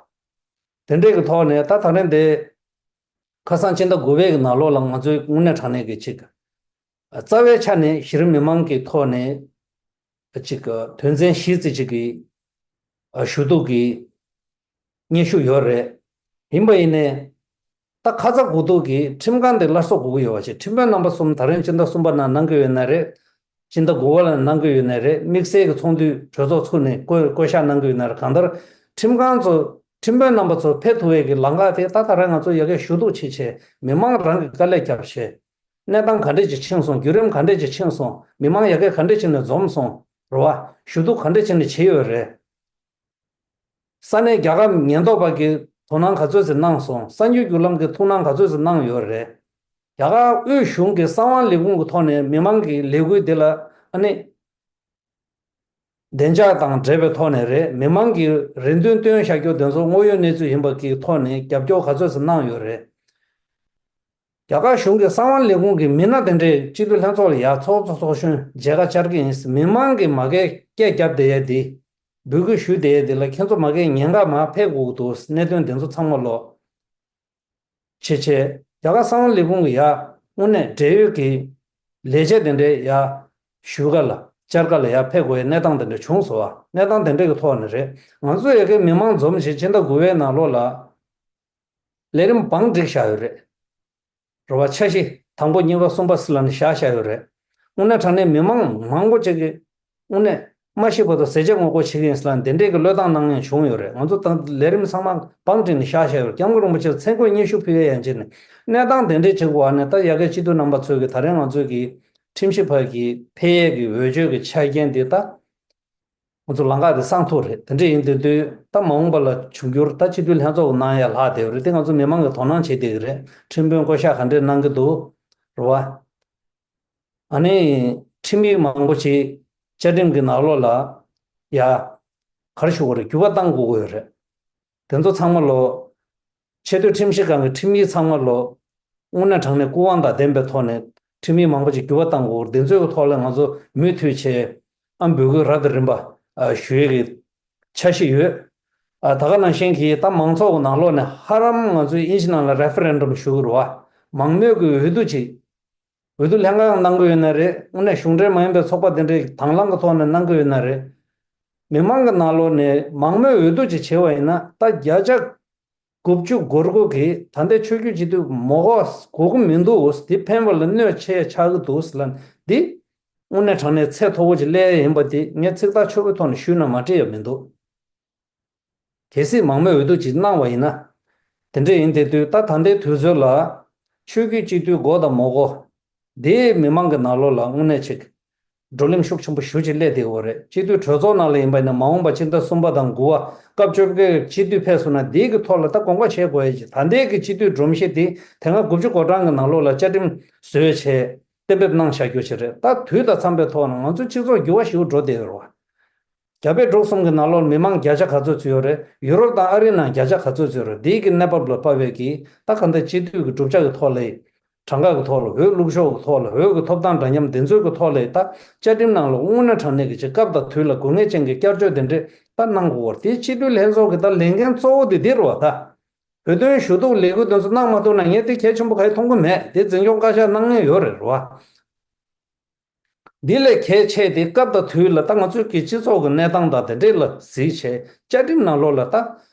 དེ་འདྲས་ཀྱི་ཐོག་ནས་ད་ད་རིང་འདི་ཁ་སང་ཕྱི་ཟླ་དགུ་པའི་གི་ནང་ལོགས་ལ་ང་ཚོའི་དངོས་གནས་དྲང་གནས་ཀྱི་ཅིག་རྩ་བའི་ཆ་ནས་གཞི་རིམ་མི་མང་གི་ཐོག་ནས་ཅིག་དོན་ཚན་བཞི་ཙམ་ཅིག་གི་ཞུ་གཏུག་གི་སྙན་ཞུ་ཡོད་རེད། ཡིན་པ་ཡིན་ནའི། ད་ཁ་ཚ་དགོས་གཏུགས་ཀྱིས་ཁྲིམས་ཁང་དེ་སླར་གསོ་དགོས་ཀྱི་ཡོད་པ་བྱས། ཁྲིམས་དཔོན་རྣམ་པ་གསུམ་ད་རིང་སྤྱི་ཟླ་གསུམ་པ་ནང་གནང་གི་ཡོད་ན་རེད། སྤྱི་ཟླ་དགུ་པ་ལ་གནང་གི་ཡོད་ན་རེད། དམིགས་བསལ་གྱི་ཚོགས་འདུའི་གྲོས་ཚོགས་ཚུགས་ནས་བསྐོ་བསྐོ་གཞག་གནང་གི་ཡོད་ན་རེད། གང་ལྟར་ཁྲིམས་ཁང་ཚོ་ཁྲིམས་དཔོན་རྣམ་པ་ཚོ་ཕེབས་ཐུབ་པའི་གི་ལམ་ཁ་དེ་ད་ད་རེས་ང་ཚོ་ཡ་གིར་ཞུ་གཏུག་བྱེད་བྱས། མི་མང་རང་གིས་དཀའ་ལས་བརྒྱབ་བྱས། གནས་སྟངས་ག་འདྲས་ཅིག་ཕྱིན་སོང་། བརྒྱུད་རིམ་ག་འདྲས་ཅིག་ཕྱིན་སོང་། མི་མང་ཡ་གིར་ག་འདྲས་བྱས་ནས་འཛོམས་སོང་། རེད་བ། ཞུ་གཏུག་ག་འདྲས་བྱས་ནས་བྱས་ཡོད་རེད། ས་གནས་རྒྱལ་ཁབ་ཉེན་རྟོག་པ་གིས་དོ་སྣང་ག་ཚོད་ཙམ་གནང་སོང་། གསར་འགྱུར་བརྒྱུད་ལམ་གྱིས་ཐུགས་སྣང་ག་ཚོད་ཙམ་གནང་ཡོད་རེད། རྒྱ་གར་དབུས་གཞུང་གི་གསང་བ་ལས་ཁུངས་ཀྱི་ཐོག་ནས་མི་མང་གི་ལས་འགུལ་འདི་ལ་ཨ་ནི་བདེ་འཇགས་དང་འབྲེལ་བའི་ཐོག་ནས་རེད། མི་མང་གི་རེ་འདུན་བཏོན་བཞག་རྒྱུ་དེ་ཚོ་དངོས་ཡོད་གནས་ཚུལ་ཡིན་པ་གི་ཐོག་ནས་རྒྱབ་སྐྱོར་ག་ཚོད་ཙམ་གནང་ཡོད་རེད། རྒྱ་གར་གཞུང་གི་གསང་བ་ལས་ཁུངས་ཀྱི་མི་སྣ་དེ་འདྲས་སྤྱི་འཐུས་ལྷན་ཚོགས་ལ་ཡར་ཚོགས་གཙོ་ཚོགས་གཞོན་མཇལ་ཁ་བཅར་གྱི་ཡིན། མི་མང་གིས་མ་གིར་སྐད་བརྒྱབ་བསྡད་ཡས་དེ། འབོད་སྐུལ་ཞུས་བསྡད་ཡས་དེ་ལ་ཁྱེད་ཚོ་མ་གིར་ཉེན་ཁ་མར་ཕེབས་དགོས་ཀྱི་འདུག་གནད་དོན་དེ་ཚོ་ཚང་མ་ལོག་བྱས་བྱས། རྒྱ་གར་གསང་བ་ལས་ཁུངས་ཀྱི་ཡར་དངོས་གནས་འབྲེལ་ཡོད་ཀྱི་ལས་བྱེད་དེ་འདྲས་ཡར་ཞུ་ག་ལ་བཅར་ག་ལ་ཡར་ཕེབས་དགོས་ཡས་གནས་སྟངས་དེ་འདྲས་བྱུང་སོང་བ། གནས་སྟངས་དེ་འདྲས་ཀྱི་ཐོག་ནས་རེད། ང་ཚོ་ཡ་གིར་མི་མང་འཛོམས་བྱས་ཕྱི་ཟླ་དགུ་པའི་ནང་ལོགས་ལ་ལས་རིམ་བང་བསྒྲིགས་བཞག་ཡོད་རེད། རེད་བ། འཆར་གཞི་དང་པོ་གཉིས་པ་གསུམ་པ་ཟེར་ལབ་ནས་བཞག་བཞག་ཡོད་རེད། དངོས་གནས་དྲང་གནས་མི་མང་མང་པོ་ཅིག་གིས་དངོས་གནས་མ་ཤི་བར་དུ་ཟས་བཅད་ངོ་རྒོལ་བྱེད་ཀྱི་ཡིན་ཟེར་ལབ་དེ་འདྲས་ཀྱི་བློས་བཏང་གནང་མཁན་བྱུང་ཡོད་རེད། ང་ཚོ་ད་ལས་རིམ་ཚང་མ་བང་བསྒྲིགས་ནས་བཞག་བཞག་ཡོད་རེད། སྐྱབས་མགོན་རིན་པོ་ཆེར་མཚན་བཀོད་སྙན་ཞུ་ཕུལ་ཡས་ཡན་ཆད་ནས་གནས་སྟངས་དེ་འདྲས་བྱེད་དགོས་པ་ནི། ད་ཡ་གིར་སྤྱི་འཐུས་རྣམ་པ་ཚོས་ཀྱི་ད་རེས་ང་ཚོས་ཀྱི་ཁྲིམས་ཞིབ་པ་གི་ཕེབས་ཡས་ཀྱི་འོས་ཆོས་ཀྱི་ཆ་རྐྱེན་དེ་ད། ང་ཚོ་ལམ་ཁ་དེ་སྲུང་ཐུབ་རེད། དེ་འདྲ་ཡིན་དུས་དུས་ད་མ་འོངས་པ་ལ་འབྱུང་འགྱུར་ད་སྤྱི་འཐུས་ལྷན་ཚོགས་ཀྱི་ནང་ཡར་ལྷག་བསྡད་ཡོད་རེད། དེ་ང་ཚོ་མི་མང་གིས་དོ་སྣང་བྱེད་བསྡད་ཀྱི་རེད། ཁྲིམས་དཔོན་བསྐོ་གཞག་ག་འདྲས་གནང་གི་འདུག་རེད་བ། ཨ་ནི་ཁྲིམས་ཡིག་མང་པོ་ཅིག་བཅའ་ཁྲིམས་ཀྱི་ནང་ལོགས་ལ་ཡ་ག་རེ་ཞུ་དགོས་རེད། འགྱུར་བ་གཏང་དགོས་ཀྱི་ཡོད་རེད། དེ་ཚོ་ཚང་མ་ལོ། ཆེས་མཐོའི་ཁྲིམས་ཞིབ་ཁང་གི་ཁྲིམས་ཡིག་ཚང་མ་ལོ། དངོས་གནས་དྲང་གནས་སྐུ་དབང་དང་ལྡན་པའི་ཐོག་ནས་ཁྲིམས་ཡིག་མང་པོ་ཅིག་འགྱུར་བ་གཏང་དགོས། དེ་ཚོའི་ཐོག་ལ་ང་ཚོ་མུ་མཐུད་བྱས་ཨ་འབོད་སྐུལ་རབ་དང་རིམ་པ་ཨ་ཞུ་ཡས་ཀྱི་འཆར་གཞི་ཡོད། ཨ་ད་ག་ནང་བཞིན་གྱི་ད་མང་ཚོགས་ཀྱི་ནང་ལོགས་ནས་ཧ་ལམ་ང་ཚོའི་དབྱིན་ཇི་ནང་ལ་རེ་ཕེ་རེན་ཌམ་ཞུ་གི་རེད་བ། མང་མོས་ཀྱི་འོས་བསྡུ་ཅིག་ འོས་བསྡུ་ལྷན་ཁང་གནང་གི་ཡོད་ན་རེད། དངོས་གནས་གཞུང་འབྲེལ་མ་ཡིན་པའི་ཚོགས་པ་དེ་འདྲས་དང་བླངས་ཀྱི་ཐོག་ནས་གནང་གི་ཡོད་ན་རེད། མི་མང་གི་ནང་ལོགས་ནས་མང་མོས་འོས་བསྡུ་ཅིག་བྱས་པ་ཡིན་ན། ད་བརྒྱ་ཆ་དགུ་བཅུ་གོ་དགུ་གིས་ད་ལྟའི་ཆོས་བརྒྱུད་སྤྱི་འཐུས་མོ་གོ་དགོས་ཀྱི་མི་འདུག་འདི་ཕན་པ་ལ་གནོད་ཆེ་ཆགས་ཀྱི་འདུག་ལབ་ན། འདི་དངོས་གནས་དྲང་གནས་ཚད་མཐོ་པོ་ཅིག་སླེབས་ཡ་ཡིན་པ་དེ་ངས་ཚིག་ཐག་ཆོད་པོའི་ཐོག་ནས་ཞུས་ན་མ་འགྲིག་ཡ་མི་འདུག་གལ་སྲིད་མང་མོས་འོས་བསྡུ་ཅིག་གནང་བ་ཡིན་ན། དེ་འདྲ་ཡིན་དེ་དུས་ད་ད་ལྟའི་དུས་ཚོད་ལ་ཆོས་བརྒྱུད་སྤྱི་འཐུས་དགོས་དང་མ་དགོས། དེའི་མི་མང་གི་ནང་ལོགས་ལ་དངོས་གནས་ཅིག་བགྲོ་གླེང་ཤུགས་ཆེན་པོ་ཞེ་པོ་ཅིག་སླེབས་བསྡད་ཡོད་རེད། སྤྱི་འཐུས་གྲོས་ཚོགས་ནང་ལ་ཡིན་པ་ཡིན་ན། མ་འོངས་པ་སྤྱི་ཟླ་གསུམ་པ་དང་དགུ་པ་སྐབས་བཅོ་བརྒྱད་སྤྱི་འཐུས་ཕེབས་སོང་ན། དེའི་གི་ཐོག་ལ་ད་དགོངས་པ་བཞེས་དགོས་ཡ་ཅིག་ད་ལྟའི་གི་སྤྱི་འཐུས་སྒྲོམ་གཞི་དེ་དེ་སྔ་དགུ་བཅུ་གོ་གྲངས་ཀྱི་ནང་ལོགས་ལ་བཅའ་ཁྲིམས་བཟོས་བྱས་གཏན་འབེབས་གནང་བཞག་རྒྱུ་ཞིག་རེད། ད་དུས་དང་འཚམས་པའི་ཐོག་ནས་ང་ཚོའི་སྤྱི་ཚོགས་འགྱུར་བ་ཞིག་འགྲོ་བསྡད་ཡོད་རེད་བ། རྒྱ་བལ་འབྲུག་གསུམ་གྱི་ནང་ལོགས་མི་མང་བརྒྱ་ཆ་ག་ཚོད་ཚུད་ཡོད་རེད། ཡུ་རོབ་དང་ཨ་རིའི་ནང་བརྒྱ་ཆ་ག་ཚོད་ཚུད་ཡོད་རེད། འདིའི་གི་གནས་བབ་ལ་དཔག་པའི་གི་ད་ག་འདྲ་སྤྱི་འཐུས་ཀྱི་གྲུབ་ཆ་གི་ཐོག་ལ། གྲངས་ཀ་གི་ཐོག་ལ། འོས་བླུག་ཕྱོགས་ཀྱི་ཐོག་ལ། འོས་ཀྱི་ཐོབ་ཐང་འདྲ་མཉམ་འདི་ཚོའི་གི་ཐོག་ལ། ད་བཅའ་ཁྲིམས་ནང་ལ་དངོས་གནས་དྲང་གནས་ཀྱི་ཅིག་སྐབས་དང་དུས་ལ་དགོས་ངེས་ཅན་གྱི་བསྐྱར་བཅོས་དེ་འདྲས་ད་གནང་དགོས་པ་རེད། དེ་སྤྱི་འཐུས་ལྷན་ཚོགས་ཀྱི་ད་ལས་འགན་གཙོ་བོ་དེ་འདི་རེད་བ། ད་བོད་དོན་ཞུ་གཏུག་ལས་འགུལ་དེ་ཚོ་གནང་མ་ཐུབ་ན་ངས་དེ་གལ་ཆེན་པོ་ག་ཡེ་མཐོང་གི་མེད། དེ་འཛིན་སྐྱོང་བཀའ་ཤག་གནང་མཁན་ཡོད་རེད་བ། འདི་ལས་གལ་ཆེ་དེ་སྐབས་དང་དུས་ལ་ད་ང་ཚོའི་གི་སྤྱི་ཚོགས་ཀྱི་གནས་སྟངས་དང་དེ་འདྲས་ལ་གཟིགས་བྱས། བཅའ་ཁྲིམས་ནང་ལོགས་ལ་ད་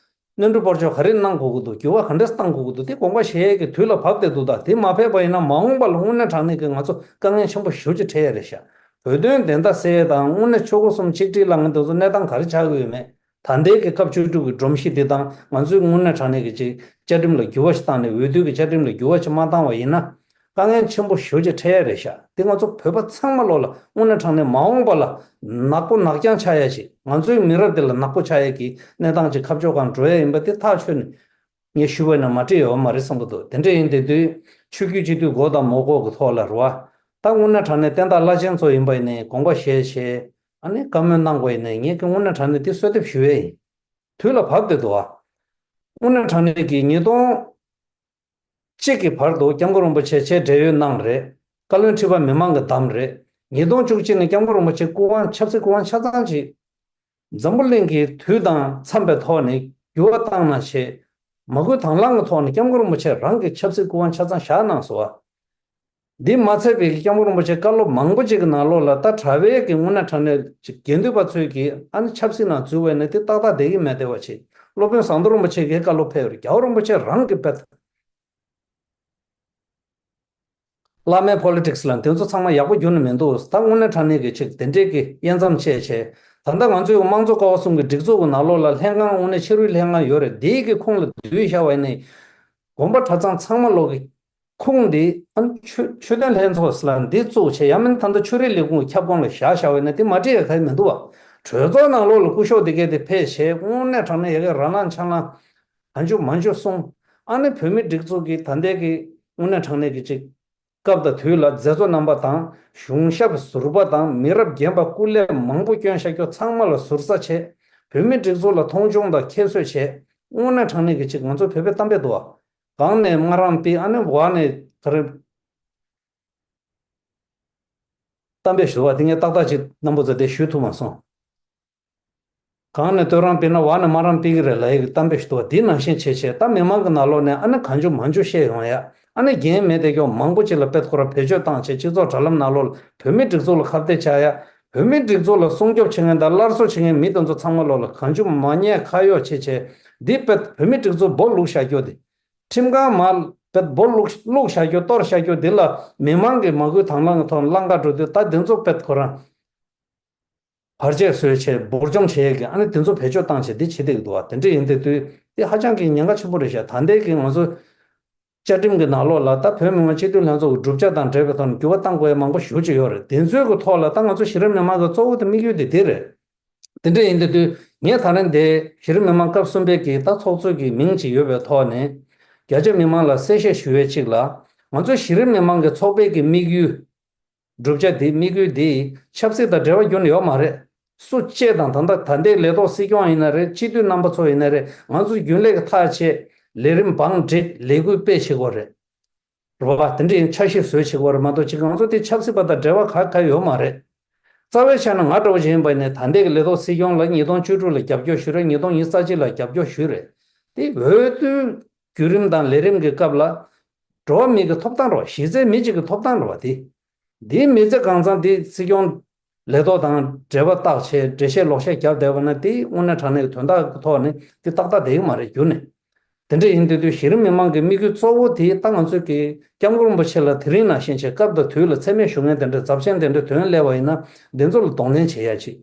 སྣོན་འཕྲི་སྤོར་ཆོག་ག་རེ་གནང་དགོས་ཀྱི་འདུག་འགྱུར་བ་ག་འདྲས་གཏང་དགོས་ཀྱི་འདུག་དེ་དགོངས་པ་བཞེས་ཀྱི་དུས་ལ་བབས་བསྡད་འདུག་ད་དེ་མ་ཕེབས་པ་ཡིན་ན་མ་འོངས་པ་ལ་དངོས་གནས་དྲང་གནས་ཀྱི་ང་ཚོ་དཀའ་ངལ་ཆེན་པོ་ཞེ་པོ་ཅིག་འཕྲད་ཡ་རེད་ཤག་བོད་དོན་བདེན་མཐའ་གསལ་དང་དངོས་གནས་ཆོལ་ཁ་གསུམ་ཆིག་སྒྲིལ་ལ་ང་ཚོ་གནས་སྟངས་ག་རེ་ཆགས་ཀྱི་ཡོད་མེད། ད་ལྟའི་གི་སྐབས་བཅུ་དྲུག་གི་སྒྲོམ་གཞི་འདི་དང་ང་ཚོའི་དངོས་གནས་དྲང་གནས་ཀྱི་ཅིག་བཅའ་ཁྲིམས་ལ་འགྱུར་བ་ཞིག་བཏང་ནས། འོས་བསྡུ་གི་བཅའ་ཁྲིམས་ལ་འགྱུར་བ་ཞིག་མ་བཏང་བ་ཡིན་ན། དཀའ་ངལ་ཆེན་པོ་ཞེ་པོ་ཅིག་འཕྲད་ཡ་རེད་ཤག་དེ་ང་ཚོ་བོད་པ་ཚང་མ་ལོགས་ལ་དངོས་གནས་དྲང་གནས་མ་འོངས་པ་ལ་ནག་པོ་ནག་རྐྱང་ཆགས་ཡ་ཞིག་ང་ཚོའི་མི་རབས་འདི་ལ་ནག་པོ་ཆགས་ཡ་གི་གནས་སྟངས་ཅིག་ཁ་ཕྱོགས་གང་འགྲོ་ཡ་ཡིན་པ་དེ་ཐག་ཆོད་ནས་ངས་ཞུ་བ་ཡིན་ན་མ་འགྲིག་ཡོད་མ་རེད་བསམ་གྱི་འདུག་དེ་འདྲ་ཡིན་དེ་དུས་ཆོས་བརྒྱུད་སྤྱི་འཐུས་དགོས་དང་མ་དགོས་ཀྱི་ཐོག་ལ་རེད་བ། ད་དངོས་གནས་དྲང་གནས་བསྟན་བདག་བླ་ཆེན་ཚོ་ཡིན་པ་ཡིན་ནའི་དགོངས་པ་བཞེས་བྱས། ཨ་ནི་བཀའ་མོལ་གནང་དགོས་ཡིན་ནའི་ངས་ཀྱི་དངོས་གནས་དྲང་གནས་དེ་གསོལ་འདེབས་ཞུ་ཡས་ཡིན། དུས་ལ་བབས་བསྡད་འདུག་བ། དངོས་གནས་དྲང་གནས་ཀྱི་ཉིས་སྟོང་གཅིག་གི་བར་དུ་སྐྱབས་མགོན་རིན་པོ་ཆེ་ཆེད་བགྲེས་ཡོལ་གནང་རེད། བཀའ་བློན་ཁྲི་པ་མི་མང་གི་བདམས་རེད། ཉིས་སྟོང་བཅུ་གཅིག་ནས་སྐྱབས་མགོན་རིན་པོ་ཆེ་སྐུ་དབང་ཆབ་སྲིད་སྐུ་དབང་ཆ་ཚང་ཅིག་འཛམ་བུ་གླིང་གི་དུས་དང་འཚམས་པའི་ཐོག་ནས་འགྱུར་བ་བཏང་གནང་བྱས། མ་བསྐུལ་དང་བླངས་ཀྱི་ཐོག་ནས་སྐྱབས་མགོན་རིན་པོ་ཆེ་རང་གི་ཆབ་སྲིད་སྐུ་དབང་ཆ་ཚང་བཞག་གནང་སོང་བ། འདི་མ་ཚད་པའི་སྐྱབས་མགོན་རིན་པོ་ཆེ་བཀའ་སློབ་མང་པོ་ཅིག་གི་ནང་ལོགས་ལ་ད་དྲ་བའི་གི་དངོས་གནས་དྲང་གནས་ཅིག་དགེ་འདུན་པ་ཚོས་ཀྱི་ཨ་ནི་ཆབ་སྲིད་ནང་འཛུལ་བས་ནི་དེ་ཏག་ཏག་བསྡད་ཀྱི་མེད་བསྡད་པ་ཅིག་སློབ་དཔོན་ཟམ་གདོང་རིན་པོ་ཆེ་གིས་བཀའ་སློབ་ཕེབས་རེད། རྒྱལ་བ་རིན་པོ་ཆེ་རང་གི་དཔེ། བླ་མའི་པོ་ལི་ཊིག་སི་ལ་དེ་ཚོ་ཚང་མ་ཡག་པོ་འགྱུར་ནི་མི་འདུག་ད་དངོས་གནས་དྲང་གནས་ཀྱི་ཅིག་དེ་འདྲས་ཀྱི་དབྱེ་མཚམས་ཕྱེ་བྱས། ད་ལྟ་ང་ཚོའི་དམངས་གཙོ་ཀ་བ་གསུམ་གྱི་སྒྲིག་འཛུགས་ཀྱི་ནང་ལོགས་ལ་ལྷན་ཁང་དངོས་གནས་ཕྱི་རོལ་ལྷན་ཁང་ཡོད་རེད། འདིའི་གི་ཁོངས་ལ་བསྡུས་བཞག་པ་ཡིན་ནའི། དགོན་པ་གྲྭ་ཚང་ཚང་མ་ལོག་གི་ཁུངས་འདི་ཨ་ནི་ཆོས་ཆོས་དོན་ལྷན་ཚོགས་ལ་འདི་བཙུགས་བྱས། ཡང་མིན་ད་ལྟ་ཆོས་རིག་ལས་ཁུངས་ཀྱི་ཁྱབ་ཁོངས་ལ་བཞག་བཞག་པ་ཡིན་ན་དེ་མ་འགྲིག་ཡ་ག་ཡེ་མི་འདུག་བ། གྲོས་ཚོགས་ནང་ལོགས་ལ་སྐུ་ཞབས་དེ་གས་དེ་ཕེབས་བྱས་དངོས་གནས་དྲང་གནས་ཡ་གི་ར་ལངས་ཆ་ལངས་གང་བྱུང་མང་བྱུང་གསུངས། ཨ་ནི་བོད་མིའི་སྒྲིག་འཛུགས་ཀྱི་ད་ལྟའི་གི་དངོས་གནས་དྲང་གནས་ཀྱི་ཅིག་སྐབས་དང་དུས་ལ་མཛད་གཙོ་རྣམ་པ་དང་གཞུང་ཞབས་ཟུར་པ་དང་མི་རབས་རྒན་པ་སྐུ་ལས་མང་པོ་བསྐྱོན་བཞག་རྒྱུ་ཚང་མ་ལ་ཟུར་ཟ་བྱས། བོད་མིའི་སྒྲིག་འཛུགས་ལ་མཐོང་ཆུང་དང་ཁྱད་གསོད་བྱས། དངོས་གནས་དྲང་གནས་ཀྱི་ཅིག་ང་ཚོ་བོད་པའི་གཏམ་དཔེ་འདུག་བ། གང་ནས་སྨ་རམ་པི་ཨ་ནི་བ་ནས་ག་རེ། གཏམ་དཔེ་ཞུ་བ་དེ་ངས་ཏག་ཏག་ཅིག་རྣམ་པ་ཚོ་དེ་ཞུ་ཐུབ་མ་སོང་། གང་ནས་སྟོད་རང་པི་ན་བ་ནས་སྨ་རམ་པི་གི་རེད་ལབ་ཡག་གི་གཏམ་དཔེ་ཞུ་བ་དེ་ནང་བཞིན་བྱས་བྱས། ད་མི་མང་གི་ནང་ལོགས་ནས་ཨ་ནི་གང་བྱུང་མང་བྱུང་བཤད་ཡོང་ཡ། ཨ་ནི་འགན་མེད་དེ་ཀྱོག་མང་པོ་ཅིག་ལ་དཔེ་ཁོ་རང་བེད་སྤྱོད་བཏང་བྱས། སྤྱི་ཚོགས་དྲ་ལམ་ནང་ལོགས་ལ་བོད་མིའི་སྒྲིག་འཛུགས་ལ་ཁ་གཏད་བཅག་ཡ། བོད་མིའི་སྒྲིག་འཛུགས་ལ་སྲུང་སྐྱོབ་བྱེད་མཁན་དང་སླར་གསོ་བྱེད་མཁན་མི་དེ་ཚོ་ཚང་མ་ལོགས་ལ་གང་བྱུང་མ་ཉེས་ཁ་གཡོགས་བྱས་བྱས། འདི་དཔེ་བོད་མིའི་སྒྲིག་འཛུགས་སྦོ་བླུགས་བཞག་རྒྱུ་དེ། ཁྲིམས་ཁང་མར་དཔེ་སྦོ་བླུགས་བླུགས་བཞག་རྒྱུ་གཏོར་བཞག་རྒྱུ་འདི་ལ་མི་མང་གིས་མ་བསྐུལ་དང་བླངས་ཀྱི་ཐོག་ལ་ལམ་ཁ་འགྲོ་དུས། ད་འདི་ཚོ་དཔེ་ཁོ་རང་བར་ཆད་བཟོས་བྱས་འབུར་འཇོམས་བྱེད་ཡས་ཀྱི་ཨ་ནི་འདི་ཚོ་བེད་སྤྱོད་བཏང་བྱས་འདི་བྱེད་བསྡད་ཀྱི་འདུག་བ། དེ་འདྲ་ཡིན་དེ་དུས་འདི་ཧ་ཅང་གི་ཉེན་ཁ་ཆེན་པོ་རེད་ཤག་ད་ལྟའི་གི་ང་ཚོ་བཅའ་ཁྲིམས་ཀྱི་ནང་ལོགས་ལ་ད་བོད་མི་མང་སྤྱི་འཐུས་ལྷན་ཚོགས་ཀྱི་གྲུབ་ཆ་དང་འབྲེལ་བའི་ཐོག་ནས་འགྱུར་བ་གཏང་དགོས་ཡ་མང་པོ་ཞེ་པོ་ཅིག་ཡོད་རེད། དེ་ཚོའི་གི་ཐོག་ལ་ད་ང་ཚོ་གཞི་རིམ་མི་མང་གི་གཙོ་བོ་དེ་དམིགས་ཡུལ་དེ་འདི་རེད། དེ་འདྲ་ཡིན་དུས་དུས་ངས་ད་རིང་འདི་གཞི་རིམ་མི་མང་སྐབས་གསུམ་པའི་གི་ད་ཚོགས་གཙོ་གི་མིང་ཅིག་ཡོད་པའི་ཐོག་ནས་རྒྱ་ཆེ་མི་མང་ལ་གསལ་བཤད་ཞུ་བའི་ཅིག་ལ། ང་ཚོའི་གཞི་རིམ་མི་མང་གི་ཚོགས་པའི་གི་དམིགས་ཡུལ། བསྒྲུབ་བྱ་འདི་དམིགས་ཡུལ་འདི་ཆབ་སྲིད་དང་འབྲེལ་བ་ཁྱོན་ནས་ཡོད་མ་རེད། སུ་གཅིག་དང་ད་ལྟ་ད་ལྟའི་ལས་ཐོག་སྲིད་སྐྱོང་ཡིན་ན་རེད། སྤྱི་འཐུས་རྣམ་པ་ཚོ་ཡིན་ན་རེད། ང་ཚོ་རྒྱུན་ལས་ཀྱི་ཐག་བཅད། ལས་རིམ་བང་བསྒྲིགས། ལས་འགུལ་སྤེལ་བྱེད་དགོས་རེད། རེད་པ། དེ་འདྲ་ཡིན་འཆར་གཞི་བཟོས་བྱེད་དགོས་རེད་མ་གཏོགས་ཅིག་ང་ཚོ་དེ་ཆབ་སྲིད་པ་དང་འབྲེལ་བ་ག་ག་ཡོད་མ་རེད། རྩ་བའི་ཆ་ནས་ང་འདྲ་བོ་ཞིག་ཡིན་པ་ཡིན་ན་ད་ལྟའི་གི་ལས་ཐོག་སྲིད་སྐྱོང་ལ་ཉིས་སྟོང་བཅུ་དྲུག་ལ་རྒྱབ་སྐྱོར་ཞུས་རེད། ཉིས་སྟོང་ཉི་ཤུ་རྩ་གཅིག་ལ་རྒྱབ་སྐྱོར་ཞུས་རེད། དེ་འོས་བསྡུའི་བརྒྱུད་རིམ་དང་ལས་རིམ་གྱི་སྐབས་ལ་འགྲོ་བ་མི་གི་ཐོབ་ཐང་རེད་པ། གཞི་རྩའི་མི་གཅིག་གི་ཐོབ་ཐང་རེད་པ། དེ་ འདིའི་མི་ཚེ་གང་ཚང་འདི་སྲིད་སྐྱོང་ལས་ཐོག་དང་འབྲེལ་བ་བཏགས་བྱས་འགྲེལ་བཤད་ལོག་བཤད་བརྒྱབ་བསྡད་པ་ན། དེ་དངོས་གནས་དྲང་གནས་ཀྱི་དོན་དག་གི་ཐོག་ནས་དེ་ཏག་ཏག་བསྡད་ཀྱི་མ་རེད་རྒྱུ་ནས། དེ་འདྲ་ཡིན་དུས་དུས་གཞི་རིམ་མི་མང་གི་དམིགས་ཡུལ་གཙོ་བོ་དེ་ད་ང་ཚོས་ཀྱི་སྐྱབས་མགོན་རིན་པོ་ཆེ་ལ་དེ་རིང་ནང་བཞིན་བྱས་སྐབས་དང་དུས་ལ་མཚན་སྨད་ཞུ་མཁན་དེ་འདྲ་ཚབས་ཆེན་དེ་འདྲ་དོན་སླེབས་པ་ཡིན་ན། འདི་ཚོ་ལ་གདོང་ལེན་བྱེད་ཡ་ཅིག་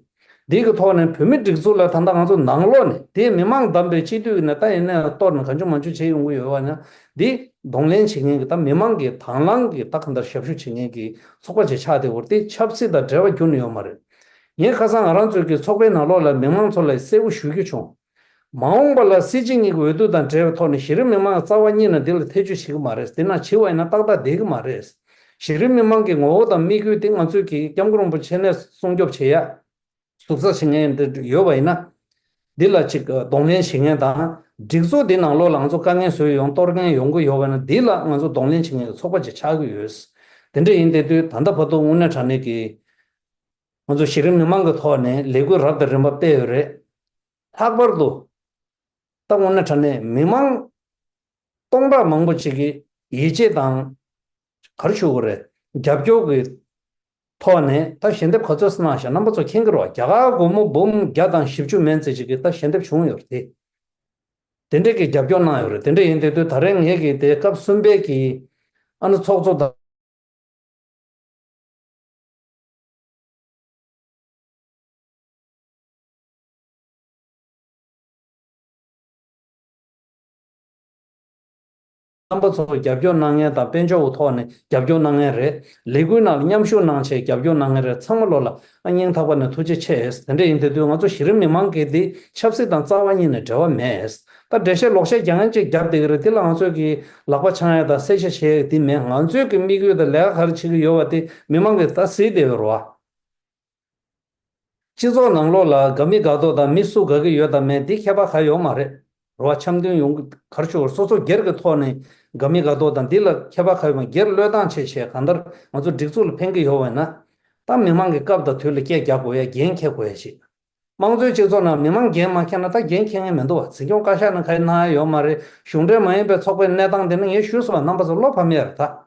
འདི་གི་ཐོག་ནས་བོད་མི་སྒྲིག་འཛུགས་ལ་ད་ལྟ་ང་ཚོ་ནང་ལོགས་ནས་དེ་མི་མང་བདམས་པའི་སྤྱི་འཐུས་ནས་ད་ཡིན་ནའི་གཏོར་ནས་གང་བྱུང་མང་བྱུང་བྱེད་ཡོང་གི་ཡོད་པ་ན། འདི་གདོང་ལེན་བྱེད་མཁན་གྱི་ད་མི་མང་གི་དང་བླངས་ཀྱི་ད་གང་ལྟར་ཞབས་ཞུ་བྱེད་མཁན་གྱི་ཚོགས་པ་ཅིག་ཆགས་བསྡད་ཡོད་རེད། དེ་ཆབ་སྲིད་དང་འབྲེལ་བ་ཁྱོན་ནས་ཡོད་མ་རེད། ངས་ཁ་སང་ང་རང་ཚོའི་གི་ཚོགས་པའི་ནང་ལོགས་ལ་མི་མང་ཚོ་ལ་གསལ་པོ་ཞུ་རྒྱུ་བྱུང་། མ་འོངས་པ་ལ་སྲིད་སྤྱི་གཉིས་ཀྱི་འོས་བསྡུ་དང་འབྲེལ་བའི་ཐོག་ནས་གཞི་རིམ་མི་མང་རྩ་བ་ཉིད་ནས་འདི་ལ་ཐེ་བྱུས་བྱེད་ཀྱི་མ་རེད། དེ་ན་བྱེད་པ་ཡིན་ན་ཏག་ཏག་བསྡད་ཀྱི་མ་རེད། གཞི་རིམ་མི་མང་གི་ངོ་བོ་དང་དམིགས་ཡུལ་དེ་ང་ཚོས་ཀྱི་སྐྱབས་མགོན་རིན་པོ་ཆེ་ནས་སྲུང་སྐྱོབ་བྱེད་ཡ། ཟུར་ཟ་བྱེད་མཁན་དེ་ཡོད་པ་ཡིན་ན། འདི་ལ་ཅིག་གདོང་ལེན་བྱེད་མཁན་དང་། སྒྲིག་འཛུགས་འདི་ནང་ལོགས་ལ་ང་ཚོ་དཀའ་ངལ་བཟོས་ཡོང་གཏོར་མཁན་ཡོང་གི་ཡོད་པ་ན། འདི་ལ་ང་ཚོ་གདོང་ལེན་བྱེད་མཁན་གྱི་ཚོགས་པ་ཅིག་ཆགས་ཀྱི་ཡོད། དེ་འདྲ་ཡིན་དེ་དུས་ད་ལྟ་བར་དུ་དངོས་གནས་དྲང་གནས་ཀྱི་ང་ཚོ་གཞི་རིམ་མི་མང་གི་ཐོག་ནས་ལས་འགུལ་རབ་དང་རིམ་པ་སྤེལ་ཡོད་རེད། ལྷག་པར་དུ་ད་དངོས་གནས་དྲང་གནས་མི་མང་སྟོང་ཕྲག་མང་པོ་ཅིག་གིས་ཡིད་ཆེས་དང་། ག་རེ་ཞུ་དགོས་རེད། རྒྱབ་སྐྱོར་གྱི་ཐོག་ནས་ད་ཞལ་འདེབས་ག་ཚོད་གནང་ཤག་རྣམ་པ་ཚོ་མཁྱེན་གྱི་རེད་བ། རྒྱ་གར་སྒོར་མོ་འབུམ་བརྒྱ་དང་བཞི་བཅུ་མན་ཙམ་ཅིག་གིས་ད་ཞལ་འདེབས་བྱུང་ཡོད་རེད་དེ། དེ་འདྲས་ཀྱི་རྒྱབ་སྐྱོར་གནང་ཡོད་རེད། དེ་འདྲས་ཡིན་དུས་དུས་ད་རེས་ངེད་ཀྱིས་དེ་སྐབས་གསུམ་པའི་གི་ཨ་ནི་ཚོགས་གཙོ་དང་། རྣམ་པ་ཚོ་རྒྱབ་སྐྱོར་གནང་མཁན་དང་། དཔལ་འབྱོར་གྱི་ཐོག་ནས་རྒྱབ་སྐྱོར་གནང་མཁན་རེད། ལས་འགུལ་ནང་ལ་མཉམ་ཞུགས་གནང་བྱས་རྒྱབ་སྐྱོར་གནང་མཁན་རེད། ཚང་མ་ལོ་ལ་ཨ་སྙིང་ཐག་པ་ནས་ཐུགས་རྗེ་ཆེ། དེ་འདྲ་ཡིན་དུས་དུས་ང་ཚོ་གཞི་རིམ་མི་མང་གི་འདི་ཆབ་སྲིད་དང་རྩ་བ་ཉིད་ནས་འབྲེལ་བ་མེད། ད་འགྲེལ་བཤད་ལོག་བཤད་རྒྱག་མཁན་ཅིག་རྒྱབ་བསྡད་ཀྱི་རེད། དེ་ལ་ང་ཚོས་ཀྱི་ལག་པ་འཆང་ཡ་དང་གསལ་བཤད་བྱེད་ཡ་འདི་མེད། ང་ཚོས་ཀྱི་དམིགས་ཡུལ་དང་ལས་ཀ་ག་རེ་བྱེད་ཀྱི་ཡོད་པ་དེ་མི་མང་གིས་ད་གཟིགས་བསྡད་ཡོད་རེད་བ། སྤྱི་ཚོགས་ནང་ལོགས་ལ་དགའ་མི་དགའ་མདོག་དང་མི་སུ་དགའ་གི་ཡོད་དང་མེད་འདི་ཁྱད་པར་གང་ཡོད་མ་རེད། རེད་བ། འཆམ་མཐུན་ཡོང་གི་ག་རེ་ཞུ་དགོས། སོ་སོ་སྒེར་གྱི་ཐོག་ནས་དགའ་མི་དགའ་མདོག་དང་འདི་ལ་ཁྱད་པར་གང་ཡོད་མ། སྒེར་བློས་བཏང་བྱས་བྱས་གང་ལྟར་ང་ཚོ་སྒྲིག་འཛུགས་ལ་ཕན་གྱི་ཡོད་པ་ཡིན་ན། ད་མི་མང་གི་སྐབས་དང་དུས་ལ་སྐད་རྒྱག་དགོས་ཡ། འགན་འཁྱེར་དགོས་ཡ་ཞིག་དམངས་གཙོའི་སྤྱི་ཚོགས་ནང་མི་མང་འགན་མ་འཁྱེར་ན་ད་འགན་འཁྱེར་མཁན་མི་འདུག་བ། འཛིན་སྐྱོང་བཀའ་ཤག་ནང་ག་རེ་གནང་ཡ་ཡོད་མ་རེད། གཞུང་འབྲེལ་མ་ཡིན་པའི་ཚོགས་པའི་གནས་སྟངས་དེ་ནི་ངས་ཞུས་སོང་བ། རྣམ་པ་ཚོ་བློ་ཕམ་ཡ་རེད་ད།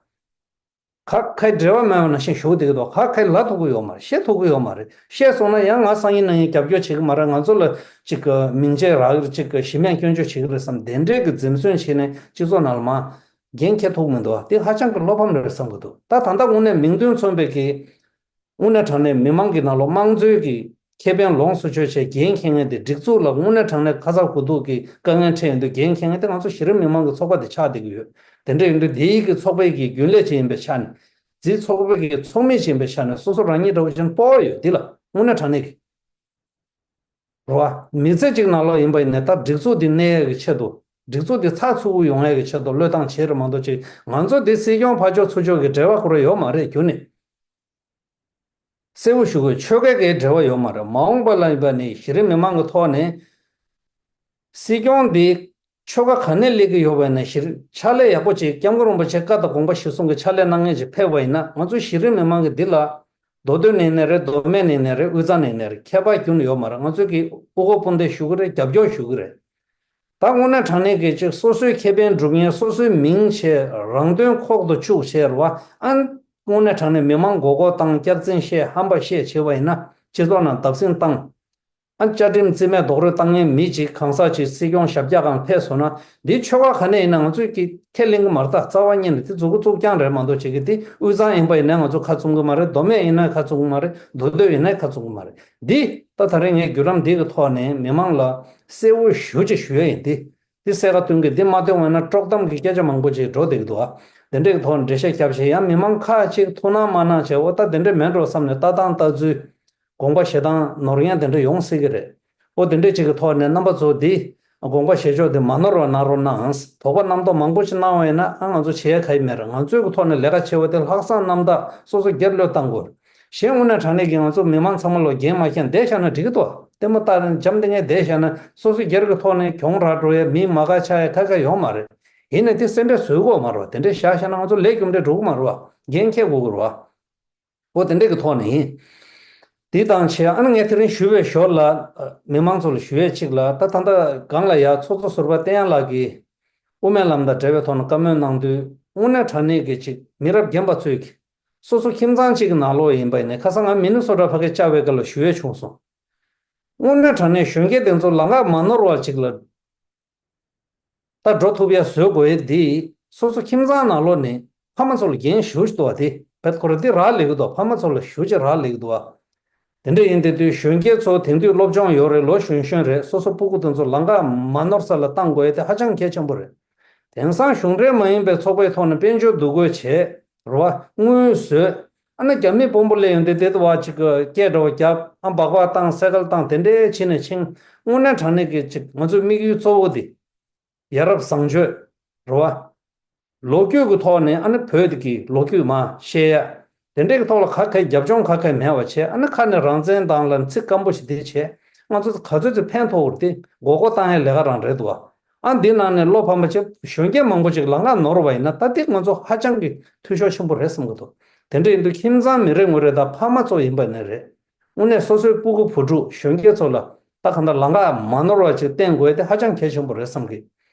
ཁ་ཁའི་འབྲེལ་བ་མེད་པ་ནང་བཞིན་བཞུགས་བསྡད་ཀྱི་འདུག་ཁ་ཁའི་ལབ་ཐུབ་ཀྱི་ཡོད་མ་རེད། བཤད་ཐུབ་ཀྱི་ཡོད་མ་རེད། བཤད་སོང་ན་ཡང་ང་སང་ཉིན་གནངས་ཉིན་རྒྱབ་སྐྱོར་བྱེད་ཀྱི་མ་རེད། ང་ཚོ་ལ་ཅིག་གི་མིང་ཆད་རག་གི་རེད། ཅིག་གི་གཞི་མེད་སྐྱོན་བརྗོད་བྱེད་ཀྱི་རེད་བསམ། དེ་འདྲའི་གི་འཛེམ་ཟོན་བྱས་ནས་སྤྱི་ཚོགས་ནང་ལ་མར་འགན་འཁྱེར་ཐུབ་ཀྱི་མི་འདུག་དེ་ཧ་ཅང་གི་བློ་ཕམ་རེད་བསམ་གྱི་འདུག་ད་ད་ལྟ་དངོས་གནས་མིང་དོན་མཚུངས་པའི་གི་དངོས་གནས་དྲང་གནས་མི་མང་གི་ནང་ལོགས་དམངས་གཙོའི་གི་ཁེ་ཕན་ལོངས་སུ་སྤྱོད་བྱས་འགན་འཁྱེར་མཁན་དེ། སྒྲིག་འཛུགས་ལ་དངོས་གནས་དྲང་གནས་ཁ་ཚ་དགོས་གཏུགས་ཀྱི་དཀའ་ངལ་འཕྲད་ཡོང་དུས་འགན་འཁྱེར་མཁན་དེ་ང་ཚོ་གཞི་རིམ་མི་མང་གི་ཚོགས་པ་དེ་ཆགས་བསྡད་ཀྱི་ཡོད། དེ་འདྲ་ཡིན་དུས་དེའི་གི་ཚོགས་པའི་གི་རྒྱུན་ལས་ཅིག་ཡིན་པའི་ཆ་ནས། འཛིན་ཚོགས་པའི་གི་ཚོགས་མི་ཅིག་ཡིན་པའི་ཆ་ནས་སོ་སོ་རང་ཉིད་འདྲ་བོ་ཅིག་སྤོབས་པ་ཡོད། འདི་ལ་དངོས་གནས་དྲང་གནས་ཀྱི། རེད་བ། མི་ཚེ་གཅིག་ནང་ལོགས་ཡིན་པ་ཡིན་ནའི་ད་སྒྲིག་འཛུགས་འདི་གནས་ཡག་གི་ཆེད་དུ། སྒྲིག་འཛུགས་འདི་ཚགས་ཚུད་པོ་ཡོང་ཡག་གི་ཆེད་དུ་བློས་བཏང་བྱས་རེད་མ་གཏོགས་ཅིག་ང་ཚོ་འདི་སྲིད་སྐྱོང་ཕར་ཕྱོགས་ཚུར་ཕྱོགས་ཀྱི་འབྲེལ་བ་ཁོ་རང་ཡོད་མ་རེད་རྒྱུ་ནི། གསལ་པོ་ཞུ་དགོས། ཆོལ་ཁ་གི་འབྲེལ་བ་ཡོད་མ་རེད། མ་འོངས་པ་ལ་ཡིན་པ་ནི་གཞི་རིམ་མི་མང་གི་ཐོག་ནས། སྲིད་སྐྱོང་འདི་ཆོལ་ཁ་ག་ནས་སླེབས་ཀྱི་ཡོད་པ་ཡིན་ན། གཞི་རིམ་ཕྱག་ལས་ཡག་པོ་ཅིག་སྐྱབས་མགོན་རིན་པོ་ཆེ་བཀའ་དང་དགོངས་པ་གཞིར་བཟུང་གི་ཕྱག་ལས་གནང་མཁན་ཅིག་ཕེབས་པ་ཡིན་ན། ང་ཚོ་གཞི་རིམ་མི་མང་གི་འདི་ལ་མདོ་སྟོད་ནས་ནས་རེད། མདོ་སྨད་ནས་ནས་རེད། དབུས་གཙང་ནས་ནས་རེད། ཁྱད་པར་ཁྱོན་ནས་ཡོད་མ་རེད། ང་ཚོས་ཀྱི་དབུ་སྐོར་སྤུན་ཟླ་ཞུ་གི་རེད། རྒྱབ་སྐྱོར་ཞུ་གི་རེད། ད་དངོས་གནས་དྲང་གནས་ཀྱི་ཅིག་སོ་སོའི་ཁེ་ཕན་སྒྲུབ་མཁན། སོ་སོའི་མིང་བྱས། རང་དོན་ཁོག་ཏུ་བཅུག་བྱས་རེད་བ། ཨ། དངོས་གནས་དྲང་གནས་མི་མང་མགོ་སྐོར་བཏང་། སྐྱག་རྫུན་བཤད། ཧམ་པ་བཤད་བྱས་པ་ཡིན་ན། སྤྱི་ཚོགས་ནང་བརྡབ་གསིག་བཏང་། ཨ། བཅའ་ཁྲིམས་རྩིས་མེད་རྡོག་རོལ་བཏང་མཁན་མི་གཅིག་གང་ཟག་ཅིག་སྲིད་སྐྱོང་ཞབས་བཀྱག་སྒང་ཕེབས་སོང་ན། འདི་ཆོལ་ཁ་ག་ནས་ཡིན་ན་ང་ཚོས་ཀྱི་ཁས་ལེན་གྱི་མ་རེད། ད་རྩ་བ་ཉིད་ནས་དེ་མཛུབ་གུ་བཙུགས་རྐྱང་རེད་མ་གཏོགས་བྱེད་ཀྱི། དེ་དབུས་གཙང་ཡིན་པ་ཡིན་ན་ང་ཚོ་ཁ་བཙུམ་གྱི་མ་རེད། མདོ་སྨད་ཡིན་ན་ཁ་བཙུམ་གྱི་མ་རེད། མདོ་སྟོད་ཡིན་ན་ཁ་བཙུམ་གྱི་མ་རེད། འདི་ད་ད་རེས་ངས་བརྒྱུད་རིམ་འདི་གི་ཐོག་ནས་མི་མང་ལ་གསལ་བོ་ཞེ་པོ་ཅིག་ཞུ་ཡ་ཡིན། འདི་འདི་གསལ་ཁ་སྟོན་གྱི། འདི་མ་སྟོན་པ་ཡིན་ན་དཀྲོག་གཏམ་གྱི་སྐད་ཆ་མང་པོ་ཅིག་འགྲོ་བསྡད་ཀྱི་འདུག་ཨ། དེ་འདྲའི་ཐོག་འགྲེལ་བཤད་བརྒྱབ་བྱས་ཡང་མི་མང་ཁག་ཅིག་ཐུགས་སྣང་མ་གནང་བྱས། འོ་ད་དེ་འདྲ་མེད་འགྲོ་བསམ་ནས་ལྟ་སྟངས་ལྟ་ཚུལ། དགོངས་པ་བཞེས་སྟངས་ནོར་མཁན་དེ་འདྲ་ཡོང་སྲིད་ཀྱི་རེད། འོ་དེ་འདྲ་ཅིག་གི་ཐོག་ནས་རྣམ་པ་ཚོ་འདི་དགོངས་པ་བཞེས་ཕྱོགས་དེ་མ་ནོར་བ་གནང་རོགས་གནང་། དོགས་པ་རྣམ་རྟོག་མང་པོ་ཅིག་གནང་བ་ཡིན་ན། ཨ། ང་ཚོ་བྱེད་ཡ་ག་ཡེ་མེད་རེད། ང་ཚོའི་གི་ཐོག་ནས་ལས་ཀ་བྱེད་པ་དེ་ལྷག་བསམ་རྣམ་དག་སོ་སོ་སྒེར་བློས་བཏང་དགོས། གཞན་དངོས་གནས་དྲང་གནས་ཀྱི་ང་ཚོ་མི་མང་ཚང་མ་ལོ་འགན་མ་འཁྱེར་བསྡད་བཞག་ན་འགྲིག་གི་འདུག་ལྟད་མོ་ལྟ་འཇམ་བསྡད་མཁན་བསྡད་བཞག་ན་སོ་སོ་སྒེར་གྱི་ཐོག་ནས་གྱོང་རག་འགྲོ་ཡ། མི་མ་དགའ་ཆགས་ཡ་ག་ག་ཡོང་མ་རེད། ཡིན་ནའི་དེ་སེམས་ཁྲལ་བཟོ་དགོས་མ་རེད་བ། དེ་འདྲས་བཞག་བཞག་ན་ང་ཚོ་ལས་རྒྱུ་འབྲས་འགྲོ་གི་མ་རེད་བ། འགན་འཁྱེར་དགོས་ཀྱི་རེད་བ། འོ་དེ་འདྲས་ཀྱི་ཐོག་ནས་ཡིན། དེ་དང་ཆེ་ཨ་ནི་ངས་དེ་རིང་ཞུས་པའི་ཞོར་ལ། མི་མང་ཚོ་ལ་ཞུ་ཡས་གཅིག་ལ། ད་ད་ལྟ་སྒང་ལ་ཡ་ཚོགས་གཙོ་ཟུར་པ་བསྟན་དབྱངས་ལགས་ཀྱིས་དབུ་མའི་ལམ་དང་འབྲེལ་བའི་ཐོག་ནས་བཀའ་མོལ་གནང་དུས། དངོས་གནས་དྲང་གནས་ཀྱི་ཅིག་མི་རབས་རྒན་པ་ཚོས་ཀྱི་ སོ་སོ་ཁྱིམ་ཚང་གཅིག་གི་ནང་ལོགས་ཡིན་པ་ཡིན་ནའི། ཁ་སང་ང་མི་ནི་སོ་ཊ་ཕ་གིར་བཅར་བའི་སྐབས་ལ་ཞུ་ཡས་བྱུང་སོང་། དངོས་གནས་དྲང་གནས་གཞོན་སྐྱེས་དེ་ཚོ་ལམ་ཁ་མ་ནོར་བ་ཅིག་ལ་ད་འགྲོ་ཐུབ་ཡ་བཟོ་དགོས་ཡས་འདི། སོ་སོ་ཁྱིམ་ཚང་ནང་ལོགས་ནས་ཕ་མ་ཚོ་ལ་འགན་ཞུ་ཞིག་འདུག་བ། དེ་བེད་ཁོ་ར་འདི་རག་ལས་ཀྱི་འདུག་ཕ་མ་ཚོ་ལ་ཞུ་ཅིག་རག་ལས་ཀྱི་འདུག་བ། དེ་འདྲ་ཡིན་དེ་དུས་གཞོན་སྐྱེས་ཚོ་དེང་དུས་སློབ་སྦྱོང་ཡོད་རེད། ལོ་གཞོན་གཞོན་རེད། སོ་སོ་སྤུ་གུ་དེ་ཚོ་ལམ་ཁ་མ་ནོར་ས་ལ་བཏང་དགོས་ཡས་དེ་ཧ་ཅང་གལ་ཆེན་པོ་རེད། དེང་སང་གཞུང་འབྲེལ་མ་ཡིན་པའི་ཚོགས་པའི་ཐོག་ནས་དཔལ་འབྱོར་འདུ་འགོད་བྱས། རེད་བ། དངུལ་བཟོས། ཨ་ནི་རྒྱ་མི་དཔོན་པོ་སླེབས་ཡོང་དུས་དེ་དུ་བ་ཅིག་སྐད་འདྲ་བོ་བརྒྱབ། ཨ་སྦག་སྦག་བཏང་། སེ་ཀལ་བཏང་། དེ་འདྲའི་ཕྱིན་ནས་ཕྱིན། དངོས་གནས་དྲང་གནས་ཀྱི་ཅིག་ང་ཚོའི་དམིགས་ཡུལ་གཙོ་བོ་དེ། ཡ་རབས་བཟང་སྤྱོད། རེད་བ། ལོ་རྒྱུས་ཀྱི་ཐོག་ནས་ཨ་ནི་བོད་ཀྱི་ལོ་རྒྱུས་མར་བཤད་ཡ། དེ་འདྲའི་གི་ཐོག་ལ་ག་གེ་རྒྱབ་ལྗོངས་ག་གེ་མེད་པ་བྱས། ཨ་ནི་ཁ་ནས་རང་བཙན་དང་ལ་ཚིག་སྐམ་པོ་ཞིག་དེ་བྱས། ང་ཚོ་ག་ཚོད་ཅིག་ཕན་ཐོགས་ཀྱི་རེད་དེ། མགོ་སྐོར་བཏང་ཡ་ལས་ཀ་རང་རེད་འདུག་བ། ཨ་འདི་ནང་ནས་བློ་ཕམ་པ་བྱས་གཞོན་སྐྱེས་མང་པོ་ཅིག་ལམ་ཁ་ནོར་བ་ཡིན་ན། ད་འདི་ང་ཚོ་ཧ་ཅང་གི་འཐུས་ཤོར་ཆེན་པོ་རེད་བསམ་གྱི་འདུག་དེ་འདྲ་ཡིན་དུས་ཁྱིམ་ཚང་མི་རེ་ངོ་རེ་དང་ཕ་མ་ཚོ་ཡིན་པ་ནི་རེད། དངོས་གནས་སོ་སོའི་སྤུ་གུ་བུ་ཕྲུག་གཞོན་སྐྱེས་ཚོ་ལ་ད་གང་ལྟར་ལམ་ཁ་མ་ནོར་བ་ཅིག་བསྟན་དགོས་དེ་ཧ་ཅང་གལ་ཆེན་པོ་རེད་བསམ་གི།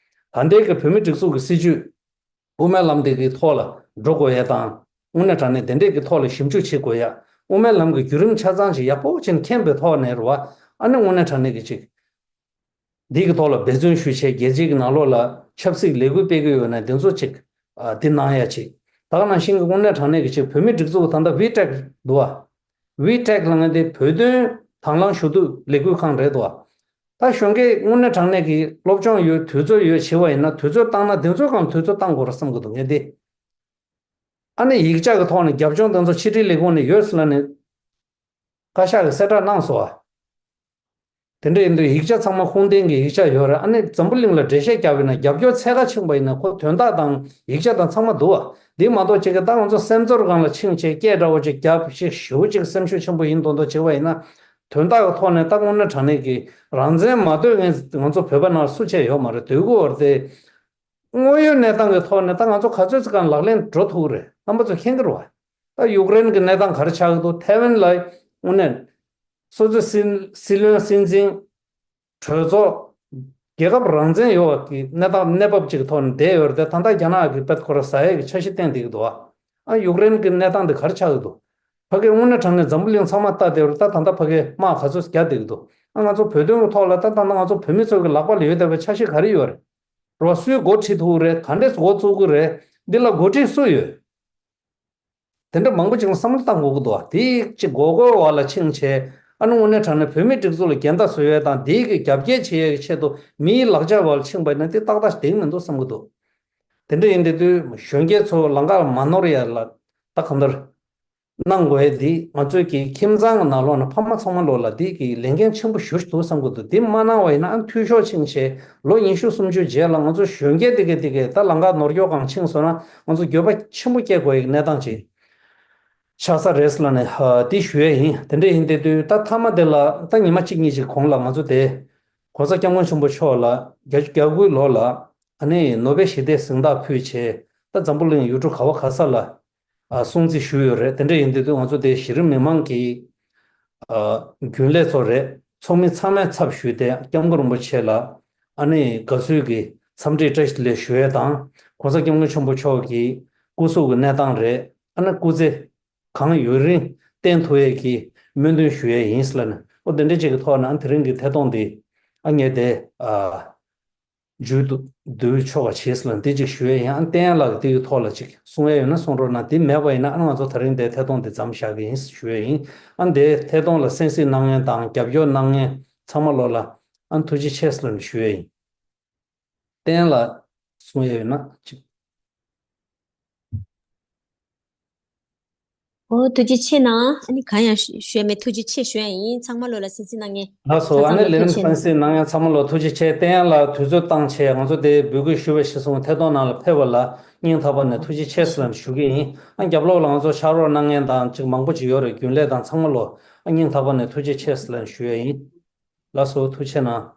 ད་ལྟའི་གི་བོད་མིའི་སྒྲིག་འཛུགས་ཀྱི་སྲིད་བྱུས་དབུ་མའི་ལམ་དེ་གི་ཐོག་ལ་འགྲོ་དགོས་ཡ་དང་། དངོས་གནས་དྲང་གནས་དེ་འདྲས་ཀྱི་ཐོག་ལ་ཞིབ་འཇུག་བྱེད་དགོས་ཡ། དབུ་མའི་ལམ་གྱི་བརྒྱུད་རིམ་ཆ་ཚང་ཞིག་ཡག་པོ་ཅིག་མཁྱེན་པའི་ཐོག་ནས་རེད་བ། ཨ་ནི་དངོས་གནས་དྲང་གནས་ཀྱི་ཅིག་འདི་གི་ཐོག་ལ་འབད་བརྩོན་ཞུ་བྱས། རྒྱལ་སྤྱིའི་གི་ནང་ལོགས་ལ་ཆབ་སྲིད་ལས་འགུལ་སྤེལ་གི་ཡོད་ན་དེ་ཚོ་ཅིག་ཨ་འདི་གནང་ཡ་ཅིག་ད་ག་ནང་བཞིན་གི་དངོས་གནས་དྲང་གནས་ཀྱི་ཅིག་བོད་མིའི་སྒྲིག་འཛུགས་ད་ལྟ་ཝི་ཊེག་འདུག་བ། ཝི་ཊེག་ལབ་མཁན་དེ་བོད་དོན་དང་བླངས་ཞུ་གཏུག་ལས་འགུལ་ཁང་རེད་འདུག་བ། ད་གཞོན་སྐྱེས་དངོས་གནས་དྲང་གནས་ཀྱི་སློབ་སྦྱོང་ཡོད། དུས་ཚོད་ཡོད་བྱེད་པ་ཡིན་ན། དུས་ཚོད་བཏང་ན་དེ་ཚོའི་སྒང་དུས་ཚོད་བཏང་དགོས་རེད་བསམ་གི་འདུག་ངས་དེ། ཨ་ནི་ཡིག་ཆ་གི་ཐོག་ནས་རྒྱབ་ལྗོངས་དེ་ཚོ་ཕྱི་དྲིལ་ལས་ཁུངས་ནས་ཡོད་ཟེར་ལབ་ནས་བཀའ་ཤག་གིས་གསལ་བསྒྲགས་གནང་སོང་བ། དེ་འདྲ་ཡིན་དུས་ཡིག་ཆ་ཚང་མ་ཁུངས་ལྡན་གྱི་ཡིག་ཆ་ཡོད་རེད། ཨ་ནི་འཛམ་བུ་གླིང་ལ་འགྲེལ་བཤད་རྒྱབ་ཡིན་ན། རྒྱབ་སྐྱོར་འཚོལ་ག་ཕྱིན་པ་ཡིན་ན་ཁོ་དོན་དག་དང་ཡིག་ཆ་དང་ཚང་མ་འདུག་བ། འདི་མ་གཏོགས་ཅིག་གི་ད་ང་ཚོ་སེམས་ཚོར་སྒང་ལ་ཕྱིན་བྱས་སྐད་འདྲ་བོ་ཅིག་རྒྱབ་ཞིག་ཞེ་པོ་ཅིག་སེམས་ཤུགས་ཆེན་པོ་ཡིན་མདོག་མདོག་བྱེད་པ་ཡིན་ན། དོན་དག་གི་ཐོག་ནས་ད་དངོས་གནས་དྲང་གནས་ཀྱི་རང་བཙན་མ་འདོད་མཁན་ང་ཚོ་བོད་པ་ནང་སུ་བྱས་ཡོད་མ་རེད། འདོད་ཀྱི་ཡོད་རེད་དེ། དངོས་ཡོད་གནས་སྟངས་ཀྱི་ཐོག་ནས་ད་ང་ཚོ་ག་ཚོད་ཅིག་གང་ལག་ལེན་འགྲོ་ཐུབ་ཀྱི་རེད། རྣམ་པ་ཚོ་མཁྱེན་གྱི་རེད་བ། ད་ཡུཀ་རེན་གྱི་གནས་སྟངས་ག་རེ་ཆགས་ཀྱི་འདུག་ཐའེ་ཝན་ལ་དངོས་གནས་སོ་སོའི་སྲིད་སྲིད་བློན་སྲིད་འཛིན། གྲོས་ཚོགས། རྒྱལ་ཁབ་རང་བཙན་ཡོད་པ་གི་གནས་སྟངས། གནས་བབ་ཅིག་གི་ཐོག་ནས་བསྡད་ཡོད་རེད་དེ། ད་ལྟ་རྒྱ་ནག་གིས་དཔེ་ཁོ་ར་ཟ་ཡས་ཀྱི་འཆར་གཞི་བཏིང་བསྡད་ཀྱི་འདུག་བ། ཨ་ཡུཀ་རེན་གྱི་གནས་སྟངས་འདི་ག་རེ་ཆགས་ཀྱི་འདུག་ཕ་གིར་དངོས་གནས་དྲང་གནས་འཛམ་བུ་གླིང་ཚང་མ་ལྟ་བསྡད་ཡོད་རེད། ད་ད་ལྟ་ཕ་གིར་དམག་ག་ཚོད་རྒྱག་བསྡད་ཀྱི་འདུག་ཨ་ང་ཚོ་བོད་དོན་གྱི་ཐོག་ལ་ད་ད་ལྟ་ང་ཚོ་བོད་མི་ཚོ་གི་ལག་པ་ལ་ཡོད་བསྡད་པའི་འཆར་གཞི་ག་རེ་ཡོད་རེད། རེད་བ། སུས་འགོ་ཁྲིད་ཐུབ་ཀྱི་རེད། ག་འདྲས་འགོ་བཙུགས་ཀྱི་རེད། འདི་ལ་འགོ་ཁྲིད་སུ་ཡོད། དེ་འདྲ་མང་པོ་ཅིག་ལ་བསམ་བློ་བཏང་དགོས་ཀྱི་འདུག་བ། དེ་ཅིག་མགོ་སྐོར་བ་ལ་ཕྱིན་བྱས། ཨ་ནི་དངོས་གནས་དྲང་གནས་བོད་མིའི་སྒྲིག་འཛུགས་ལ་འགལ་ཟླ་བཟོ་ཡས་དང་དེའི་གི་རྒྱབ་འགལ་བྱེད་ཡས་ཀྱི་ཆེད་དུ་མིའི་ལག་ཆ་བ་ལ་ཕྱིན་པ་ཡིན་ན་དེ་ཏག་ཏག་ཞིག་བསྡད་ཀྱི་མི་འདུག་བསམ་གྱི་འདུག་དེ་འདྲ་ཡིན་དེ་དུས་གཞོན་སྐྱེས་ཚོ་ལམ་ཁ་མ་ནོར་ཡས་ལ་ད་གང་ལྟར་གནང་དགོས་ཡས་འདི། ང་ཚོའི་གི་ཁྱིམ་ཚང་གི་ནང་ལོགས་ནས་ཕ་མ་ཚང་མ་ལོགས་ལ་འདི་གི་ལས་འགན་ཆེན་པོ་ཞེ་པོ་ཅིག་འདུག་བསམ་གྱི་འདུག་འདི་མ་གནང་བ་ཡིན་ན་ཨ་འཐུས་ཤོར་ཕྱིན་བྱས་ལོ་ཉི་ཤུ་སུམ་ཅུ་རྗེས་ལ་ང་ཚོ་གཞོན་སྐྱེས་དེ་གས་དེ་གས་ད་ལམ་ཁ་ནོར་སྐྱོ་སྒང་ཕྱིན་སོང་ན་ང་ཚོ་འགྱོད་པ་ཆེན་པོ་སྐྱེ་དགོས་ཡས་གནས་སྟངས་ཅིག་ཆགས་ས་རེད་ཟེར་ལབ་ནས་ཨ་འདི་ཞུ་ཡས་ཡིན། དེ་འདྲ་ཡིན་དེ་དུས་ད་མཐའ་མ་དེ་ལ་ད་ཉི་མ་གཅིག་གཉིས་ཅིག་གོང་ལ་ང་ཚོ་དེ་༸གོང་ས་༸སྐྱབས་མགོན་ཆེན་པོ་མཆོག་ལ་བརྒྱད་ཅུ་གྱ་དགུའི་ལོ་ལ་ཨ་ནི་ནོ་བེལ་ཞི་བདེའི་གཟེངས་རྟགས་ཕུལ་བྱས། ད་འཛམ་བུ་གླིང་ཡུལ་གྲུ་ག་བ་ག་ས་ལ་ཨ་སྲུང་བརྩི་ཞུས་ཡོད་རེད། དེ་འདྲ་ཡིན་དུས་ང་ཚོ་དེ་གཞི་རིམ་མི་མང་གི་ཨ་རྒྱུན་ལས་ཚོ་རེད། ཚོགས་མི་ཚང་མའི་ཚབ་ཞུས་ཏེ་༸སྐྱབས་མགོན་རིན་པོ་ཆེ་ལ་ཨ་ནི་དགའ་བསུའི་གི་འཚམས་འདྲི་བཀྲ་ཤིས་བདེ་ལེགས་ཞུ་ཡས་དང་། ༸གོང་ས་༸སྐྱབས་མགོན་ཆེན་པོ་མཆོག་གི་སྐུ་གཟུགས་ཀྱི་གནས་སྟངས་རེད། ཨ་ནི་སྐུ་ཚེ་གང་ཡུན་རིང་བརྟན་ཐུབ་ཡས་ཀྱི་སྨོན་འདུན་ཞུ་ཡས་ཡིན་ཟེར་ལབ་ནས། ཨོ་དེ་འདྲ་ཅིག་གི་ཐོག་ནས་ཨ་དེ་རིང་གི་ཐད་གཏོང་འདི་ཨ་ངས་དེ་ཨ། མཇུག་བསྡུ་ཆོག་པ་བྱེད་ཟེར་ལ་འདི་གཅིག་ཞུ་ཡས་ཡིན། ཨ་བསྟན་ལགས་ཀྱིས་དེ་གི་ཐོག་ལ་གཅིག་གསུང་ཡས་ཡོད་ན་གསུང་རོགས་གནང་། དེ་མེད་པ་ཡིན་ན་ཨ་ང་ཚོ་ད་རིང་དེ་ཐད་གཏོང་དེ་མཚམས་བཞག་གི་ཡིན་ཞུ་ཡས་ཡིན། ཨ་འདི་ཐད་གཏོང་ལ་གསན་གཟིགས་གནང་མཁན་དང་རྒྱབ་སྐྱོར་གནང་མཁན་ཚང་མ་ལོ་ལ་ཨ་ཐུགས་རྗེ་ཆེ་ཟེར་ལ་ཞུ་ཡས་ཡིན། བསྟན་ལགས་གསུང་ཡས་ཡོད་ན་གཅིག། ཨོ་ཐུགས་རྗེ་ཆེ་གནང་། ཨ་ནི་གང་ཡང་ཞུ་ཞུ་ཡ་མེད། ཐུགས་རྗེ་ཆེ་ཞུ་ཡ་ཡིན། ཚང་མ་ལོ་ལ་གསན་གཟིགས་གནང་མཁན་ལགས་སོ། ཨ་ཚང་ནི་མ་ལོ་ལན་ཐུགས་རྒྱབ་རྟེན་གཟིགས་གནང་མཁན་ཚང་མ་ལོ་ཐུགས་རྗེ་ཆེ། བསྟན་ལགས་དུས་ཚོད་བཏང་བྱས་ང་ཚོ་དེ་འབོད་སྐུལ་ཞུ་བའི་གཞི་བཟུང་ཐད་གཏོང་ནང་ལ་ཕེབས་པ་ལ་སྙིང་ཐག་པ་ནས་ཐུགས་རྗེ་ཆེ་ཟེར་ལ་ཞུ་གི་ཡིན། ཨ་རྒྱབ་ལོགས་ལ་ང་ཚོ་ཕྱག་རོགས་གནང་མཁན་དང་ཅིག་མང་པོ་ཅིག་ཡོད་རེད། རྒྱུན་ལས་དང་ཚང་མ་ལོ་ཨ་སྙིང་ཐག་པ་ནས་ཐུགས་རྗེ་ཆེ་ཟེར་ལ་ཞུ་ཡ་ཡིན། ལགས་སོ་ཐུགས་རྗེ་གནང་།